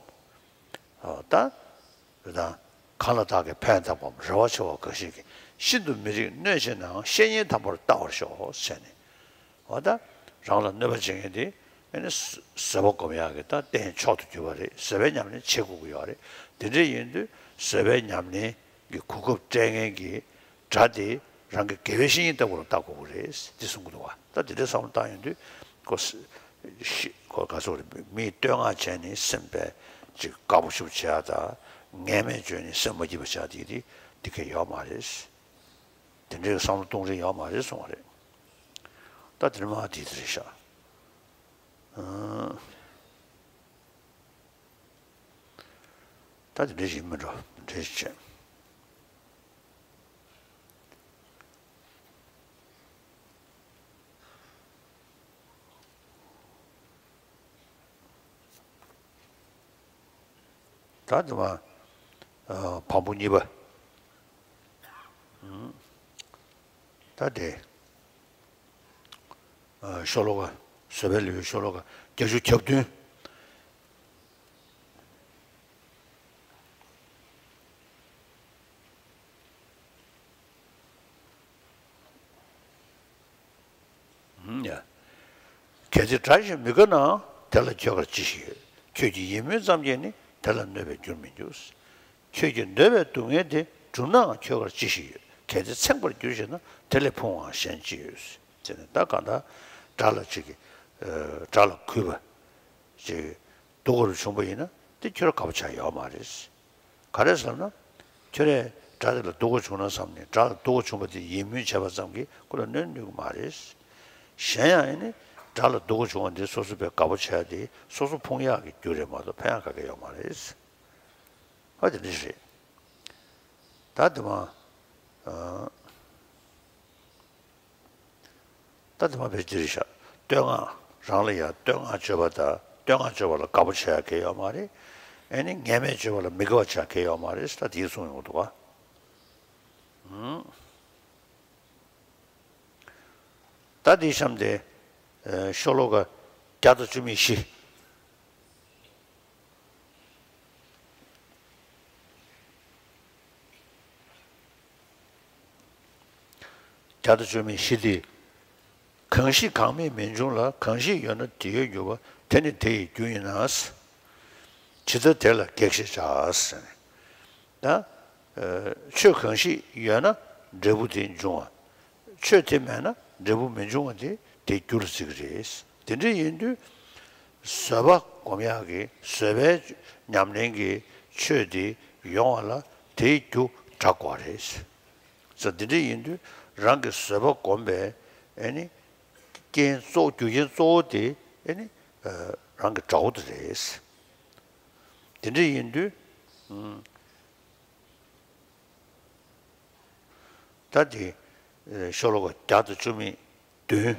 ད་དང་གང་ལ་བདག་གིས་ཕན་བཏགས་པའམ་རེ་བ་ཆེ་བ་འགའ་ཞིག་གིས་ཤིན་ཏུ་མི་རིགས་གནོད་བྱེད་ནའང་བཤེས་གཉེན་དམ་པར་བལྟ་བར་ཤོག་ཟེར་ནས། འོ་ད་རང་ལ་གནོད་པ་བྱེད་མཁན་དེ་ཨ་ནི་བཟོད་པ་སྒོམ་ཡག་གི་ད་རྟེན་མཆོག་ཏུ་གྱུར་པ་རེད། བཟོད་པའི་ཉམས་ལེན་བྱེད་དགོས་ཀྱི་ཡོད་རེད། དེ་འདྲ་ཡིན་དུས་བཟོད་པའི་ཉམས་ལེན་ གི་གོ་སྐབས་སྤྲད་མཁན་གྱི་དགྲ་དེ་རང་གི་དགེ་བའི་བཤེས་གཉེན་ལྟ་བུ་ལ་ལྟ་དགོས་ཀྱི་རེད་འདི་གསུང་གི་འདུག་བ། ད་དེ་འདྲའི་བསམ་བློ་བཏང་ཡོང་དུས་ཁོ་ཤི་ཁོ་ག་ཚོད་རེད། མིས་བསྟོད་བསྔགས་བྱས་ནས་སེམས་པས་ཅིག་དགའ་པོ་ཞིག་བྱེད་ཡ་ད། ངན་སྨྲས་བརྗོད་ནས་སེམས་མ་སྐྱིད་པ་བྱེད་ཡ་དེ་དེ་འདི་གས་ཡོད་མ་རེད། དེ་འདྲའི་བསམ་བློ་གཏོང་རིན་ཡོད་མ་རེད་གསུང་བ་རེད། ད་དེ་ནི་མ་དེ་དེ་རེད་ཤག་ཨང་། ད་དེ་འདྲ་ཞིག་མི་འགྲོ་འདྲ་ཞིག་བྱས། ད་དེ་མ་བམ་པོ་གཉིས་པ། ད་དེ། ཤོ་ལོ་ཀ། བཟོད་པའི་ལེའུའི་ཤོ་ལོ་ཀ་བརྒྱད་ཅུ་གྱ་བདུན། ཡ། གལ་ཏེ་དགྲ་གཞན་མི་དགའ་ནའང་དེ་ལ་ཁྱོད་དགའ་ཅི་ཞིག་ཡོད། ཁྱོད་ཀྱི་ཡིད་སྨོན་ཙམ་གྱིས་ནི་དེ་ལ་གནོད་པའི་རྒྱུར་མི་འགྱུར། ཁྱོད་ཀྱིས་གནོད་པའི་སྡུག་བསྔལ་དེ་བསྒྲུབས་ནའང་ཁྱོད་དགའ་ཅི་ཞིག་ཡོད། གལ་ཏེ་ཚིམ་པར་འགྱུར་ཞེ་ན་དེ་ལས་ཕུང་བའང་གཞན་ཅི་ཡོད། ཟེར་ནས་ད་གང་ལྟར་དགྲ་ལ་ཅིག་གིས་དགྲ་ལ་གུས་པ་ཅིག་སྡུག་གུ་བྱུང་བ་ཡིན་ན་དེ་ཁྱོད་དགའ་པོ་ཆགས་ཡོད་མ་རེད། ག་རེ་ཟེར་ན། ཁྱོད་རས་དགྲ་དེ་ལ་སྡུག་གུ་བྱུང་ན་བསམ་ནས་དགྲ་ལ་སྡུག་གུ་བྱུང་བ་དེ་ཡིད་སྨོན་བྱས་པ་ཙམ་གྱིས་ཁོ་ལ་གནོད་ནུས་ཀྱི་མ་རེད། གཞན་ཡང་ཡིན་ནི་དགྲ་ལ་སྡུག་གུ་བྱུང་བ་འདི་སོ་སོ་བས་དགའ་པོ་བྱས་ཏེ་སོ་སོ་ཕུང་ཡག་གི་རྒྱུ་རེད་མ་གཏོགས་ཕན་ཡག་ག་གེ་ཡོད་མ་རེད། ཧ་དེ་འདྲ་རེད། ད་དེ་མ། ད་དེ་མ་བེད་སྤྱིར་བཞག་བསྟོད་བསྔགས་རང་ལ་ཡང་བསྟོད་བསྔགས་བརྗོད་པ་དང་བསྟོད་བསྔགས་བརྗོད་པ་ལ་དགའ་པོ་བྱེད་ཡ་གང་ཡང་ཡོད་མ་རེད། ཨེ་ནི་ངན་སྨྲས་བརྗོད་པ་ལ་མི་དགའ་བ་བྱེད་ཡ་གང་ཡང་ཡོད་མ་རེད། ད་དེའི་གསུང་ཡོང་གི་འདུག་ག་ད་དེའི་གཤམ་དེ་ཤོ་ལོ་ཀ་བརྒྱ་དང་བཅུ་མེད་བཞི། བརྒྱ་དང་བཅུ་མེད་བཞི་སྟེ། གང་ཞིག་གང་མེད་མི་འབྱུང་ལ། གང་ཞིག་ཡོད་ན་དེ་ཡོད་འགྱུར་བ། དེ་ནི་དེ་ཡི་རྒྱུ་ཡིན་ན། ཇི་ལྟར་དེ་ལ་གེགས་ཞེས་བྱ། ཟེར་ནས། ད། ཆོས་གང་ཞིག་ཡོད་ན་འབྲས་བུ་དེ་འབྱུང་བ། ཆོས་དེ་མེད་ན་འབྲས་བུ་མི་འབྱུང་བ་དེ་དེའི་རྒྱུ་ལ་བརྩི་གི་རེད། དེ་འདྲ་ཡིན་དུས། བཟོད་པ་སྒོམ་ཡག་གི་བཟོད་པའི་ཉམས་ལེན་གྱི་ཆོས་དེ་ཡོང་བ་ལ་དེའི་རྒྱུ་དགྲ་དགོས་རེད། ཙང་དེ་འདྲ་ཡིན་དུས་རང་གི་བཟོད་པ་སྒོམ་པའི་ཨེ་ནི་རྐྱེན་གཙོ་རྒྱུ་རྐྱེན་གཙོ་བོ་དེ་ཨེ་ནི་རང་གི་དགྲ་བོ་དེ་རེད། དེ་འདྲ་ཡིན་དུས། ད་དེ་ཤོ་ལོ་ཀ་བརྒྱ་དང་བཅུ་མེད་བདུན།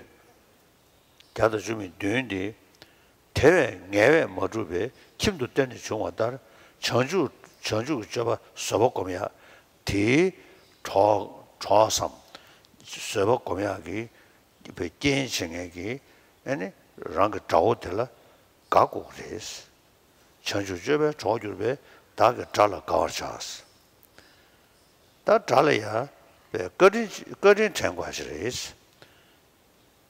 བརྒྱ་དང་བཅུ་མེད་བདུན་དེ། དེ་བས་ངལ་བས་མ་གྲུབ་པའི་ཁྱིམ་དུ་བརྟེན་ནས་བྱུང་བ་ལྟར། བྱང་ཆུབ་བྱང་ཆུབ་ཀྱི་སྤྱོད་པ་བཟོད་པ་སྒོམ་ཡག་དེའི་གྲོགས་གྲོགས་སམ། བཟོད་པ་སྒོམ་ཡག་གི་རྐྱེན་བྱེད་མཁན་གྱི་ཨེ་ནི་རང་གི་དགྲ་བོ་དེ་ལ་དགའ་དགོས་རེད། བྱང་ཆུབ་སྤྱོད་པའི་གྲོགས་གྱུར་པས། བདག་གི་དགྲ་ལ་དགའ་བར་བྱ། ད་དགྲ་ལ་ཡང་བཀའ་དྲིན་བཀའ་དྲིན་དྲན་དགོས་ཞིག་རེད།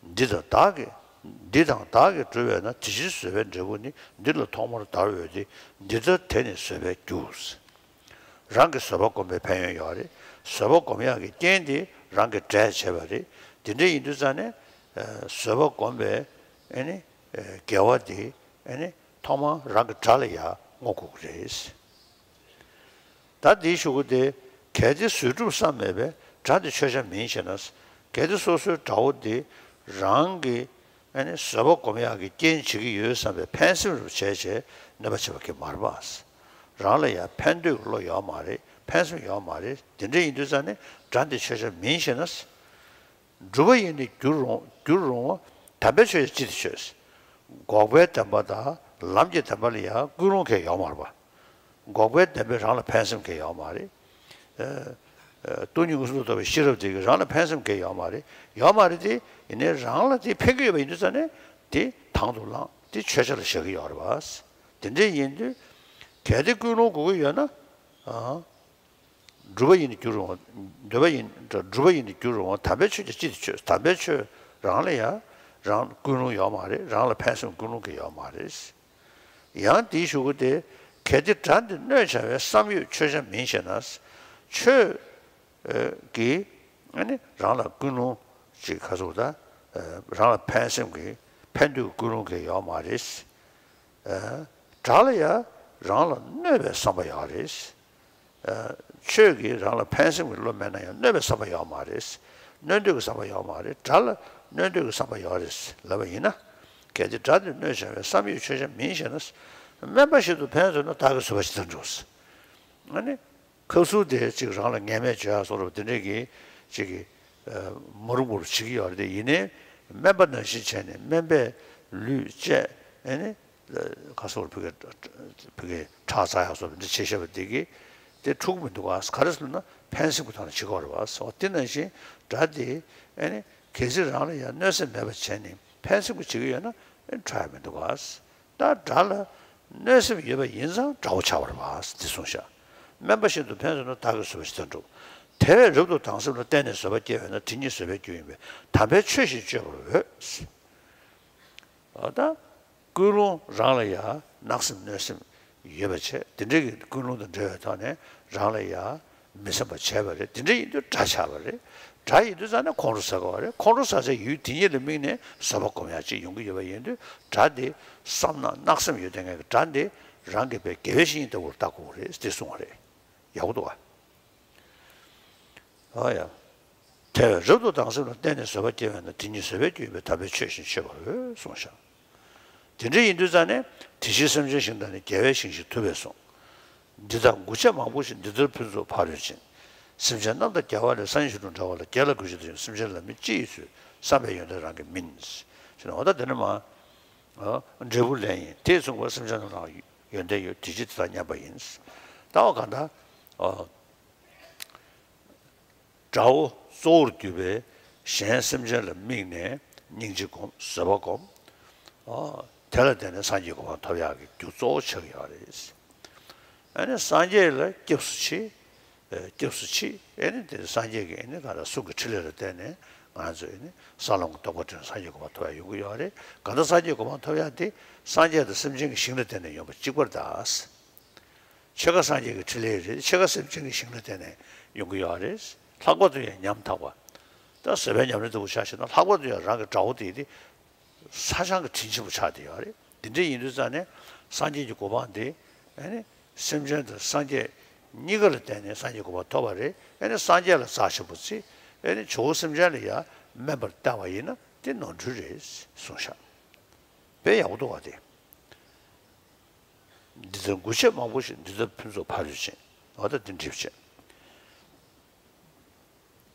འདི་དང་བདག་གིས། འདི་དང་བདག་གིས་བསྒྲུབས་པས་ན། དེ་ཕྱིར་བཟོད་པའི་འབྲས་བུ་ནི། འདི་ལ་ཐོག་མར་བདར་འོས་ཏེ། འདི་ལྟར་དེ་ནི་བཟོད་པའི་རྒྱུ། རང་གིས་བཟོད་པ་སྒོམ་པའི་ཕན་ཡོན་ཡོད་རེད། བཟོད་པ་སྒོམ་ཡག་གི་རྐྱེན་དེ་རང་གིས་འབྲས་བྱས་པ་རེད། དེ་འདྲ་ཡིན་དུས་ཙང་ནས་བཟོད་པ་སྒོམ་པའི་ཨེ་ནི་དགེ་བ་དེ་ཨེ་ནི་ཐོག་མར་རང་གི་དགྲ་ལ་ཡང་བསྔོ་དགོས་ཀྱི་རེད། ད་འདིའི་གཞུག་གུ་དེ། གལ་ཏེ་བཟོད་སྒྲུབ་བསམ་མེད་པས། དགྲ་འདི་ཆོས་ཅན་མིན་ཞེ་ན། གལ་ཏེ་སོ་སོའི་དགྲ་བོ་འདི་རང་གི་ཨ་ནི་བཟོད་པ་སྒོམ་ཡག་གི་རྐྱེན་བྱེད་ཀྱི་ཡོད་བསམ་པའི་ཕན་སེམས་རུ་བྱས་བྱས་གནོད་པ་བྱེད་པ་གི་མ་རེད་པ། རང་ལ་ཡང་ཕན་འདོད་ཀྱི་བློ་ཡོད་མ་རེད། ཕན་སེམས་ཡོད་མ་རེད། དེ་འདྲ་ཡིན་དུས་ཙང་ནས་དགྲ་འདི་ཆོས་ཅན་མིན་ཞེ་ན། སྒྲུབ་པ་ཡི་ནི་རྒྱུར་རུང་རྒྱུར་རུང་བ། དམ་པའི་ཆོས་ཡང་ཅི་སྟེ་ཆོས། འགོག་པའི་བདེན་པ་དང་ལམ་གྱི་བདེན་པ་ལ་ཡང་ཀུན་སློང་གང་ཡང་ཡོད་མ་རེད་པ། འགོག་པའི་བདེན་པས་རང་ལ་ཕན་སེམས་གང་ཡང་ཡོད་མ་རེད། ཨ། ཨ། སྟོང་ཉིད་མངོན་སུམ་དུ་རྟོགས་པའི་ཤེས་རབ་དེ་གིས་རང་ལ་ཕན་སེམས་གང་ཡང་ཡོད་མ་རེད། ཡོད་མ་རེད་དེ། ཡིན་ནའི་རང་ལ་དེ་ཕན་གྱི་ཡོད་པ་ཡིན་དུས་ཙང་ནས་དེ་དང་དུ་བླངས་དེ་ཆོས་ཆ་ལ་བཞག་གི་ཡོད་རེད་པ། དེ་འདྲ་ཡིན་དུས་གལ་ཏེ་ཀུན་སློང་དགོས་ཀྱི་ཡོད་ན། ཨ། སྒྲུབ་པ་ཡི་ནི་རྒྱུར་རུང་བ། འདོད་པ་ཡི། སྒྲུབ་པ་ཡི་ནི་རྒྱུར་རུང་བ། དམ་པའི་ཆོས་ཀྱང་ཅི་སྟེ་ཆོས། དམ་པའི་ཆོས་རང་ལ་ཡང་རང་ཀུན་སློང་ཡོད་མ་རེད། རང་ལ་ཕན་སེམས་ཀུན་སློང་གང་ཡང་ཡོད་མ་རེད། ཡང་དེའི་གཞུག་གུ་དེ། གལ་ཏེ་དགྲ་འདི་གནོད་བྱ་བའི། བསམ་ཡོད་ཆོས་ཅན་མིན་ཞེ་ན། ཆོས་ཀྱིས་ཨ་ནི་རང་ལ་ཀུན་སློང་ཅིག་ག་ཚོད་ད་རང་ལ་ཕན་སེམས་ཀྱི་ཕན་འདོད་ཀྱི་ཀུན་སློང་གི་ཡོད་མ་རེད། དགྲ་ལ་ཡང་རང་ལ་གནོད་པའི་བསམ་པ་ཡོད་རེད། ཆོས་ཀྱིས་རང་ལ་ཕན་སེམས་ཀྱི་བློ་མེད་ན་ཡང་གནོད་པའི་བསམ་པ་ཡོད་མ་རེད། གནོད་འདོད་ཀྱི་བསམ་པ་ཡོད་མ་རེད། དགྲ་ལ་གནོད་འདོད་ཀྱི་བསམ་པ་ཡོད་རེད་ལབ་པ་ཡིན་ན། གལ་ཏེ་དགྲ་དེ་གནོད་བྱ་བའི་བསམ་ཡོད་ཆོས་ཅན་མིན་ཞེ་ན། དམན་པ་ཞིག་ཏུ་ཕན་ཚུན་ན་བདག་གིས་བཟོད་པ་ཇི་ལྟར་འགྲུབ། ཨ་ནི། ཁ་ཟུར་དེ་གཅིག་རང་ལ་ངན་སྨྲས་བྱོས་ཡ་སོགས་དེ་འདྲས་ཀྱི་གཅིག་གི་མུར་མུར་བྱེད་ཀྱི་ཡོད་རེད་དེ། ཡིན་ནའི་དམན་པ་ནང་བཞིན་བྱས་ནས་དམན་པའི་ལུས་བཅད་ཨེ་ནི་ཁ་ཟུར་ཕ་གི་ཕ་གི་ཁྲག་འཛག་ཡ་སོགས་འདི་བྱེད་ཤེས་པ་དེ་གི་དེ་འཁྲུག་མི་འདུག་ག་ག་རེ་ཟེར་ན་ཕན་སེམས་ཀྱི་ཐོག་ནས་བྱེད་དགོས་རེད་བ། འོ་དེ་ནང་བཞིན་དགྲ་དེ་ཨེ་ནི་གལ་སྲིད་རང་ལ་ཡང་གནོད་སེམས་མེད་པ་བྱས་ནས་ཕན་སེམས་ཀྱི་བྱེད་ཀྱི་ཡོད་ན་ཨེ་ཁྲག་ཡ་མི་འདུག་ག་ད་དགྲ་ལ་གནོད་སེམས་ཡོད་པ་ཡིན་ཙང་དགྲ་བོ་ཆགས་པ་རེད་བ། འདི་གསུངས་ཤག་དམན་པ་བཞིན་དུ་ཕན་ཚུན་ན་བདག་གིས་བཟོད་པ་ཇི་ལྟར་འགྲུབ། དེ་བས་རབ་ཏུ་སྡང་སེམས་ལ་བརྟེན་ནས་བཟོད་པ་སྐྱེ་བས་ན་དེ་ཉིད་བཟོད་པའི་རྒྱུ་ཡིན་པས་དམ་པའི་ཆོས་བཞིན་སྤྱོད་པར་འོས། ཨ་ད། ཀུན་སློང་རང་ལ་ཡ་བརྣག་སེམས་གནོད་སེམས་ཡོད་པ་བྱས་དེ་འདྲའི་གི་ཀུན་སློང་དང་འབྲེལ་བའི་ཐོག་ནས་རང་ལ་ཡ་མི་སེམས་པ་བྱས་པ་རེད། དེ་འདྲ་ཡིན་དུས་དགྲ་ཆགས་པ་རེད། དགྲ་ཡིན་དུས་ཙང་ནས་ཁོང་ཁྲོ་ཟ་དགོས་པ་རེད། ཁོང་ཁྲོ་ཟ་སའི་ཡུལ་དེ་ཉིད་ལ་དམིགས་ནས་བཟོད་པ་སྒོམ་ཡག་ཅིག་ཡོང་གི་ཡོད་པ་ཡིན་དུས་དགྲ་དེ་བསམ་ན་བརྣག་སེམས་ཡོད་དེ་ངས་དགྲ་འདི་རང་གི་པའི་དགེ་བའི་བཤེས་གཉེན་ལྟ་བུར་བལྟ་དགོས་རེད་དེ་གསུངས་པ་རེད། ཡག་པོ་འདུག་ག་ཨ་ཡ། དེ་བས་རབ་ཏུ་སྡང་སེམས་ལ་བརྟེན་ནས་བཟོད་པ་སྐྱེ་བས་ན་དེ་ཉིད་བཟོད་པའི་རྒྱུ་ཡིན་པས་དམ་པའི་ཆོས་བཞིན་སྤྱོད་པར་འོས་གསུངས་ཤག་དེ་འདྲ་ཡིན་དུས་ཙང་ནས་དེ་བཞིན་སེམས་ཅན་ཞིང་དང་ནི་རྒྱལ་བའི་ཞིང་བཞིན་ཐུབ་པས་གསུངས། འདི་དག་མགུ་ཆད་མང་པོ་ཞིག་འདི་ལྟར་ཕུན་ཚོགས་ཕ་རོལ་ཕྱིན། སེམས་ཅན་རྣམས་དང་རྒྱལ་བ་ལས་སངས་རྒྱས་ཆོས་དྲུག་འདྲ་བ་ལ་རྒྱལ་ལ་གུས་ཕྱིར་དང་སེམས་ཅན་ལ་མི་ཅི་ཡིས་བཟོད་བསམ་པའི་ཡོན་ཏན་རང་གིས་མིན། ཞེ་ན་འོ་ད་དེ་ནི་མ། འབྲས་བུ་ལན་ཡིན་དེས་གསུངས་པ་སེམས་ཅན་རྣམས་ལའང་ཡོན་ཏན་ཡོད་དེ་ཅི་དེ་དག་མཉམ་པ་ཡིན། ད་འོ་ག་ད། དགྲ་བོ་གཙོ་བོར་གྱུར་པའི་གཞན་སེམས་ཅན་ལ་དམིགས་ནས་སྙིང་རྗེ་སྒོམ་བཟོད་པ་སྒོམ། དེ་ལ་བརྟེན་ནས་སངས་རྒྱས་གོ་འཕང་ཐོབ་ཡག་གི་རྒྱུ་གཙོ་བོ་ཆགས་ཀྱི་ཡོད་རེད། ཨ་ནི་སངས་རྒྱས་ལ་སྐྱབས་སུ་མཆི། སྐྱབས་སུ་མཆི་ཨ་ནི་དེ་སངས་རྒྱས་ཀྱི་ཨ་ནི་ག་ལ་གསུང་གི་ཕྲིན་ལས་ལ་བརྟེན་ནས་ང་ཚོས་ཨ་ནི་ས་ལམ་གྱི་རྟོགས་པ་དྲན་སངས་རྒྱས་གོ་འཕང་ཐོབ་ཡག་ཡོང་གི་ཡོད་རེད། ག་འདྲ་སངས་རྒྱས་གོ་འཕང་ཐོབ་ཡག་དེ་སངས་རྒྱས་དང་སེམས་ཅན་གྱི་ཞིང་ལ་བརྟེན་ནས་ཡོང་པ་གཅིག་པར་གདའ། ཕྱེད་ཀ་སངས་རྒྱས་ཀྱི་ཕྲིན་ལས་རེད། ཕྱེད་ཀ་སེམས་ཅན་གྱི་ཞིང་ལ་བརྟེན་ནས་ཡོང་གི་ཡོད་རེད། ལྷག་པར་དུ་ཡང་ཉམ་ཐག་པ། ད་བཟོད་པའི་ཉམས་ལེན་ལྟ་བུ་ཆ་བཞག་ན་ལྷག་པར་དུ་ཡང་རང་གི་དགྲ་བོ་དེ་དེ་ཧ་ཅང་གི་དྲིན་ཆེན་པོ་ཆགས་བསྡད་ཡོད་རེད། དེ་འདྲ་ཡིན་དུས་ཙང་ནས་སངས་རྒྱས་ཀྱི་གོ་འཕང་དེ་ཨ་ནི་སེམས་ཅན་དང་སངས་རྒྱས་གཉིས་ཀ་ལ་བརྟེན་ནས་སངས་རྒྱས་གོ་འཕང་ཐོབ་པ་རེད། ཨ་ནི་སངས་རྒྱས་ལ་རྩ་ཆེན་པོ་བརྩི། ཨ་ནི་ཇོ་བོ་སེམས་ཅན་ལ་ཡང་དམན་པར་བལྟ་བ་ཡིན་ན་དེ་ནོར་འཁྲུལ་རེད་གསུངས་ཤག་དཔེ་ཡག་པོ་འདུག་བ་དེ། འདི་ལྟར་མགུ་ཆད་མང་པོ་ཞིག་འདི་ལྟར་ཕུན་ཚོགས་ཕ་རོལ་ཕྱིན། འོ་ད་འདི་འགྲིག་བྱས།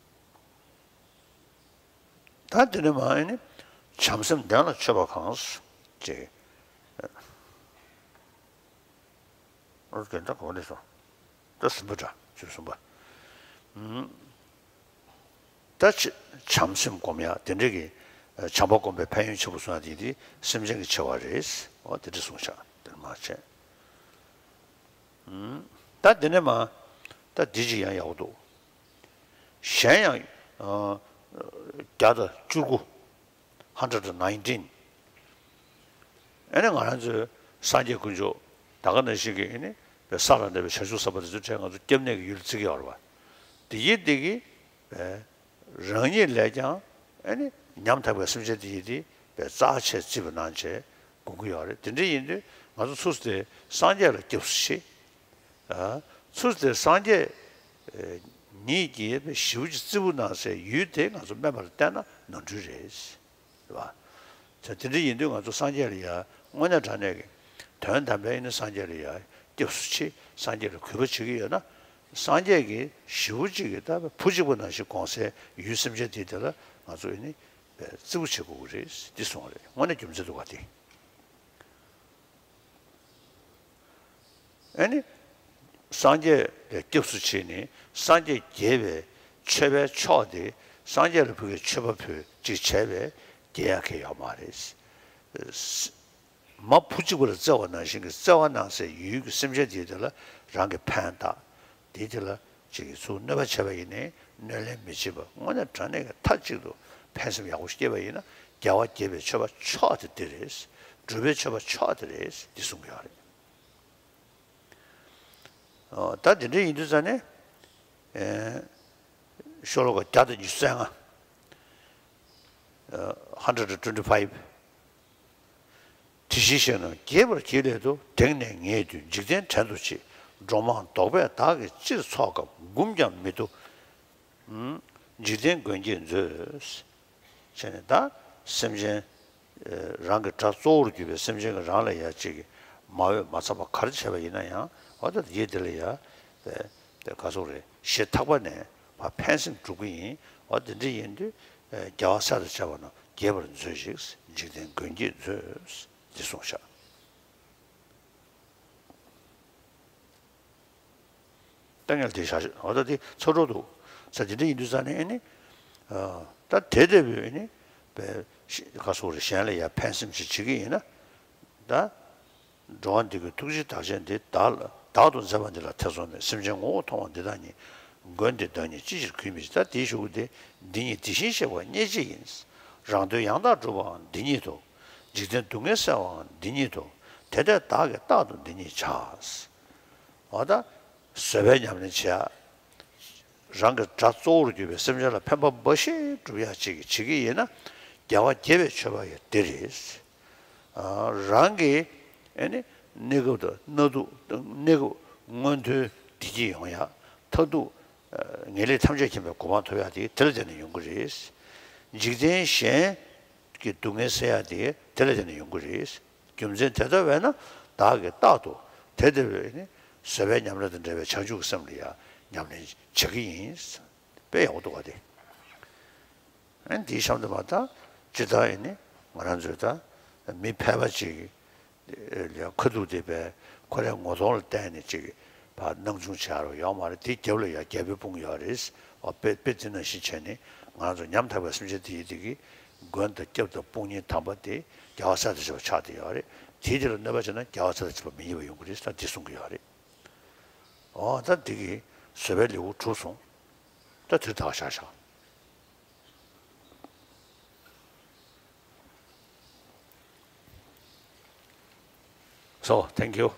ད་འདི་ནས་མ་ཨེ་ནི། བྱམས་སེམས་ལྡན་ལ་མཆོད་པ་གང་། ཅེས། ཨོ་རྒན་ད་གོ་ནས་སོང་། ད་གསུམ་པ་འདྲ་ཚུལ་གསུམ་པ། ད་ཆ་བྱམས་སེམས་སྒོམ་ཡག་དེ་འདྲའི་གི་བྱམས་པ་སྒོམ་པའི་ཕན་ཡོན་ཆེན་པོ་གསུང་ཡག་དེ་དེ་སེམས་ཅན་གྱི་ཆེ་བ་རེད། འོ་དེ་འདྲ་གསུངས་ཤག་དེར་མ་བྱས། ད་དེ་ནས་མ། ད་འདི་ཅིག་ཡང་ཡག་པོ་འདུག་གཞན་ཡང་། བརྒྱ་དང་བཅུ་དགུ། Hundred nineteen། ཨ་ནི་ང་རང་ཚོའི་སངས་རྒྱས་དཀོན་མཆོག་ད་ག་ནང་བཞིན་གྱི་ཨ་ནི་ས་ལ་གནས་པའི་བྱང་ཆུབ་སེམས་དཔའ་དེ་ཚོའི་གྲས་ང་ཚོ་སྐྱབས་གནས་ཀྱི་ཡུལ་བརྩི་གི་ཡོད་རེད་བ། དེ་ཡིན་དེ་གི་རང་ཉིད་ལས་ཀྱང་ཨ་ནི་ཉམ་ཐག་པའི་སེམས་ཅན་དེ་ཡིན་དེ་རྩ་ཆེ་བརྩིས་པ་གནང་བྱས་སྒོམ་གི་ཡོད་རེད། དེ་འདྲ་ཡིན་དུས་ང་ཚོ་ཚུར་དེ་སངས་རྒྱས་ལ་སྐྱབས་སུ་མཆི། ཚུར་དེ་སངས་རྒྱས་ཉིད་ཀྱིས་ཞེ་པོ་ཅིག་བརྩི་བཀུར་གནང་སའི་ཡུལ་དེ་ང་ཚོ་དམན་པར་བལྟས་ན་ནོར་འཁྲུལ་རེད། རེད་བ། ད་དེ་འདྲ་ཡིན་དུས་ང་ཚོ་སངས་རྒྱས་ལ་ཡ་དངོས་གནས་དྲང་གནས་ཀྱི་དོན་དམ་པའི་ཨེ་ནི་སངས་རྒྱས་ལ་ཡ་སྐྱབས་སུ་མཆི། སངས་རྒྱས་ལ་གུས་པ་བྱེད་ཀྱི་ཡོད་ན། སངས་རྒྱས་ཀྱིས་ཞེ་པོ་ཅིག་གི་ད་བུ་གཅིག་པ་ནང་བཞིན་དགོངས་སའི་ཡུལ་སེམས་ཅན་དེ་དེ་ལ་ང་ཚོ་ཨེ་ནི་བརྩི་བཀུར་བྱེད་དགོས་ཀྱི་རེད་འདི་གསུངས་པ་རེད། དངོས་གནས་རྒྱུ་མཚན་འདུག་ག་དེ། ཨ་ནི། སངས་རྒྱས་ལ་སྐྱབས་སུ་མཆི་ནས་སངས་རྒྱས་དགྱེས་པའི་མཆོད་པའི་མཆོག་དེ་སངས་རྒྱས་ལ་ཕུལ་བའི་མཆོད་པ་ཕུལ་ཅིག་བྱས་པས་དགྱེས་ཡག་གི་ཡོད་མ་རེད། མ་བུ་གཅིག་པ་ལ་བརྩེ་བ་ནང་བཞིན་གྱི་བརྩེ་བ་གནང་སའི་ཡུལ་གྱི་སེམས་ཅན་དེ་དེ་ལ་རང་གི་ཕན་བཏགས། དེ་དེ་ལ་ཅིག་གིས་ཚུར་གནོད་པ་བྱས་པ་ཡིན་ནའི་གནོད་ལན་མི་བྱེད་པ་དངོས་གནས་དྲང་གནས་ཀྱི་མཐའ་གཅིག་ཏུ་ཕན་སེམས་ཡག་པོ་སྐྱེས་པ་ཡིན་ན་རྒྱལ་བ་དགྱེས་པའི་མཆོད་པ་མཆོག་དེ་འདི་རེད། སྒྲུབ་པའི་མཆོད་པ་མཆོག་དེ་རེད་འདི་གསུང་གི་ཡོད་རེད། ཨོ། ད་དེ་འདྲ་ཡིན་དུས་ཙང་ནས། ཤོ་ལོ་ཀ་བརྒྱ་དང་ཉི་ཤུ་རྩ་ལྔ། hundred twenty five། དེ་བཞིན་གཤེགས་རྣམས་དགྱེས་པར་གྱིས་སླད་དུ། དེང་ནས་ངེས་དུས་འཇིག་རྟེན་བྲན་དུ་ཆེ། འགྲོ་མང་དོགས་པས་བདག་གིས་ཅིར་འཚོ་སྐབས། འགུམ་ཀྱང་མི་བཏུབ། འཇིག་རྟེན་མགོན་གྱིས་མཛོད། བྱས་ནས་ད་སེམས་ཅན། རང་གི་དགྲ་གཙོ་བོར་གྱུར་པའི་སེམས་ཅན་གྱིས་རང་ལ་ཡ་གཅིག་གི་མ་འོས་མ་འཚམ་པ་ག་རེ་བྱས་པ་ཡིན་ན་ཡང་། འོ་ད་ཡིད་དེ་ལ་ཡ་དེ་ག་སོགས་རེད། ཞེ་ཐག་པ་ནས་ཕར་ཕན་སེམས་སྒྲུབ་ཀྱི་ཡིན། འོ་དེ་འདྲ་ཡིན་དུས་རྒྱལ་བ་སྲས་དང་བཅས་པ་རྣམས་དགྱེས་པར་མཛོད་ཅིག། འཇིག་རྟེན་མགོན་གྱིས་མཛོད། འདི་གསུངས་ཤག། ལྟ་ངན་དེ་བཞག་ཤོག། འོ་ད་དེ་ཚ་དྲོད་འདུག་ས། དེ་འདྲ་ཡིན་དུས་ཙང་ནས་ཨེ་ནི། ད་དེ་ལྟ་བུའི་ཨེ་ནི། པའི་ཤི་ཁ་སོགས་རེ་གཞན་ལ་ཡང་ཕན་སེམས་ཤིག་བྱེད་ཀྱི་ཡིན་ན། ད། འགྲོ་བ་འདི་ཀའི་ཐུགས་རྗེའི་བདག་ཅན་འདི་བདག་ལ་བདག་ཏུ་མཛད་པ་འདི་ལ་ཐེ་ཚོམ་མེད། སེམས་ཅན་ངོ་བོ་མཐོང་བ་འདི་དག་ཉིད། མགོན་དེ་བདག་ཉིད་ཅི་ཕྱིར་གུས་མི་བྱེད། ད་དེའི་གཞུག་གུ་དེ། འདི་ཉིད་དེ་བཞིན་གཤེགས་པ་སྙེད་ཅི་ཡིན། རང་དོན་ཡང་དག་སྒྲུབ་པའང་འདི་ཉིད་དོ། འཇིག་རྟེན་སྡུག་བསྔལ་སེལ་བའང་འདི་ཉིད་དོ། དེ་འདྲའི་བདག་གིས་རྟག་ཏུ་འདི་ཉིད་བྱ། འོ་ད། བཟོད་པའི་ཉམས་ལེན་བྱེད་ཡ། རང་གི་དགྲ་གཙོ་བོར་གྱུར་པའི་སེམས་ཅན་ལ་ཕན་པ་འབའ་ཞིག་སྒྲུབ་ཡ་ཅིག་བྱེད་ཀྱི་ཡིན་ན། རྒྱལ་བ་དགྱེས་པའི་མཆོད་པ་ཡང་འདི་རེད། རང་གི་ཨེ་ནི་གནས་སྐབས་དང་གནས་སྡུག་གནས་སྐབས་མངོན་མཐོའི་བདེ་སྐྱིད་ཡོང་ཡ། མཐར་ཐུག་ངེས་ལེགས་ཐམས་ཅད་མཁྱེན་པའི་གོ་འཕང་ཐོབ་ཡ་དེ་དེ་ལ་བརྟེན་ནས་ཡོང་གི་རེད། འཇིག་རྟེན་གཞན་གྱི་སྡུག་བསྔལ་སེལ་ཡ་དེ་དེ་ལ་བརྟེན་ནས་ཡོང་གི་རེད། རྒྱུ་མཚན་དེ་ལྟ་བས་ན་བདག་གིས་རྟག་ཏུ་དེ་ལྟ་བུའི་ནི་བཟོད་པའི་ཉམས་ལེན་དང་འབྲེལ་བའི་བྱང་ཆུབ་ཀྱི་སེམས་ལ་ཡང་ཉམས་ལེན་བྱེད་ཀྱི་ཡིན། དཔེ་ཡག་པོ་འདུག་ག་དེ། ཨ་ནི་འདིའི་གཤམ་དུ་མ་ད་ཇི་ལྟར་ཡིན་ནི་ང་རང་ཚོས་ད་མི་ཕལ་པ་ཅིག་ལ་ཁ་ཐུག་དེ་བས་ཁོ་རའི་ངོ་གདོང་ལ་བལྟས་ནས་ཅིག་ཕར་སྣང་ཆུང་བྱེད་ཡ་རོགས་ཡོད་མ་རེད། དེའི་རྒྱབ་ལ་ཡང་རྒྱལ་པོའི་དཔུང་ཡོད་རེད། འོ་དཔེ་དཔེ་དེ་ནང་བཞིན་བྱས་ནས་ང་རང་ཚོ་ཉམ་ཐག་པའི་སེམས་ཅན་དེ་ཡི་དེ་གི་མགོན་དང་སྐྱབས་དང་དཔུང་གཉེན་དམ་པ་དེ་རྒྱལ་བ་སྲས་དང་བཅས་པ་ཆགས་བསྡད་ཡོད་རེད། དེའི་དེ་ལ་གནོད་པ་བྱས་ན་རྒྱལ་བ་སྲས་དང་བཅས་པ་མི་ཉེས་པ་ཡོང་གི་རེད། ད་འདི་གསུང་གི་ཡོད་རེད། འོ་ད་འདི་གི་བཟོད་པའི་ལེའུ་གྲུབ་སོང་། ད་དེ་དག་བཞག་བཞག། So, thank you.